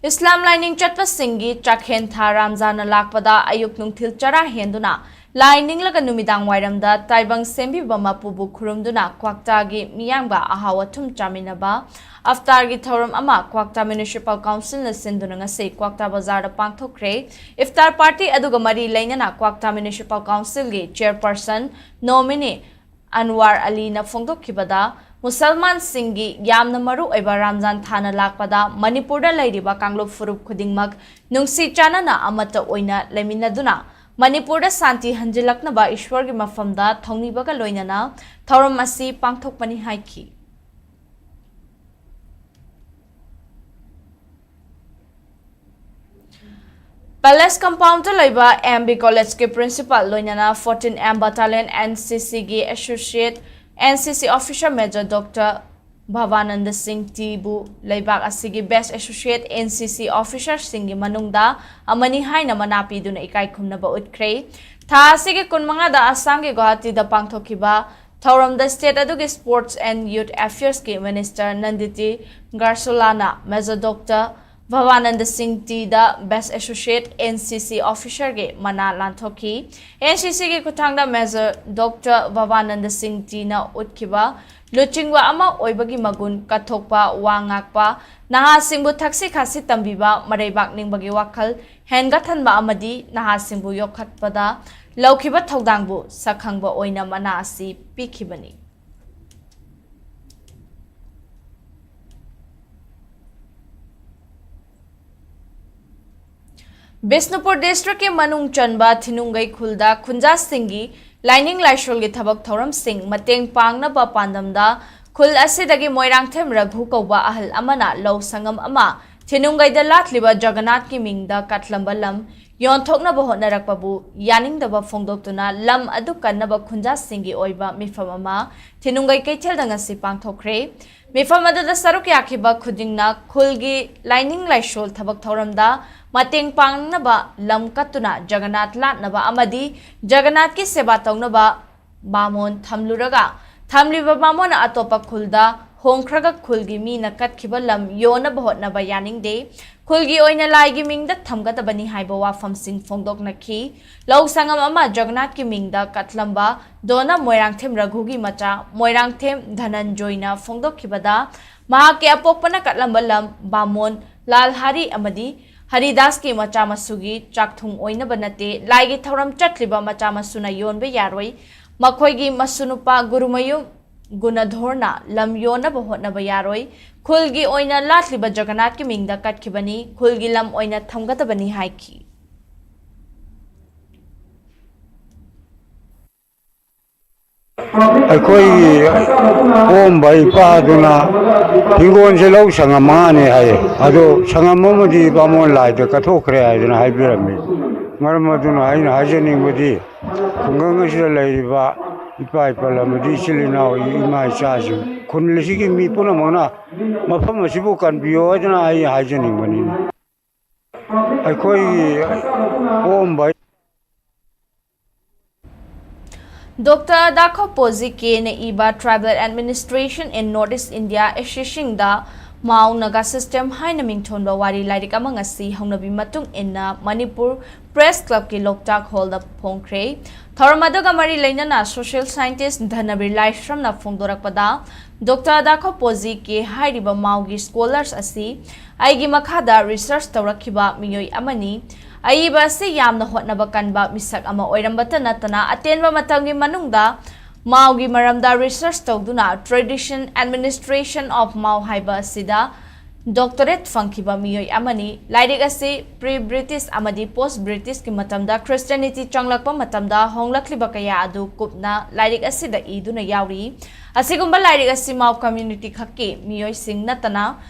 ꯏꯁꯂꯥꯝ ꯂꯥꯏꯅꯤꯡ ꯆꯠꯄꯁꯤꯡꯒꯤ ꯆꯥꯛꯍꯦꯟ ꯊꯥ ꯔꯥꯝꯖꯥꯟꯅ ꯂꯥꯛꯄꯗ ꯑꯌꯨꯛ ꯅꯨꯡꯊꯤꯜ ꯆꯔꯥ ꯍꯦꯟꯗꯨꯅ ꯂꯥꯏ ꯅꯤꯡꯂꯒ ꯅꯨꯃꯤꯗꯥꯡ ꯋꯥꯏꯔꯝꯗ ꯇꯥꯏꯕꯪ ꯁꯦꯝꯕꯤꯕ ꯃꯄꯨꯕꯨ ꯈꯨꯔꯨꯝꯗꯨꯅ ꯀ꯭ꯋꯥꯛꯇꯥꯒꯤ ꯃꯤꯌꯥꯝꯒ ꯑꯍꯥꯎ ꯑꯊꯨꯝ ꯆꯥꯃꯤꯟꯅꯕ ꯑꯐꯇꯥꯔꯒꯤ ꯊꯧꯔꯝ ꯑꯃ ꯀ꯭ꯋꯥꯛꯇꯥ ꯃ꯭ꯌꯨꯅꯤꯁꯤꯄꯥꯜ ꯀꯥꯎꯟꯁꯤꯜꯅ ꯁꯤꯟꯗꯨꯅ ꯉꯁꯤ ꯀ꯭ꯋꯥꯛꯇꯥ ꯕꯖꯥꯔꯗ ꯄꯥꯡꯊꯣꯛꯈ꯭ꯔꯦ꯫ ꯏꯐꯇꯥꯔ ꯄꯥꯔꯇꯤ ꯑꯗꯨꯒ ꯃꯔꯤ ꯂꯩꯅꯅ ꯀ꯭ꯋꯥꯛꯇꯥ ꯃ꯭ꯌꯨꯅꯤꯁꯤꯄꯥꯜ ꯀꯥꯎꯟꯁꯤꯜꯒꯤ ꯆꯦꯌꯔꯄꯔꯁꯟ ꯅꯣꯃꯤꯅꯤ ꯑꯟꯋꯥꯔ ꯑꯂꯤꯅ ꯐꯣꯡꯗꯣꯛꯈꯤꯕꯗ, ꯃꯨꯁꯜꯃꯥꯟꯁꯤꯡꯒꯤ ꯌꯥꯝꯅ ꯃꯔꯨ ꯑꯣꯏꯕ ꯔꯥꯝꯖꯥꯟ ꯊꯥꯅ ꯂꯥꯛꯄꯗ ꯃꯅꯤꯄꯨꯔꯗ ꯂꯩꯔꯤꯕ ꯀꯥꯡꯂꯨꯞ ꯐꯨꯔꯨꯞ ꯈꯨꯗꯤꯡꯃꯛ ꯅꯨꯡꯁꯤ ꯆꯥꯟꯅꯅ ꯑꯃꯠꯇ ꯑꯣꯏꯅ ꯂꯩꯃꯤꯟꯅꯗꯨꯅ ꯃꯅꯤꯄꯨꯔꯗ ꯁꯥꯟꯇꯤ ꯍꯟꯖꯤꯜꯂꯛꯅꯕ ꯏꯁ꯭ꯋꯔꯒꯤ ꯃꯐꯝꯗ ꯊꯧꯅꯤꯕꯒ ꯂꯣꯏꯅꯅ ꯊꯧꯔꯝ ꯑꯁꯤ ꯄꯥꯡꯊꯣꯛꯄꯅꯤ ꯍꯥꯏꯈꯤ꯫ ꯄꯦꯂꯦꯁ ꯀꯝꯄꯥꯎꯟꯗ ꯂꯩꯕ ꯑꯦꯝ ꯕꯤ ꯀꯣꯂꯦꯖꯀꯤ ꯄ꯭ꯔꯤꯟꯁꯤꯄꯥꯜ ꯂꯣꯏꯅꯅ fourteen M battalion N C ꯁꯤꯒꯤ ꯑꯦꯁꯣꯁꯤꯌꯦꯠ ꯑꯦꯟ ꯁꯤ ꯁꯤ ꯑꯣꯐꯤꯁꯥꯔ ꯃꯦꯖꯔ ꯗꯣꯛꯇꯔ ꯚꯕꯥꯅꯟꯗ ꯁꯤꯡ ꯇꯤꯕꯨ ꯂꯩꯕꯥꯛ ꯑꯁꯤꯒꯤ ꯕꯦꯁ ꯑꯦꯁꯣꯁꯤꯌꯦꯠ ꯑꯦꯟ ꯁꯤ ꯁꯤ ꯑꯣꯐꯤꯁꯥꯔꯁꯤꯡꯒꯤ ꯃꯅꯨꯡꯗ ꯑꯃꯅꯤ ꯍꯥꯏꯅ ꯃꯅꯥ ꯄꯤꯗꯨꯅ ꯏꯀꯥꯏ ꯈꯨꯝꯅꯕ ꯎꯠꯈ꯭ꯔꯦ꯫ ꯊꯥ ꯑꯁꯤꯒꯤ ꯀꯨꯟꯃꯉꯥꯗ ꯑꯁꯥꯝꯒꯤ ꯒꯨꯋꯥꯍꯥꯇꯤꯗ ꯄꯥꯡꯊꯣꯛꯈꯤꯕ ꯊꯧꯔꯝꯗ ꯁ꯭ꯇꯦꯠ ꯑꯗꯨꯒꯤ ꯁ꯭ꯄꯣꯔꯠꯁ ꯑꯦꯟ ꯌꯨꯠ ꯑꯦꯐꯤꯌꯔꯁꯀꯤ ꯃꯤꯅꯤꯁꯇꯔ ꯅꯟꯗꯤꯇꯤ ꯒꯥꯔꯁꯨꯂꯥꯅ ꯃꯦꯖꯔ ꯗꯣꯛꯇꯔ ꯚꯕꯥꯅꯟꯗ ꯁꯤꯡ ꯇꯤꯗ ꯕꯦꯁ ꯑꯦꯁꯣꯁꯤꯌꯦꯠ ꯑꯦꯟ ꯁꯤ ꯁꯤ ꯑꯣꯐꯤꯁꯥꯔꯒꯤ ꯃꯅꯥ ꯂꯥꯟꯊꯣꯛꯈꯤ꯫ ꯑꯦꯟ ꯁꯤ ꯁꯤꯒꯤ ꯈꯨꯠꯊꯥꯡꯗ ꯃꯦꯖꯔ ꯗꯣꯛꯇꯔ ꯚꯕꯥꯅꯟꯗ ꯁꯤꯡ ꯇꯤꯅ ꯎꯠꯈꯤꯕ ꯂꯨꯆꯤꯡꯕ ꯑꯃ ꯑꯣꯏꯕꯒꯤ ꯃꯒꯨꯟ ꯀꯠꯊꯣꯛꯄ, ꯋꯥ ꯉꯥꯛꯄ, ꯅꯍꯥꯁꯤꯡꯕꯨ ꯊꯛꯁꯤ ꯈꯥꯁꯤ ꯇꯝꯕꯤꯕ, ꯃꯔꯩꯕꯥꯛ ꯅꯤꯡꯕꯒꯤ ꯋꯥꯈꯜ ꯍꯦꯟꯒꯠꯍꯟꯕ ꯑꯃꯗꯤ ꯅꯍꯥꯁꯤꯡꯕꯨ ꯌꯣꯛꯈꯠꯄꯗ ꯂꯧꯈꯤꯕ ꯊꯧꯗꯥꯡꯕꯨ ꯁꯛꯈꯪꯕ ꯑꯣꯏꯅ ꯃꯅꯥ ꯑꯁꯤ ꯄꯤꯈꯤꯕꯅꯤ꯫ ꯕꯤꯁꯅꯨꯄꯨꯔ ꯗꯤꯁꯇ꯭ꯔꯤꯛꯀꯤ ꯃꯅꯨꯡ ꯆꯟꯕ ꯊꯤꯅꯨꯡꯒꯩ ꯈꯨꯜꯗ ꯈꯨꯟꯖꯥꯁꯤꯡꯒꯤ ꯂꯥꯏꯅꯤꯡ ꯂꯥꯏꯁꯣꯜꯒꯤ ꯊꯕꯛ ꯊꯧꯔꯝꯁꯤꯡ ꯃꯇꯦꯡ ꯄꯥꯡꯅꯕ ꯄꯥꯟꯗꯝꯗ ꯈꯨꯜ ꯑꯁꯤꯗꯒꯤ ꯃꯣꯏꯔꯥꯡꯊꯦꯝ ꯔꯘꯨ ꯀꯧꯕ ꯑꯍꯜ ꯑꯃꯅ ꯂꯧ ꯁꯪꯉꯝ ꯑꯃ ꯊꯤꯅꯨꯡꯒꯩꯗ ꯂꯥꯠꯂꯤꯕ ꯖꯒꯟꯅꯥꯊꯀꯤ ꯃꯤꯡꯗ ꯀꯠꯂꯝꯕ ꯂꯝ ꯌꯣꯟꯊꯣꯛꯅꯕ ꯍꯣꯠꯅꯔꯛꯄꯕꯨ ꯌꯥꯅꯤꯡꯗꯕ ꯐꯣꯡꯗꯣꯛꯇꯨꯅ ꯂꯝ ꯑꯗꯨ ꯀꯟꯅꯕ ꯈꯨꯟꯖꯥꯁꯤꯡꯒꯤ ꯑꯣꯏꯕ ꯃꯤꯐꯝ ꯑꯃ ꯊꯤꯅꯨꯡꯒꯩ ꯀꯩꯊꯦꯜꯗ ꯉꯁꯤ ꯄꯥꯡꯊꯣꯛꯈ꯭ꯔꯦ꯫ ꯃꯤꯐꯝ ꯑꯗꯨꯗ ꯁꯔꯨꯛ ꯌꯥꯈꯤꯕ ꯈꯨꯗꯤꯡꯅ ꯈꯨꯜꯒꯤ ꯂꯥꯏꯅꯤꯡ ꯂꯥꯏꯁꯣꯜ ꯊꯕꯛ ꯊꯧꯔꯝꯗ ꯃꯇꯦꯡ ꯄꯥꯡꯅꯕ ꯂꯝ ꯀꯠꯇꯨꯅ ꯖꯒꯟꯅꯥꯊ ꯂꯥꯠꯅꯕ ꯑꯃꯗꯤ ꯖꯒꯟꯅꯥꯊꯀꯤ ꯁꯦꯕꯥ ꯇꯧꯅꯕ ꯕꯥꯃꯣꯟ ꯊꯝꯂꯨꯔꯒ ꯊꯝꯂꯤꯕ ꯕꯥꯃꯣꯟꯅ ꯑꯇꯣꯞꯄ ꯈꯨꯜꯗ ꯍꯣꯡꯈ꯭ꯔꯒ ꯈꯨꯜꯒꯤ ꯃꯤꯅ ꯀꯠꯈꯤꯕ ꯂꯝ ꯌꯣꯟꯅꯕ ꯍꯣꯠꯅꯕ ꯌꯥꯅꯤꯡꯗꯦ꯫ ꯈꯨꯜꯒꯤ ꯑꯣꯏꯅ ꯂꯥꯏꯒꯤ ꯃꯤꯡꯗ ꯊꯝꯒꯗꯕꯅꯤ ꯍꯥꯏꯕ ꯋꯥꯐꯝꯁꯤꯡ ꯐꯣꯡꯗꯣꯛꯅꯈꯤ꯫ ꯂꯧ ꯁꯪꯉꯝ ꯑꯃ ꯖꯒꯟꯅꯥꯊꯀꯤ ꯃꯤꯡꯗ ꯀꯠꯂꯝꯕ ꯗꯣꯅ ꯃꯣꯏꯔꯥꯡꯊꯦꯝ ꯔꯘꯨꯒꯤ ꯃꯆꯥ ꯃꯣꯏꯔꯥꯡꯊꯦꯝ ꯙꯅꯟꯖꯣꯏꯅ ꯐꯣꯡꯗꯣꯛꯈꯤꯕꯗ, ꯃꯍꯥꯛꯀꯤ ꯑꯄꯣꯛꯄꯅ ꯀꯠꯂꯝꯕ ꯂꯝ ꯕꯥꯃꯣꯟ ꯂꯥꯜ ꯍꯥꯔꯤ ꯑꯃꯗꯤ ꯍꯔꯤꯗꯥꯁꯀꯤ ꯃꯆꯥ ꯃꯁꯨꯒꯤ ꯆꯥꯛꯊꯨꯡ ꯑꯣꯏꯅꯕ ꯅꯠꯇꯦ, ꯂꯥꯏꯒꯤ ꯊꯧꯔꯝ ꯆꯠꯂꯤꯕ ꯃꯆꯥ ꯃꯁꯨꯅ ꯌꯣꯟꯕ ꯌꯥꯔꯣꯏ꯫ ꯃꯈꯣꯏꯒꯤ ꯃꯁꯨꯅꯨꯄꯥ ꯒꯨꯔꯨꯃꯌꯨꯝ ꯒꯨꯅꯙꯣꯔꯅ ꯂꯝ ꯌꯣꯟꯅꯕ ꯍꯣꯠꯅꯕ ꯌꯥꯔꯣꯏ꯫ ꯈꯨꯜꯒꯤ ꯑꯣꯏꯅ ꯂꯥꯠꯂꯤꯕ ꯖꯒꯟꯅꯥꯊꯀꯤ ꯃꯤꯡꯗ ꯀꯠꯈꯤꯕꯅꯤ, ꯈꯨꯜꯒꯤ ꯂꯝ ꯑꯣꯏꯅ ꯊꯝꯒꯗꯕꯅꯤ ꯍꯥꯏꯈꯤ꯫ ꯑꯩꯈꯣꯏꯒꯤ ꯄꯣꯛꯑꯝꯕ ꯏꯄꯥꯗꯨꯅ ꯍꯤꯡꯒꯣꯜꯁꯦ ꯂꯧ ꯁꯪꯉꯝ ꯃꯉꯥꯅꯤ ꯍꯥꯏꯌꯦ꯫ ꯑꯗꯣ ꯁꯪꯉꯝ ꯑꯃꯗꯤ ꯕꯥꯃꯣꯟ ꯂꯥꯏꯗ ꯀꯠꯊꯣꯛꯈ꯭ꯔꯦ ꯍꯥꯏꯗꯅ ꯍꯥꯏꯕꯤꯔꯝꯃꯤ꯫ ꯃꯔꯝ ꯑꯗꯨꯅ ꯑꯩꯅ ꯍꯥꯏꯖꯅꯤꯡꯕꯗꯤ, ꯈꯨꯡꯒꯪ ꯑꯁꯤꯗ ꯂꯩꯔꯤꯕ ꯏꯄꯥ ꯏꯄꯜ ꯑꯃꯗꯤ ꯏꯆꯤꯜ ꯏꯅꯥꯎ, ꯏꯃꯥ ꯏꯆꯥꯁꯤꯡ, ꯈꯨꯟ ꯑꯁꯤꯒꯤ ꯃꯤ ꯄꯨꯝꯅꯃꯛꯅ ꯃꯐꯝ ꯑꯁꯤꯕꯨ ꯀꯟꯕꯤꯌꯣ ꯍꯥꯏꯗꯅ ꯑꯩ ꯍꯥꯏꯖꯅꯤꯡꯕꯅꯤꯅꯦ꯫ ꯑꯩꯈꯣꯏꯒꯤ ꯄꯣꯛꯑꯝꯕ ꯗꯣꯛꯇꯔ ꯗꯥꯈꯣ ꯄꯣꯖꯤ ꯀꯦꯅ ꯏꯕ Tribal Administration in North East India, Assessing the Mao Naga System ꯍꯥꯏꯅ ꯃꯤꯡꯊꯣꯟꯕ ꯋꯥꯔꯤ ꯂꯥꯏꯔꯤꯛ ꯑꯃ ꯉꯁꯤ ꯍꯧꯅꯕꯤ ꯃꯇꯨꯡ ꯏꯟꯅ ꯃꯅꯤꯄꯨꯔ ꯄ꯭ꯔꯦꯁ ꯀ꯭ꯂꯕꯀꯤ ꯂꯣꯛꯇꯥꯛ ꯍꯣꯜꯗ ꯐꯣꯡꯈ꯭ꯔꯦ꯫ ꯊꯧꯔꯝ ꯑꯗꯨꯒ ꯃꯔꯤ ꯂꯩꯅꯅ ꯁꯣꯁꯤꯌꯦꯜ ꯁꯥꯏꯟꯇꯤꯁ ꯙꯅꯕꯤꯔ ꯂꯥꯏꯁ꯭ꯔꯝꯅ ꯐꯣꯡꯗꯣꯔꯛꯄꯗ, ꯗꯣꯛꯇꯔ ꯗꯥꯈꯣ ꯄꯣꯖꯤ ꯀꯦ ꯍꯥꯏꯔꯤꯕ ꯃꯥꯎꯒꯤ ꯁ꯭ꯀꯣꯂꯔꯁ ꯑꯁꯤ ꯑꯩꯒꯤ ꯃꯈꯥꯗ ꯔꯤꯁꯔꯆ ꯇꯧꯔꯛꯈꯤꯕ ꯃꯤꯑꯣꯏ ꯑꯃꯅꯤ꯫ ꯑꯏꯕ ꯑꯁꯤ ꯌꯥꯝꯅ ꯍꯣꯠꯅꯕ ꯀꯟꯕ ꯃꯤꯁꯛ ꯑꯃ ꯑꯣꯏꯔꯝꯕꯇ ꯅꯠꯇꯅ, ꯑꯇꯦꯟꯕ ꯃꯇꯝꯒꯤ ꯃꯅꯨꯡꯗ ꯃꯥꯎꯒꯤ ꯃꯔꯝꯗ ꯔꯤꯁꯔꯆ ꯇꯧꯗꯨꯅ Tradition Administration of Mao ꯍꯥꯏꯕ ꯑꯁꯤꯗ ꯗꯣꯛꯇꯔꯦꯠ ꯐꯪꯈꯤꯕ ꯃꯤꯑꯣꯏ ꯑꯃꯅꯤ꯫ ꯂꯥꯏꯔꯤꯛ ꯑꯁꯤ ꯄ꯭ꯔꯤ ꯕ꯭ꯔꯤꯇꯤꯁ ꯑꯃꯗꯤ ꯄꯣꯁ ꯕ꯭ꯔꯤꯇꯤꯁꯀꯤ ꯃꯇꯝꯗ ꯈ꯭ꯔꯤꯁꯇꯤꯌꯥꯅꯤꯇꯤ ꯆꯪꯂꯛꯄ ꯃꯇꯝꯗ ꯍꯣꯡꯂꯛꯂꯤꯕ ꯀꯌꯥ ꯑꯗꯨ ꯀꯨꯞꯅ ꯂꯥꯏꯔꯤꯛ ꯑꯁꯤꯗ ꯏꯗꯨꯅ ꯌꯥꯎꯔꯤ꯫ ꯑꯁꯤꯒꯨꯝꯕ ꯂꯥꯏꯔꯤꯛ ꯑꯁꯤ ꯃꯥꯎ ꯀꯝꯃ꯭ꯌꯨꯅꯤꯇꯤ ꯈꯛꯀꯤ ꯃꯤꯑꯣꯏꯁꯤꯡ ꯅꯠꯇꯅ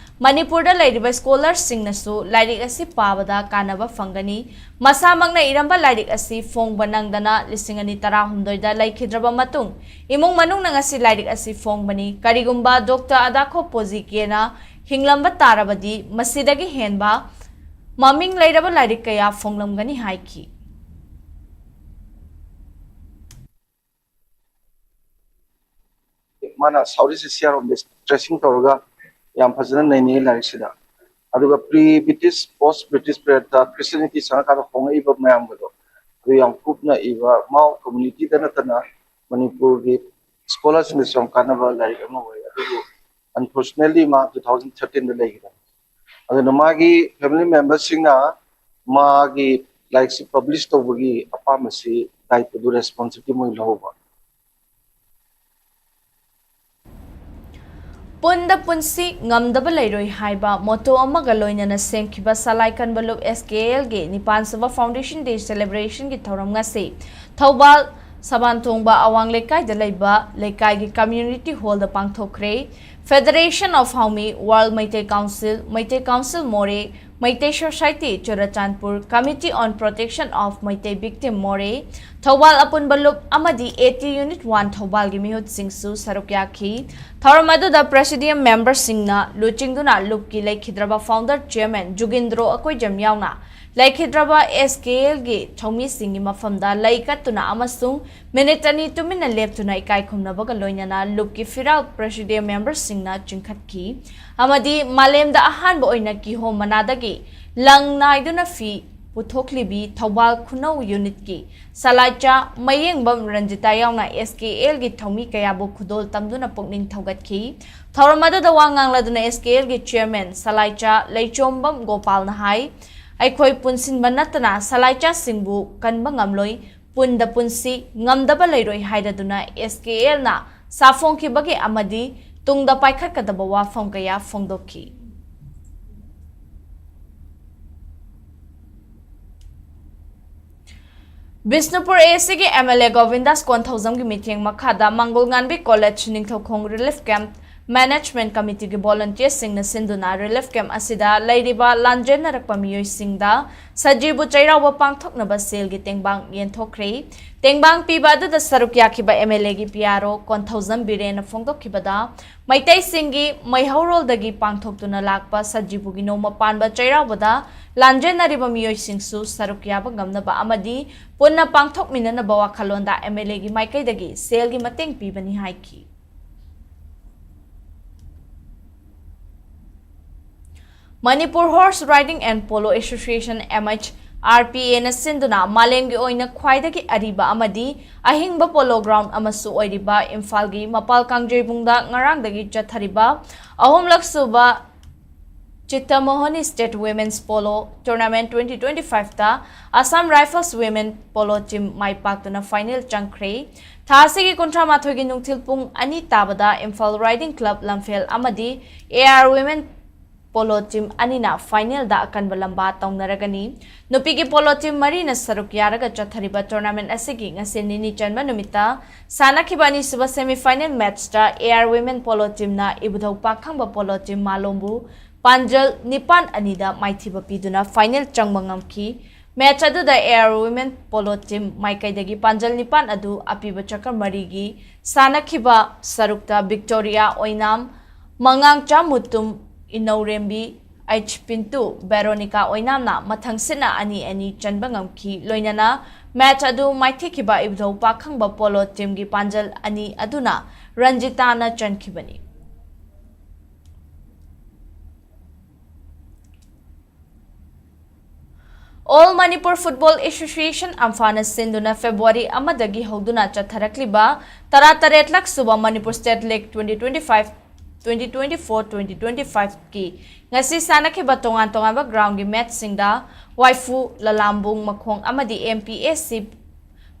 ꯃꯅꯤꯄꯨꯔꯗ ꯂꯩꯔꯤꯕ ꯁ꯭ꯀꯣꯂꯔꯁꯤꯡꯅꯁꯨ ꯂꯥꯏꯔꯤꯛ ꯑꯁꯤ ꯄꯥꯕꯗ ꯀꯥꯟꯅꯕ ꯐꯪꯒꯅꯤ꯫ ꯃꯁꯥꯃꯛꯅ ꯏꯔꯝꯕ ꯂꯥꯏꯔꯤꯛ ꯑꯁꯤ ꯐꯣꯡꯕ ꯅꯪꯗꯅ ꯂꯤꯁꯤꯡ ꯑꯅꯤ ꯇꯔꯥꯍꯨꯝꯗꯣꯏꯗ ꯂꯩꯈꯤꯗ꯭ꯔꯕ ꯃꯇꯨꯡ ꯏꯃꯨꯡ ꯃꯅꯨꯡꯅ ꯉꯁꯤ ꯂꯥꯏꯔꯤꯛ ꯑꯁꯤ ꯐꯣꯡꯕꯅꯤ꯫ ꯀꯔꯤꯒꯨꯝꯕ ꯗꯣꯛꯇꯔ ꯑꯗꯥꯈꯣ ꯄꯣꯖꯤꯀꯦꯅ ꯍꯤꯡꯂꯝꯕ ꯇꯥꯔꯕꯗꯤ ꯃꯁꯤꯗꯒꯤ ꯍꯦꯟꯕ ꯃꯃꯤꯡ ꯂꯩꯔꯕ ꯂꯥꯏꯔꯤꯛ ꯀꯌꯥ ꯐꯣꯡꯂꯝꯒꯅꯤ ꯍꯥꯏꯈꯤ꯫ ꯃꯥꯅ ꯁꯥꯎꯠ ꯏꯁ ꯑꯦꯁꯤꯌꯥꯔꯣꯝꯗ ꯇ꯭ꯔꯦꯁꯤꯡ ꯇꯧꯔꯒ ꯌꯥꯝ ꯐꯖꯅ ꯅꯩꯅꯩ ꯂꯥꯏꯔꯤꯛꯁꯤꯗ꯫ ꯑꯗꯨꯒ ꯄ꯭ꯔꯤ ꯕ꯭ꯔꯤꯇꯤꯁ, ꯄꯣꯁ ꯕ꯭ꯔꯤꯇꯤꯁ ꯄꯤꯔꯤꯌꯠꯇ ꯈ꯭ꯔꯤꯁꯇꯤꯌꯥꯅꯤꯇꯤ ꯆꯪꯉꯀꯥꯟꯗ ꯍꯣꯡꯉꯛꯏꯕ ꯃꯌꯥꯝꯒꯗꯣ ꯑꯗꯨ ꯌꯥꯝ ꯀꯨꯞꯅ ꯏꯕ, ꯃꯥꯎ ꯀꯝꯃ꯭ꯌꯨꯅꯤꯇꯤꯗ ꯅꯠꯇꯅ ꯃꯅꯤꯄꯨꯔꯒꯤ ꯁ꯭ꯀꯣꯂꯔꯁꯤꯡꯗꯁꯨ ꯌꯥꯝ ꯀꯥꯟꯅꯕ ꯂꯥꯏꯔꯤꯛ ꯑꯃ ꯑꯣꯏ꯫ ꯑꯗꯨꯕꯨ ꯑꯟꯐꯣꯔꯆꯨꯅꯦꯠꯂꯤ ꯃꯥ ꯇꯨ ꯊꯥꯎꯖꯟ ꯊꯥꯔꯇꯤꯟꯗ ꯂꯩꯈꯤꯗꯕ꯫ ꯑꯗꯨꯅ ꯃꯥꯒꯤ ꯐꯦꯃꯤꯂꯤ ꯃꯦꯝꯕꯔꯁꯤꯡꯅ ꯃꯥꯒꯤ ꯂꯥꯏꯔꯤꯛꯁꯤ ꯄꯕ꯭ꯂꯤꯁ ꯇꯧꯕꯒꯤ ꯑꯄꯥꯝꯕꯁꯤ, ꯗꯥꯏꯇꯗꯨ, ꯔꯦꯁꯄꯣꯟꯁꯤꯕꯤꯂꯤꯇꯤ ꯃꯣꯏ ꯂꯧꯍꯧꯕ꯫ ꯄꯨꯟꯗ ꯄꯨꯟꯁꯤ, ꯉꯝꯗꯕ ꯂꯩꯔꯣꯏ ꯍꯥꯏꯕ ꯃꯣꯇꯣ ꯑꯃꯒ ꯂꯣꯏꯅꯅ ꯁꯦꯝꯈꯤꯕ ꯁꯂꯥꯏ ꯀꯟꯕ ꯂꯨꯞ ꯑꯦꯁ ꯀꯦ ꯑꯦꯜꯒꯤ ꯅꯤꯄꯥꯟꯁꯨꯕ ꯐꯥꯎꯟꯗꯦꯁꯟ ꯗꯦ ꯁꯦꯂꯦꯕ꯭ꯔꯦꯁꯟꯒꯤ ꯊꯧꯔꯝ ꯉꯁꯤ ꯊꯧꯕꯥꯜ ꯁꯕꯥꯟꯊꯣꯡꯕ ꯑꯋꯥꯡ ꯂꯩꯀꯥꯏꯗ ꯂꯩꯕ ꯂꯩꯀꯥꯏꯒꯤ ꯀꯝꯃ꯭ꯌꯨꯅꯤꯇꯤ ꯍꯣꯜꯗ ꯄꯥꯡꯊꯣꯛꯈ꯭ꯔꯦ꯫ Federation of Haumi, World Meitei Council, Meitei Council Moreh, Meitei Society Churachandpur, Committee on Protection of Meitei Victim Moreh, Thoubal ꯑꯄꯨꯟꯕ ꯂꯨꯞ ꯑꯃꯗꯤ ꯑꯦ ꯇꯤ ꯌꯨꯅꯤꯠ ꯋꯥꯟ ꯊꯧꯕꯥꯜꯒꯤ ꯃꯤꯍꯨꯠꯁꯤꯡꯁꯨ ꯁꯔꯨꯛ ꯌꯥꯈꯤ꯫ ꯊꯧꯔꯝ ꯑꯗꯨꯗ ꯄ꯭ꯔꯦꯁꯤꯗꯤꯌꯝ ꯃꯦꯝꯕꯔꯁꯤꯡꯅ ꯂꯨꯆꯤꯡꯗꯨꯅ ꯂꯨꯞꯀꯤ ꯂꯩꯈꯤꯗ꯭ꯔꯕ ꯐꯥꯎꯟꯗꯔ ꯆꯤꯌꯔꯃꯦꯟ ꯖꯨꯒꯤꯟꯗ꯭ꯔꯣ ꯑꯀꯣꯏꯖꯝ ꯌꯥꯎꯅ ꯂꯩꯈꯤꯗ꯭ꯔꯕ ꯑꯦꯁ ꯀꯦ ꯑꯦꯜꯒꯤ ꯊꯧꯃꯤꯁꯤꯡꯒꯤ ꯃꯐꯝꯗ ꯂꯩ ꯀꯠꯇꯨꯅ ꯑꯃꯁꯨꯡ ꯃꯤꯅꯤꯠ ꯑꯅꯤ ꯇꯨꯃꯤꯟꯅ ꯂꯦꯞꯇꯨꯅ ꯏꯀꯥꯏ ꯈꯨꯝꯅꯕꯒ ꯂꯣꯏꯅꯅ ꯂꯨꯞꯀꯤ ꯐꯤꯔꯥꯜ ꯄ꯭ꯔꯦꯁꯤꯗꯤꯌꯝ ꯃꯦꯝꯕꯔꯁꯤꯡꯅ ꯆꯤꯡꯈꯠꯈꯤ ꯑꯃꯗꯤ ꯃꯥꯂꯦꯝꯗ ꯑꯍꯥꯟꯕ ꯑꯣꯏꯅ ꯀꯤꯍꯣꯝ ꯃꯅꯥꯗꯒꯤ ꯂꯪ ꯅꯥꯏꯗꯨꯅ ꯐꯤ ꯄꯨꯊꯣꯛꯂꯤꯕꯤ ꯊꯧꯕꯥꯜ ꯈꯨꯅꯧ ꯌꯨꯅꯤꯠꯀꯤ ꯁꯂꯥꯏꯆꯥ ꯃꯌꯦꯡꯕꯝ ꯔꯟꯖꯤꯇꯥ ꯌꯥꯎꯅ ꯑꯦꯁ ꯀꯦ ꯑꯦꯜꯒꯤ ꯊꯧꯃꯤ ꯀꯌꯥꯕꯨ ꯈꯨꯗꯣꯜ ꯇꯝꯗꯨꯅ ꯄꯨꯛꯅꯤꯡ ꯊꯧꯒꯠꯈꯤ꯫ ꯊꯧꯔꯝ ꯑꯗꯨꯗ ꯋꯥ ꯉꯥꯡꯂꯗꯨꯅ ꯑꯦꯁ ꯀꯦ ꯑꯦꯜꯒꯤ ꯆꯤꯌꯔꯃꯦꯟ ꯁꯂꯥꯏꯆꯥ ꯂꯩꯆꯣꯝꯕꯝ ꯒꯣꯄꯥꯜꯅ ꯍꯥꯏ, ꯑꯩꯈꯣꯏ ꯄꯨꯟꯁꯤꯟꯕ ꯅꯠꯇꯅ ꯁꯂꯥꯏꯆꯥꯁꯤꯡꯕꯨ ꯀꯟꯕ ꯉꯝꯂꯣꯏ, ꯄꯨꯟꯗ ꯄꯨꯟꯁꯤ, ꯉꯝꯗꯕ ꯂꯩꯔꯣꯏ ꯍꯥꯏꯔꯗꯨꯅ ꯑꯦꯁ ꯀꯦ ꯑꯦꯜꯅ ꯁꯥꯐꯣꯡꯈꯤꯕꯒꯤ ꯑꯃꯗꯤ ꯇꯨꯡꯗ ꯄꯥꯏꯈꯠꯀꯗꯕ ꯋꯥꯐꯝ ꯀꯌꯥ ꯐꯣꯡꯗꯣꯛꯈꯤ꯫ ꯕꯤꯁꯅꯨꯄꯨꯔ ꯑꯦ ꯁꯤꯒꯤ ꯑꯦꯝ ꯑꯦꯜ ꯑꯦ ꯒꯣꯕꯤꯟꯗꯥꯁ ꯀꯣꯟꯊꯧꯖꯝꯒꯤ ꯃꯤꯠꯌꯦꯡ ꯃꯈꯥꯗ ꯃꯪꯒꯣꯜ ꯉꯥꯟꯕꯤ college Ningthoukhong relief camp management ꯀꯃꯤꯇꯤꯒꯤ ꯚꯣꯂꯨꯟꯇꯤꯌꯔꯁꯤꯡꯅ ꯁꯤꯟꯗꯨꯅ ꯔꯤꯂꯤꯐ ꯀꯦꯝꯞ ꯑꯁꯤꯗ ꯂꯩꯔꯤꯕ ꯂꯥꯟꯖꯦꯟꯅꯔꯛꯄ ꯃꯤꯑꯣꯏꯁꯤꯡꯗ ꯁꯖꯤꯕꯨ ꯆꯩꯔꯥꯎꯕ ꯄꯥꯡꯊꯣꯛꯅꯕ ꯁꯦꯜꯒꯤ ꯇꯦꯡꯕꯥꯡ ꯌꯦꯟꯊꯣꯛꯈ꯭ꯔꯦ꯫ ꯇꯦꯡꯕꯥꯡ ꯄꯤꯕ ꯑꯗꯨꯗ ꯁꯔꯨꯛ ꯌꯥꯈꯤꯕ ꯑꯦꯝ ꯑꯦꯜ ꯑꯦꯒꯤ ꯄꯤ ꯑꯥꯔ ꯑꯣ ꯀꯣꯟꯊꯧꯖꯝ ꯕꯤꯔꯦꯟꯅ ꯐꯣꯡꯗꯣꯛꯈꯤꯕꯗ, ꯃꯩꯇꯩꯁꯤꯡꯒꯤ ꯃꯩꯍꯧꯔꯣꯜꯗꯒꯤ ꯄꯥꯡꯊꯣꯛꯇꯨꯅ ꯂꯥꯛꯄ ꯁꯖꯤꯕꯨꯒꯤ ꯅꯣꯡꯃ ꯄꯥꯟꯕ ꯆꯩꯔꯥꯎꯕꯗ ꯂꯥꯟꯖꯦꯟꯅꯔꯤꯕ ꯃꯤꯑꯣꯏꯁꯤꯡꯁꯨ ꯁꯔꯨꯛ ꯌꯥꯕ ꯉꯝꯅꯕ ꯑꯃꯗꯤ ꯄꯨꯟꯅ ꯄꯥꯡꯊꯣꯛꯃꯤꯟꯅꯅꯕ ꯋꯥꯈꯜꯂꯣꯟꯗ ꯑꯦꯝ ꯑꯦꯜ ꯑꯦꯒꯤ ꯃꯥꯏꯀꯩꯗꯒꯤ ꯁꯦꯜꯒꯤ ꯃꯇꯦꯡ ꯄꯤꯕꯅꯤ ꯍꯥꯏꯈꯤ꯫ Manipur Horse Riding and Polo Association, M H R P A ꯅ ꯁꯤꯟꯗꯨꯅ ꯃꯥꯂꯦꯝꯒꯤ ꯑꯣꯏꯅ ꯈ꯭ꯋꯥꯏꯗꯒꯤ ꯑꯔꯤꯕ ꯑꯃꯗꯤ ꯑꯍꯤꯡꯕ ꯄꯣꯂꯣ ꯒ꯭ꯔꯥꯎꯟ ꯑꯃꯁꯨ ꯑꯣꯏꯔꯤꯕ ꯏꯝꯐꯥꯜꯒꯤ ꯃꯄꯥꯜ ꯀꯥꯡꯖꯩꯕꯨꯡꯗ ꯉꯔꯥꯡꯗꯒꯤ ꯆꯠꯊꯔꯤꯕ ꯑꯍꯨꯝꯂꯛ ꯁꯨꯕ ꯆꯤꯠꯇꯃꯣꯍꯅꯤ State Women's Polo Tournament twenty twenty-five ꯇ Assam Rifles Women Polo Team ꯃꯥꯏ ꯄꯥꯛꯇꯨꯅ ꯐꯥꯏꯅꯦꯜ ꯆꯪꯈ꯭ꯔꯦ꯫ ꯊꯥ ꯑꯁꯤꯒꯤ ꯀꯨꯟꯊ꯭ꯔꯥ ꯃꯥꯊꯣꯏꯒꯤ ꯅꯨꯡꯊꯤꯜ ꯄꯨꯡ ꯑꯅꯤ ꯇꯥꯕꯗ ꯏꯝꯐꯥꯜ Riding Club ꯂꯝꯐꯦꯜ ꯑꯃꯗꯤ A R Women Polo Team ꯑꯅꯤꯅ ꯐꯥꯏꯅꯦꯜꯗ ꯑꯀꯟꯕ ꯂꯝꯕꯥ ꯇꯧꯅꯔꯒꯅꯤ꯫ ꯅꯨꯄꯤꯒꯤ ꯄꯣꯂꯣ ꯇꯤꯝ ꯃꯔꯤꯅ ꯁꯔꯨꯛ ꯌꯥꯔꯒ ꯆꯠꯊꯔꯤꯕ ꯇꯣꯔꯅꯥꯃꯦꯟꯠ ꯑꯁꯤꯒꯤ ꯉꯁꯤ ꯅꯤꯅꯤ ꯆꯟꯕ ꯅꯨꯃꯤꯠꯇ ꯁꯥꯟꯅꯈꯤꯕ ꯑꯅꯤꯁꯨꯕ ꯁꯦꯃꯤ ꯐꯥꯏꯅꯦꯜ ꯃꯦꯠꯆꯇ A R Women Polo Teamꯅ ꯏꯕꯨꯙꯧ ꯄꯥꯈꯪꯕ ꯄꯣꯂꯣ ꯇꯤꯝ ꯃꯥꯂꯣꯝꯕꯨ ꯄꯥꯟꯖꯜ ꯅꯤꯄꯥꯟ ꯑꯅꯤꯗ ꯃꯥꯏꯊꯤꯕ ꯄꯤꯗꯨꯅ ꯐꯥꯏꯅꯦꯜ ꯆꯪꯕ ꯉꯝꯈꯤ꯫ ꯃꯦꯠꯆ ꯑꯗꯨꯗ A R Women Polo Team ꯃꯥꯏꯀꯩꯗꯒꯤ ꯄꯥꯟꯖꯜ ꯅꯤꯄꯥꯟ ꯑꯗꯨ ꯑꯄꯤꯕ ꯆꯀꯔ ꯃꯔꯤꯒꯤ ꯁꯥꯟꯅꯈꯤꯕ ꯁꯔꯨꯛꯇ ꯕꯤꯛꯇꯣꯔꯤꯌꯥ ꯑꯣꯏꯅꯥꯝ, ꯃꯉꯥꯡꯆꯥ ꯃꯨꯇꯨꯝ, ꯏꯅꯧꯔꯦꯝꯕꯤ ꯑꯩꯆ ꯄꯤꯟꯇꯨ, ꯕꯦꯔꯣꯅꯤꯀꯥ ꯑꯣꯏꯅꯥꯝꯅ ꯃꯊꯪꯁꯤꯠꯅ ꯑꯅꯤ ꯑꯅꯤ ꯆꯟꯕ ꯉꯝꯈꯤ꯫ ꯂꯣꯏꯅꯅ ꯃꯦꯠꯆ ꯑꯗꯨ ꯃꯥꯏꯊꯤꯈꯤꯕ ꯏꯕꯨꯙꯧ ꯄꯥꯈꯪꯕ ꯄꯣꯂꯣ ꯇꯤꯝꯒꯤ ꯄꯥꯟꯖꯜ ꯑꯅꯤ ꯑꯗꯨꯅ ꯔꯟꯖꯤꯇꯥꯅ ꯆꯟꯈꯤꯕꯅꯤ꯫ All Manipur Football Association, ꯑꯝꯐꯥꯅ ꯁꯤꯟꯗꯨꯅ ꯐꯦꯕ꯭ꯔꯨꯋꯥꯔꯤ ꯑꯃꯗꯒꯤ ꯍꯧꯗꯨꯅ ꯆꯠꯊꯔꯛꯂꯤꯕ ꯇꯔꯥꯇꯔꯦꯠꯂꯛ ꯁꯨꯕ Manipur state league twenty twenty-five, twenty twenty-four, twenty twenty-five ꯀꯤ ꯉꯁꯤ ꯁꯥꯟꯅꯈꯤꯕ ꯇꯣꯉꯥꯟ ꯇꯣꯉꯥꯟꯕ ꯒ꯭ꯔꯥꯎꯟꯒꯤ ꯃꯦꯠꯆꯁꯤꯡꯗ ꯋꯥꯏꯐꯨ, ꯂꯂꯥꯝꯕꯨꯡ ꯃꯈꯣꯡ ꯑꯃꯗꯤ M P S C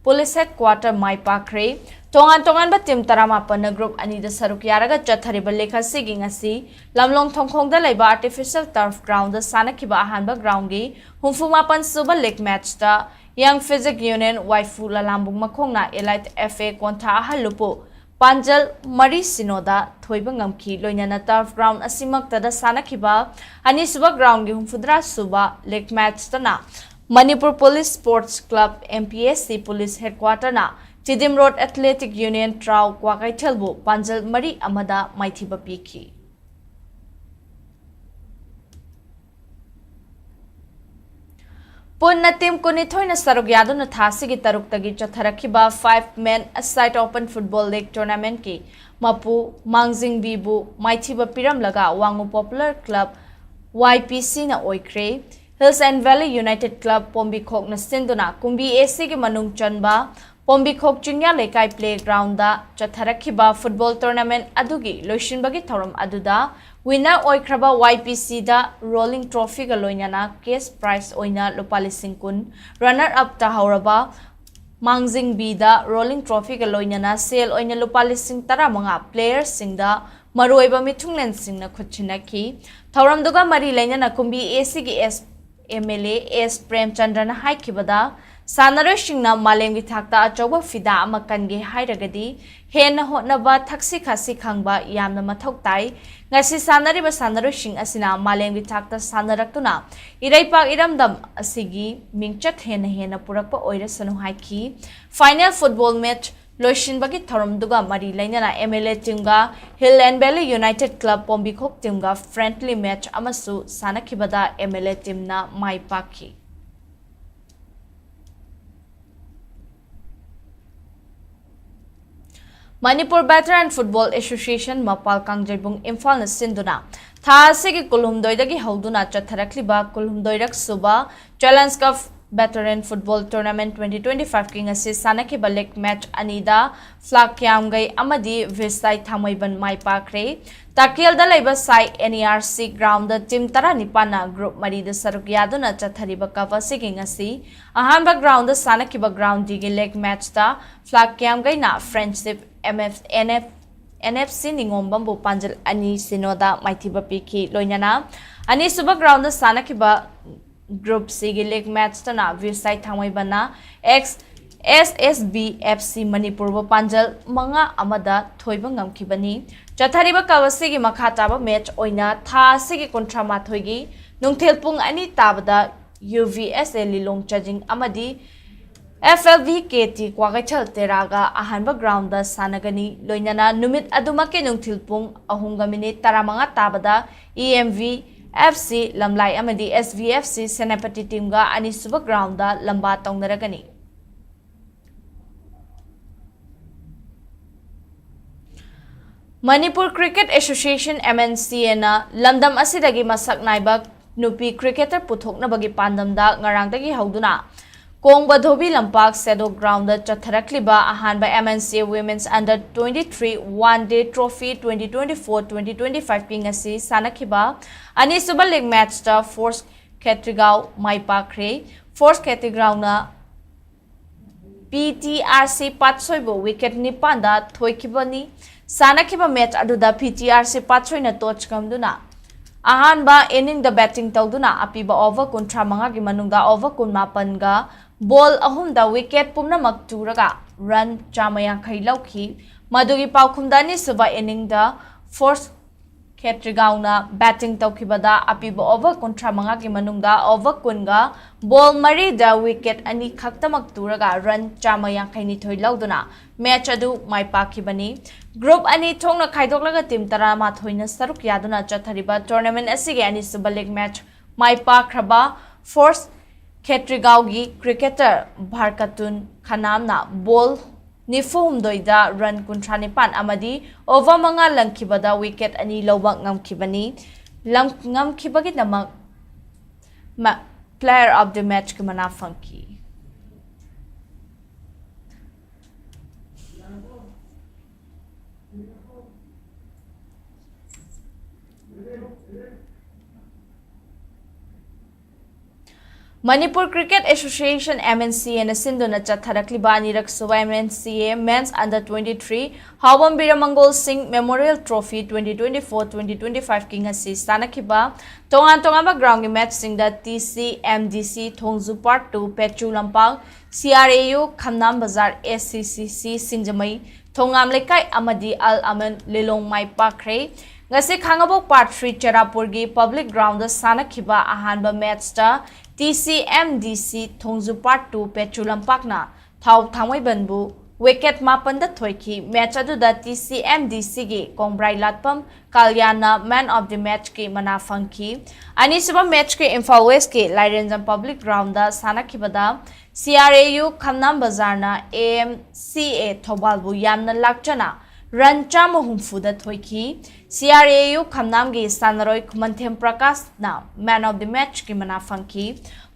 police headquarter ꯃꯥꯏ ꯄꯥꯛꯈ꯭ꯔꯦ꯫ ꯇꯣꯉꯥꯟ ꯇꯣꯉꯥꯟꯕ ꯇꯤꯝ ꯇꯔꯥꯃꯥꯄꯟꯅ ꯒ꯭ꯔꯨꯞ ꯑꯅꯤꯗ ꯁꯔꯨꯛ ꯌꯥꯔꯒ ꯆꯠꯊꯔꯤꯕ ꯂꯤꯒ ꯑꯁꯤꯒꯤ ꯉꯁꯤ ꯂꯝꯂꯣꯡ ꯊꯣꯡꯈꯣꯡꯗ ꯂꯩꯕ ꯑꯥꯔꯇꯤꯐꯤꯁꯤꯌꯦꯜ ꯇꯔꯐ ꯒ꯭ꯔꯥꯎꯟꯗ ꯁꯥꯟꯅꯈꯤꯕ ꯑꯍꯥꯟꯕ ꯒ꯭ꯔꯥꯎꯟꯒꯤ ꯍꯨꯝꯐꯨ ꯃꯥꯄꯟ ꯁꯨꯕ ꯂꯤꯒ ꯃꯦꯠꯆꯇ Young Physique Union ꯋꯥꯏꯐꯨ ꯂꯂꯥꯝꯕꯨꯡ ꯃꯈꯣꯡꯅ Elite F A ꯀꯣꯟꯊꯥ ꯑꯍꯜ ꯂꯨꯄꯨ ꯄꯥꯟꯖꯜ ꯃꯔꯤ ꯁꯤꯅꯣꯗ ꯊꯣꯏꯕ ꯉꯝꯈꯤ꯫ ꯂꯣꯏꯅꯅ turf ground ꯑꯁꯤꯃꯛꯇꯗ ꯁꯥꯟꯅꯈꯤꯕ ꯑꯅꯤꯁꯨꯕ groundꯒꯤ ꯍꯨꯝꯐꯨꯇꯔꯥ ꯁꯨꯕ league matchꯇꯅ Manipur Police Sports Club, M P S C Police Headquarterꯅ Tidim Road Athletic Union, ꯇ꯭ꯔꯥꯎ ꯀ꯭ꯋꯥꯀꯩꯊꯦꯜꯕꯨ ꯄꯥꯟꯖꯜ ꯃꯔꯤ ꯑꯃꯗ ꯃꯥꯏꯊꯤꯕ ꯄꯤꯈꯤ꯫ ꯄꯨꯟꯅ team ꯀꯨꯟꯅꯤꯊꯣꯏꯅ ꯁꯔꯨꯛ ꯌꯥꯗꯨꯅ ꯊꯥ ꯑꯁꯤꯒꯤ ꯇꯔꯨꯛꯇꯒꯤ ꯆꯠꯊꯔꯛꯈꯤꯕ five men a side open football league tournamentꯀꯤ ꯃꯄꯨ ꯃꯥꯡꯖꯤꯡꯕꯤꯕꯨ ꯃꯥꯏꯊꯤꯕ ꯄꯤꯔꯝꯂꯒ ꯋꯥꯡꯉꯨ Popular Club, Y P Cꯅ ꯑꯣꯏꯈ꯭ꯔꯦ꯫ Hills and Valley United Club, ꯄꯣꯝꯕꯤꯈꯣꯛꯅ ꯁꯤꯟꯗꯨꯅ ꯀꯨꯝꯕꯤ A Cꯒꯤ ꯃꯅꯨꯡ ꯆꯟꯕ ꯄꯣꯝꯕꯤꯈꯣꯛ ꯆꯤꯡꯌꯥ ꯂꯩꯀꯥꯏ playgroundꯗ ꯆꯠꯊꯔꯛꯈꯤꯕ football tournament ꯑꯗꯨꯒꯤ ꯂꯣꯏꯁꯤꯟꯕꯒꯤ ꯊꯧꯔꯝ ꯑꯗꯨꯗ winner ꯑꯣꯏꯈ꯭ꯔꯕ Y P Cꯗ rolling trophyꯒ ꯂꯣꯏꯅꯅ cash prize ꯑꯣꯏꯅ ꯂꯨꯄꯥ ꯂꯤꯁꯤꯡ ꯀꯨꯟ, runner up ꯇꯥꯍꯧꯔꯕ ꯃꯥꯡꯖꯤꯡꯕꯤꯗ rolling trophyꯒ ꯂꯣꯏꯅꯅ ꯁꯦꯜ ꯑꯣꯏꯅ ꯂꯨꯄꯥ ꯂꯤꯁꯤꯡ ꯇꯔꯥꯃꯉꯥ playerꯁꯤꯡꯗ ꯃꯔꯨꯑꯣꯏꯕ ꯃꯤꯊꯨꯡꯂꯦꯟꯁꯤꯡꯅ ꯈꯨꯠꯁꯤꯟꯅꯈꯤ꯫ ꯊꯧꯔꯝꯗꯨꯒ ꯃꯔꯤ ꯂꯩꯅꯅ ꯀꯨꯝꯕꯤ A Cꯒꯤ S M L A S ꯄ꯭ꯔꯦꯝꯆꯟꯗ꯭ꯔꯅ ꯍꯥꯏꯈꯤꯕꯗ, ꯁꯥꯟꯅꯔꯣꯏꯁꯤꯡꯅ ꯃꯥꯂꯦꯝꯒꯤ ꯊꯥꯛꯇ ꯑꯆꯧꯕ ꯐꯤꯗꯥ ꯑꯃ ꯀꯟꯒꯦ ꯍꯥꯏꯔꯒꯗꯤ ꯍꯦꯟꯅ ꯍꯣꯠꯅꯕ, ꯊꯛꯁꯤ ꯈꯥꯁꯤ ꯈꯪꯕ ꯌꯥꯝꯅ ꯃꯊꯧ ꯇꯥꯏ꯫ ꯉꯁꯤ ꯁꯥꯟꯅꯔꯤꯕ ꯁꯥꯟꯅꯔꯣꯏꯁꯤꯡ ꯑꯁꯤꯅ ꯃꯥꯂꯦꯝꯒꯤ ꯊꯥꯛꯇ ꯁꯥꯟꯅꯔꯛꯇꯨꯅ ꯏꯔꯩꯄꯥꯛ ꯏꯔꯝꯗꯝ ꯑꯁꯤꯒꯤ ꯃꯤꯡꯆꯠ ꯍꯦꯟꯅ ꯍꯦꯟꯅ ꯄꯨꯔꯛꯄ ꯑꯣꯏꯔꯁꯅꯨ ꯍꯥꯏꯈꯤ꯫ Final football match ꯂꯣꯏꯁꯤꯟꯕꯒꯤ ꯊꯧꯔꯝꯗꯨꯒ ꯃꯔꯤ ꯂꯩꯅꯅ M L A teamꯒ Hill and Valley United Club ꯄꯣꯝꯕꯤꯈꯣꯛ teamꯒ friendly match ꯑꯃꯁꯨ ꯁꯥꯟꯅꯈꯤꯕꯗ M L A teamꯅ ꯃꯥꯏ ꯄꯥꯛꯈꯤ꯫ Manipur Veteran Football Association ꯃꯄꯥꯜ ꯀꯥꯡꯖꯩꯕꯨꯡ ꯏꯝꯐꯥꯜꯅ ꯁꯤꯟꯗꯨꯅ ꯊꯥ ꯑꯁꯤꯒꯤ ꯀꯨꯟꯍꯨꯝꯗꯣꯏꯗꯒꯤ ꯍꯧꯗꯨꯅ ꯆꯠꯊꯔꯛꯂꯤꯕ ꯀꯨꯟꯍꯨꯝꯗꯣꯏꯔꯛ ꯁꯨꯕ Challenge Cup Veteran Football Tournament twenty twenty-fiveꯀꯤ ꯉꯁꯤ ꯁꯥꯟꯅꯈꯤꯕ league match ꯑꯅꯤꯗ ꯐ꯭ꯂꯥꯛ ꯀ꯭ꯌꯥꯝꯒꯩ ꯑꯃꯗꯤ ꯚꯤꯁꯥꯏ ꯊꯥꯡꯃꯩꯕꯟ ꯃꯥꯏ ꯄꯥꯛꯈ꯭ꯔꯦ꯫ ꯇꯥꯀꯦꯜꯗ ꯂꯩꯕ ꯁꯥꯏ N E R C groundꯗ team ꯇꯔꯥꯅꯤꯄꯥꯟꯅ group ꯃꯔꯤꯗ ꯁꯔꯨꯛ ꯌꯥꯗꯨꯅ ꯆꯠꯊꯔꯤꯕ cup ꯑꯁꯤꯒꯤ ꯉꯁꯤ ꯑꯍꯥꯟꯕ groundꯗ ꯁꯥꯟꯅꯈꯤꯕ ground Dꯒꯤ league matchꯇ ꯐ꯭ꯂꯥꯛ ꯀ꯭ꯌꯥꯝꯒꯩꯅ Friendship M F, N F, N F C ꯅꯤꯉꯣꯝꯕꯝꯕꯨ ꯄꯥꯟꯖꯜ ꯑꯅꯤ ꯁꯤꯅꯣꯗ ꯃꯥꯏꯊꯤꯕ ꯄꯤꯈꯤ꯫ ꯂꯣꯏꯅꯅ ꯑꯅꯤꯁꯨꯕ groundꯗ ꯁꯥꯟꯅꯈꯤꯕ Group Cꯒꯤ league matchꯇꯅ ꯕꯤꯁꯥꯏ ꯊꯥꯡꯃꯩꯕꯟꯅ ex S S B F C ꯃꯅꯤꯄꯨꯔꯕꯨ ꯄꯥꯟꯖꯜ ꯃꯉꯥ ꯑꯃꯗ ꯊꯣꯏꯕ ꯉꯝꯈꯤꯕꯅꯤ꯫ ꯆꯠꯊꯔꯤꯕ cup ꯑꯁꯤꯒꯤ ꯃꯈꯥ ꯇꯥꯕ match ꯑꯣꯏꯅ ꯊꯥ ꯑꯁꯤꯒꯤ ꯀꯨꯟꯊ꯭ꯔꯥ ꯃꯥꯊꯣꯏꯒꯤ ꯅꯨꯡꯊꯤꯜ ꯄꯨꯡ ꯑꯅꯤ ꯇꯥꯕꯗ U V S A ꯂꯤꯂꯣꯡ ꯆꯥꯖꯤꯡ ꯑꯃꯗꯤ F L V K T Kwakeithel ꯇꯦꯔꯥꯒ ꯑꯍꯥꯟꯕ groundꯗ ꯁꯥꯟꯅꯒꯅꯤ꯫ ꯂꯣꯏꯅꯅ ꯅꯨꯃꯤꯠ ꯑꯗꯨꯃꯛꯀꯤ ꯅꯨꯡꯊꯤꯜ ꯄꯨꯡ ꯑꯍꯨꯝꯒ minute ꯇꯔꯥꯃꯉꯥ ꯇꯥꯕꯗ E M V F C ꯂꯝꯂꯥꯏ ꯑꯃꯗꯤ S V F C Senapati teamꯒ ꯑꯅꯤꯁꯨꯕ groundꯗ ꯂꯝꯕꯥ ꯇꯧꯅꯔꯒꯅꯤ꯫ Manipur Cricket Association, M N C Aꯅ ꯂꯝꯗꯝ ꯑꯁꯤꯗꯒꯤ ꯃꯁꯛ ꯅꯥꯏꯕ ꯅꯨꯄꯤ cricketer ꯄꯨꯊꯣꯛꯅꯕꯒꯤ ꯄꯥꯟꯗꯝꯗ ꯉꯔꯥꯡꯗꯒꯤ ꯍꯧꯗꯨꯅ ꯀꯣꯡꯕ ꯙꯣꯕꯤ ꯂꯝꯄꯥꯛ ꯁꯦꯗꯣ groundꯗ ꯆꯠꯊꯔꯛꯂꯤꯕ ꯑꯍꯥꯟꯕ M N C A Women's Under twenty-three One Day Trophy twenty twenty-four twenty twenty-five ꯀꯤ ꯉꯁꯤ ꯁꯥꯟꯅꯈꯤꯕ ꯑꯅꯤꯁꯨꯕ league matchꯇ Force ꯈꯦꯇ꯭ꯔꯤꯒꯥꯎ ꯃꯥꯏ ꯄꯥꯛꯈ꯭ꯔꯦ꯫ Force ꯈꯦꯇ꯭ꯔꯤꯒꯥꯎꯅ P T R C ꯄꯥꯠꯁꯣꯏꯕꯨ wicket ꯅꯤꯄꯥꯟꯗ ꯊꯣꯏꯈꯤꯕꯅꯤ꯫ ꯁꯥꯟꯅꯈꯤꯕ match ꯑꯗꯨꯗ P T R C ꯄꯥꯠꯁꯣꯏꯅ toss ꯉꯝꯗꯨꯅ ꯑꯍꯥꯟꯕ inningꯗ batting ꯇꯧꯗꯨꯅ ꯑꯄꯤꯕ over ꯀꯨꯟꯊ꯭ꯔꯥ ꯃꯉꯥꯒꯤ ꯃꯅꯨꯡꯗ over ꯀꯨꯟꯃꯥꯄꯟꯒ ball ꯑꯍꯨꯝꯗ wicket ꯄꯨꯝꯅꯃꯛ ꯇꯨꯔꯒ run ꯆꯥꯝꯃ ꯌꯥꯡꯈꯩ ꯂꯧꯈꯤ꯫ ꯃꯗꯨꯒꯤ ꯄꯥꯎꯈꯨꯝꯗ ꯑꯅꯤꯁꯨꯕ inningꯗ Force ꯈꯦꯇ꯭ꯔꯤꯒꯥꯎꯅ batting ꯇꯧꯈꯤꯕꯗ ꯑꯄꯤꯕ over ꯀꯨꯟꯊ꯭ꯔꯥ ꯃꯉꯥꯒꯤ ꯃꯅꯨꯡꯗ over ꯀꯨꯟꯒ ball ꯃꯔꯤꯗ wicket ꯑꯅꯤ ꯈꯛꯇꯃꯛ ꯇꯨꯔꯒ run ꯆꯥꯝꯃ ꯌꯥꯡꯈꯩ ꯅꯤꯊꯣꯏ ꯂꯧꯗꯨꯅ match ꯑꯗꯨ ꯃꯥꯏ ꯄꯥꯛꯈꯤꯕꯅꯤ꯫ Group ꯑꯅꯤ ꯊꯣꯛꯅ ꯈꯥꯏꯗꯣꯛꯂꯒ team ꯇꯔꯥꯃꯥꯊꯣꯏꯅ ꯁꯔꯨꯛ ꯌꯥꯗꯨꯅ ꯆꯠꯊꯔꯤꯕ tournament ꯑꯁꯤꯒꯤ ꯑꯅꯤꯁꯨꯕ league match ꯃꯥꯏ ꯄꯥꯛꯈ꯭ꯔꯕ Force ꯈꯦꯇ꯭ꯔꯤꯒꯥꯎꯒꯤ cricketer ꯚꯥꯔꯀꯇꯨꯟ ꯈꯅꯥꯝꯅ ball ꯅꯤꯐꯨ ꯍꯨꯝꯗꯣꯏꯗ run ꯀꯨꯟꯊ꯭ꯔꯥ ꯅꯤꯄꯥꯟ ꯑꯃꯗꯤ over ꯃꯉꯥ ꯂꯪꯈꯤꯕꯗ wicket ꯑꯅꯤ ꯂꯧꯕ ꯉꯝꯈꯤꯕꯅꯤ꯫ ꯂꯝ-, ꯉꯝꯈꯤꯕꯒꯤꯗꯃꯛ ꯃ-, player of the matchꯀꯤ ꯃꯅꯥ ꯐꯪꯈꯤ꯫ Manipur Cricket Association, M N C A, ꯅ ꯁꯤꯟꯗꯨꯅ ꯆꯠꯊꯔꯛꯂꯤꯕ ꯑꯅꯤꯔꯛ ꯁꯨꯕ M N C A Men's Under twenty-three Haobam Biramangal Singh Memorial Trophy twenty twenty-four twenty twenty-five ꯀꯤ ꯉꯁꯤ ꯁꯥꯟꯅꯈꯤꯕ ꯇꯣꯉꯥꯟ ꯇꯣꯉꯥꯟꯕ ground ꯀꯤ match ꯁꯤꯡꯗ T C M D C Thongju Part two Pechu Lampak, C R A U Khamnam Bazar, S C C C Singjamei Thongam Leikai ꯑꯃꯗꯤ Al Aman Lilong ꯃꯥꯏ ꯄꯥꯛꯈ꯭ꯔꯦ꯫ ꯉꯁꯤ ꯈꯥꯡꯉꯕꯣꯛ Part three ꯆꯦꯔꯥꯄꯨꯔꯒꯤ public ground ꯗ ꯁꯥꯟꯅꯈꯤꯕ ꯑꯍꯥꯟꯕ match ꯇ T C M D C Thongju Part two Pechu Lampakna Thao Thangmeibanbu wicket ꯃꯥꯄꯟꯗ ꯊꯣꯏꯈꯤ꯫ Match ꯑꯗꯨꯗ T C M D C ꯒꯤ ꯀꯣꯡꯕ꯭ꯔꯥꯏ ꯂꯥꯠꯄꯝ ꯀꯥꯂꯤꯌꯥꯅ man of the match ꯀꯤ ꯃꯅꯥ ꯐꯪꯈꯤ꯫ ꯑꯅꯤꯁꯨꯕ match ꯀꯤ Imphal West ꯀꯤ ꯂꯥꯏꯔꯦꯟꯖꯝ public ground the ꯁꯥꯟꯅꯈꯤꯕꯗ C R A U Khamnam Bazar ꯅ A M C A ꯊꯧꯕꯥꯜꯕꯨ ꯌꯥꯝꯅ ꯂꯥꯛꯆꯅ run ꯆꯥꯝꯃ ꯍꯨꯝꯐꯨꯗ ꯊꯣꯏꯈꯤ꯫ C R A U Khamnam ꯒꯤ ꯁꯥꯟꯅꯔꯣꯏ ꯈꯨꯃꯟꯊꯦꯝ ꯄ꯭ꯔꯀꯥꯁꯅ man of the match ꯀꯤ ꯃꯅꯥ ꯐꯪꯈꯤ꯫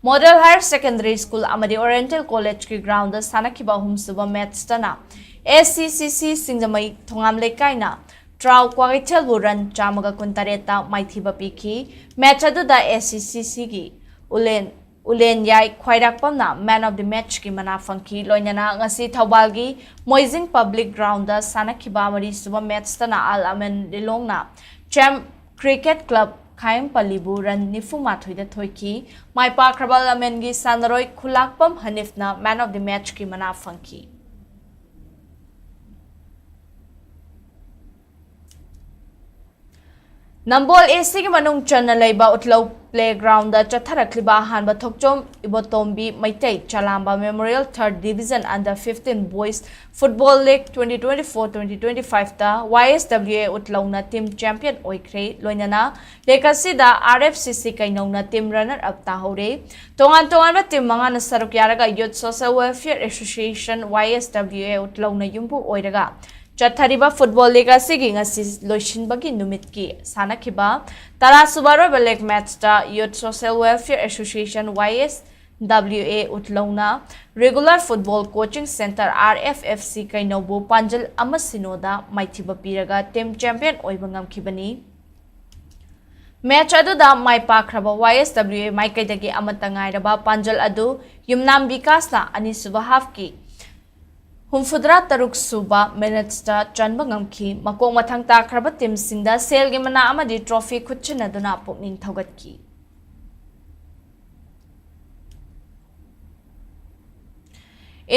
Model Higher Secondary School ꯑꯃꯗꯤ Oriental College ꯀꯤ ground ꯗ ꯁꯥꯟꯅꯈꯤꯕ ꯑꯍꯨꯝꯁꯨꯕ match ꯇꯅ S C C C Singjamei Thongam ꯂꯩꯀꯥꯏꯅ ꯇ꯭ꯔꯥꯎ ꯀ꯭ꯋꯥꯀꯩꯊꯦꯜꯕꯨ run ꯆꯥꯝꯃꯒ ꯀꯨꯟꯇꯔꯦꯠꯇ ꯃꯥꯏꯊꯤꯕ ꯄꯤꯈꯤ꯫ Match ꯑꯗꯨꯗ S C C C ꯒꯤ ꯎꯂꯦꯟ, ꯎꯂꯦꯟꯌꯥꯏ ꯈ꯭ꯋꯥꯏꯔꯥꯛꯄꯝꯅ man of the match ꯀꯤ ꯃꯅꯥ ꯐꯪꯈꯤ꯫ ꯂꯣꯏꯅꯅ ꯉꯁꯤ ꯊꯧꯕꯥꯜꯒꯤ ꯃꯣꯏꯖꯤꯡ public ground ꯗ ꯁꯥꯟꯅꯈꯤꯕ ꯃꯔꯤꯁꯨꯕ match ꯇꯅ Al Aman Lilongꯅ Champ Cricket Club ꯈꯥꯌꯦꯝꯄꯜꯂꯤꯕꯨ run ꯅꯤꯐꯨ ꯃꯥꯊꯣꯏꯗ ꯊꯣꯏꯈꯤ꯫ ꯃꯥꯏ ꯄꯥꯛꯈ꯭ꯔꯕ Al Aman ꯒꯤ ꯁꯥꯟꯅꯔꯣꯏ ꯈꯨꯂꯥꯛꯄꯝ ꯍꯅꯤꯐꯅ man of the match ꯀꯤ ꯃꯅꯥ ꯐꯪꯈꯤ꯫ ꯅꯝꯕꯣꯜ A C ꯒꯤ ꯃꯅꯨꯡ ꯆꯟꯅ ꯂꯩꯕ ꯎꯠꯂꯧ playground ꯗ ꯆꯠꯊꯔꯛꯂꯤꯕ ꯑꯍꯥꯟꯕ ꯊꯣꯛꯆꯣꯝ ꯏꯕꯣꯇꯣꯝꯕꯤ Meitei ꯆꯂꯥꯝꯕ Memorial Third Division Under fifteen Boys Football League twenty twenty-four twenty twenty-five ꯇ Y S W A ꯎꯠꯂꯧꯅ team champion ꯑꯣꯏꯈ꯭ꯔꯦ꯫ ꯂꯣꯏꯅꯅ league ꯑꯁꯤꯗ R F C C ꯀꯩꯅꯧꯅ team runner up ꯇꯥꯍꯧꯔꯦ꯫ ꯇꯣꯉꯥꯟ ꯇꯣꯉꯥꯟꯕ team ꯃꯉꯥꯅ ꯁꯔꯨꯛ ꯌꯥꯔꯒ Youth Social Welfare Association Y S W A ꯎꯠꯂꯧꯅ ꯌꯨꯝꯕꯨ ꯑꯣꯏꯔꯒ ꯆꯠꯊꯔꯤꯕ football league ꯑꯁꯤꯒꯤ ꯉꯁꯤ ꯂꯣꯏꯁꯤꯟꯕꯒꯤ ꯅꯨꯃꯤꯠꯀꯤ ꯁꯥꯟꯅꯈꯤꯕ ꯇꯔꯥꯁꯨꯕ ꯑꯔꯣꯏꯕ league match ꯇ Youth Social Welfare Association Y S W A ꯎꯠꯂꯧꯅ Regular Football Coaching Centre R F F C ꯀꯩꯅꯧꯕꯨ ꯄꯥꯟꯖꯜ ꯑꯃ ꯁꯤꯅꯣꯗ ꯃꯥꯏꯊꯤꯕ ꯄꯤꯔꯒ team champion ꯑꯣꯏꯕ ꯉꯝꯈꯤꯕꯅꯤ꯫ ꯃꯦꯆ ꯑꯗꯨꯗ ꯃꯥꯏ ꯄꯥꯛꯈ꯭ꯔꯕ ꯋꯥꯏ ꯑꯦꯁ ꯗꯕ꯭ꯂꯤꯎ ꯑꯦ ꯃꯥꯏꯀꯩꯗꯒꯤ ꯑꯃꯠꯇ ꯉꯥꯏꯔꯕ ꯄꯥꯟꯖꯜ ꯑꯗꯨ ꯌꯨꯝꯅꯥꯝ ꯕꯤꯀꯥꯁꯅ ꯑꯅꯤꯁꯨꯕ ꯍꯥꯐꯀꯤ ꯍꯨꯝꯐꯨꯇꯔꯥ ꯇꯔꯨꯛ ꯁꯨꯕ ꯃꯤꯅꯠꯁꯇ ꯆꯟꯕ ꯉꯝꯈꯤ꯫ ꯃꯀꯣꯛ ꯃꯊꯪ ꯇꯥꯈ꯭ꯔꯕ ꯇꯤꯝꯁꯤꯡꯗ ꯁꯦꯜꯒꯤ ꯃꯅꯥ ꯑꯃꯗꯤ ꯇ꯭ꯔꯣꯐꯤ ꯈꯨꯠꯁꯤꯟꯅꯗꯨꯅ ꯄꯨꯛꯅꯤꯡ ꯊꯧꯒꯠꯈꯤ꯫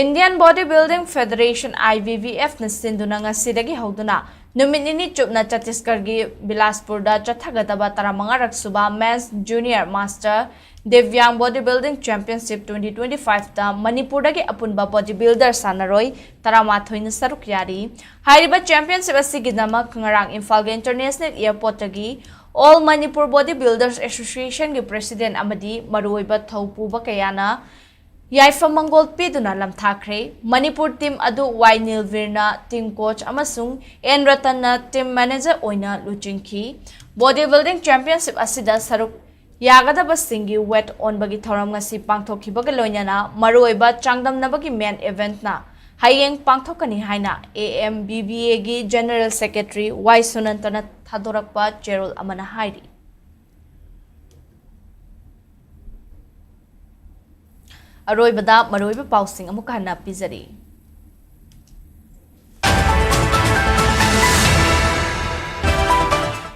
Indian Body Building Federation, I B B F ꯅ ꯁꯤꯟꯗꯨꯅ ꯉꯁꯤꯗꯒꯤ ꯍꯧꯗꯨꯅ ꯅꯨꯃꯤꯠ ꯅꯤꯅꯤ ꯆꯨꯞꯅ ꯆꯠꯇꯤꯁꯒꯔꯒꯤ ꯕꯤꯂꯥꯁꯄꯨꯔꯗ ꯆꯠꯊꯒꯗꯕ ꯇꯔꯥꯃꯉꯥꯔꯛ ꯁꯨꯕ Men's Junior Master Divyang Bodybuilding Championship twenty twenty-five ꯇ ꯃꯅꯤꯄꯨꯔꯗꯒꯤ ꯑꯄꯨꯟꯕ body builder ꯁꯥꯟꯅꯔꯣꯏ ꯇꯔꯥꯃꯥꯊꯣꯏꯅ ꯁꯔꯨꯛ ꯌꯥꯔꯤ꯫ ꯍꯥꯏꯔꯤꯕ championship ꯑꯁꯤꯒꯤꯗꯃꯛ ꯉꯔꯥꯡ ꯏꯝꯐꯥꯜꯒꯤ International Airport ꯇꯒꯤ All Manipur Body Builders Association ꯒꯤ president ꯑꯃꯗꯤ ꯃꯔꯨꯑꯣꯏꯕ ꯊꯧ ꯄꯨꯕ ꯀꯌꯥꯅ ꯌꯥꯏꯐ ꯃꯪꯒꯣꯜ ꯄꯤꯗꯨꯅ ꯂꯝꯊꯥꯈ꯭ꯔꯦ꯫ ꯃꯅꯤꯄꯨꯔ team ꯑꯗꯨ ꯋꯥꯏ ꯅꯤꯜꯚꯤꯔꯅ team coach ꯑꯃꯁꯨꯡ ꯑꯦꯟ ꯔꯇꯟꯅ team manager ꯑꯣꯏꯅ ꯂꯨꯆꯤꯡꯈꯤ꯫ Body building championship ꯑꯁꯤꯗ ꯁꯔꯨꯛ ꯌꯥꯒꯗꯕꯁꯤꯡꯒꯤ weight ꯑꯣꯟꯕꯒꯤ ꯊꯧꯔꯝ ꯉꯁꯤ ꯄꯥꯡꯊꯣꯛꯈꯤꯕꯒ ꯂꯣꯏꯅꯅ ꯃꯔꯨꯑꯣꯏꯕ ꯆꯥꯡꯗꯝꯅꯕꯒꯤ main event ꯅ ꯍꯌꯦꯡ ꯄꯥꯡꯊꯣꯛꯀꯅꯤ ꯍꯥꯏꯅ A M B B A ꯒꯤ General Secretary ꯋꯥꯏ ꯁꯨꯅꯟꯇꯅ ꯊꯥꯗꯣꯔꯛꯄ ꯆꯦꯔꯣꯜ ꯑꯃꯅ ꯍꯥꯏꯔꯤ꯫ ꯑꯔꯣꯏꯕꯗ ꯃꯔꯨꯑꯣꯏꯕ ꯄꯥꯎꯁꯤꯡ ꯑꯃꯨꯛ ꯍꯟꯅ ꯄꯤꯖꯔꯤ꯫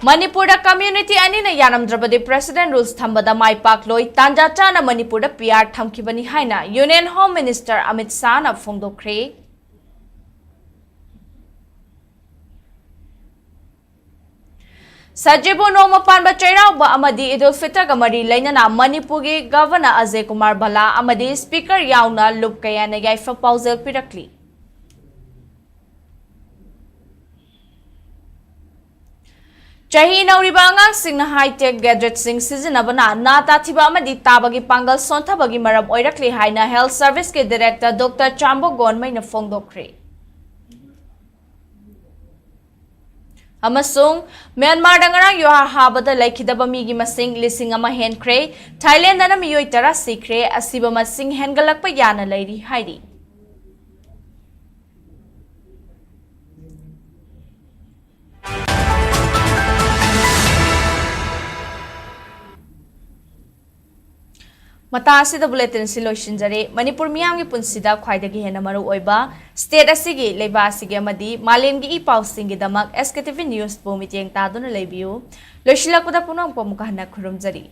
ꯃꯅꯤꯄꯨꯔꯗ community ꯑꯅꯤꯅ ꯌꯥꯔꯝꯗ꯭ꯔꯕꯗꯤ president rules ꯊꯝꯕꯗ ꯃꯥꯏ ꯄꯥꯛꯂꯣꯏ, ꯇꯥꯟꯖꯥ ꯆꯥꯅ ꯃꯅꯤꯄꯨꯔꯗ P R ꯊꯝꯈꯤꯕꯅꯤ ꯍꯥꯏꯅ Union Home Minister ꯑꯃꯤꯠ ꯁꯥꯍꯅ ꯐꯣꯡꯗꯣꯛꯈ꯭ꯔꯦ꯫ ꯁꯖꯤꯕꯨ ꯅꯣꯡꯃ ꯄꯥꯟꯕ ꯆꯩꯔꯥꯎꯕ ꯑꯃꯗꯤ ꯏꯗꯨꯜ ꯐꯤꯇꯔꯒ ꯃꯔꯤ ꯂꯩꯅꯅ ꯃꯅꯤꯄꯨꯔꯒꯤ Governor ꯑꯖꯌ ꯀꯨꯃꯥꯔ ꯚꯜꯂꯥ ꯑꯃꯗꯤ Speaker ꯌꯥꯎꯅ ꯂꯨꯞ ꯀꯌꯥꯅ ꯌꯥꯏꯐ ꯄꯥꯎꯖꯦꯜ ꯄꯤꯔꯛꯂꯤ꯫ ꯆꯍꯤ ꯅꯧꯔꯤꯕ ꯑꯉꯥꯡꯁꯤꯡꯅ high-tech gadgetꯁꯤꯡ ꯁꯤꯖꯤꯟꯅꯕꯅ ꯅꯥ ꯇꯥꯊꯤꯕ ꯑꯃꯗꯤ ꯇꯥꯕꯒꯤ ꯄꯥꯡꯒꯜ ꯁꯣꯟꯊꯕꯒꯤ ꯃꯔꯝ ꯑꯣꯏꯔꯛꯂꯤ ꯍꯥꯏꯅ Health Serviceꯀꯤ Director Doctor ꯆꯥꯝꯕ ꯒꯣꯟꯃꯩꯅ ꯐꯣꯡꯗꯣꯛꯈ꯭ꯔꯦ꯫ ꯑꯃꯁꯨꯡ ꯃ꯭ꯌꯥꯟꯃꯥꯔꯗ ꯉꯔꯥꯡ ꯌꯨꯍꯥꯔ ꯍꯥꯕꯗ ꯂꯩꯈꯤꯗꯕ ꯃꯤꯒꯤ ꯃꯁꯤꯡ ꯂꯤꯁꯤꯡ ꯑꯃ ꯍꯦꯟꯈ꯭ꯔꯦ꯫ ꯊꯥꯏꯂꯦꯟꯗꯅ ꯃꯤꯑꯣꯏ ꯇꯔꯥ ꯁꯤꯈ꯭ꯔꯦ꯫ ꯑꯁꯤꯕ ꯃꯁꯤꯡ ꯍꯦꯟꯒꯠꯂꯛꯄ ꯌꯥꯅ ꯂꯩꯔꯤ ꯍꯥꯏꯔꯤ꯫ ꯃꯇꯥ ꯑꯁꯤꯗ ꯕꯨꯂꯦꯇꯤꯟ ꯑꯁꯤ ꯂꯣꯏꯁꯤꯟꯖꯔꯦ꯫ ꯃꯅꯤꯄꯨꯔ ꯃꯤꯌꯥꯝꯒꯤ ꯄꯨꯟꯁꯤꯗ ꯈ꯭ꯋꯥꯏꯗꯒꯤ ꯍꯦꯟꯅ ꯃꯔꯨ ꯑꯣꯏꯕ ꯁ꯭ꯇꯦꯠ ꯑꯁꯤꯒꯤ, ꯂꯩꯕꯥꯛ ꯑꯁꯤꯒꯤ ꯑꯃꯗꯤ ꯃꯥꯂꯦꯝꯒꯤ E ꯄꯥꯎꯁꯤꯡꯒꯤꯗꯃꯛ S K T V News ꯄꯨ ꯃꯤꯠꯌꯦꯡ ꯇꯥꯗꯨꯅ ꯂꯩꯕꯤꯌꯨ꯫ ꯂꯣꯏꯁꯤꯜꯂꯛꯄꯗ ꯄꯨꯝꯅꯃꯛꯄꯨ ꯑꯃꯨꯛꯀ ꯍꯟꯅ ꯈꯨꯔꯨꯝꯖꯔꯤ꯫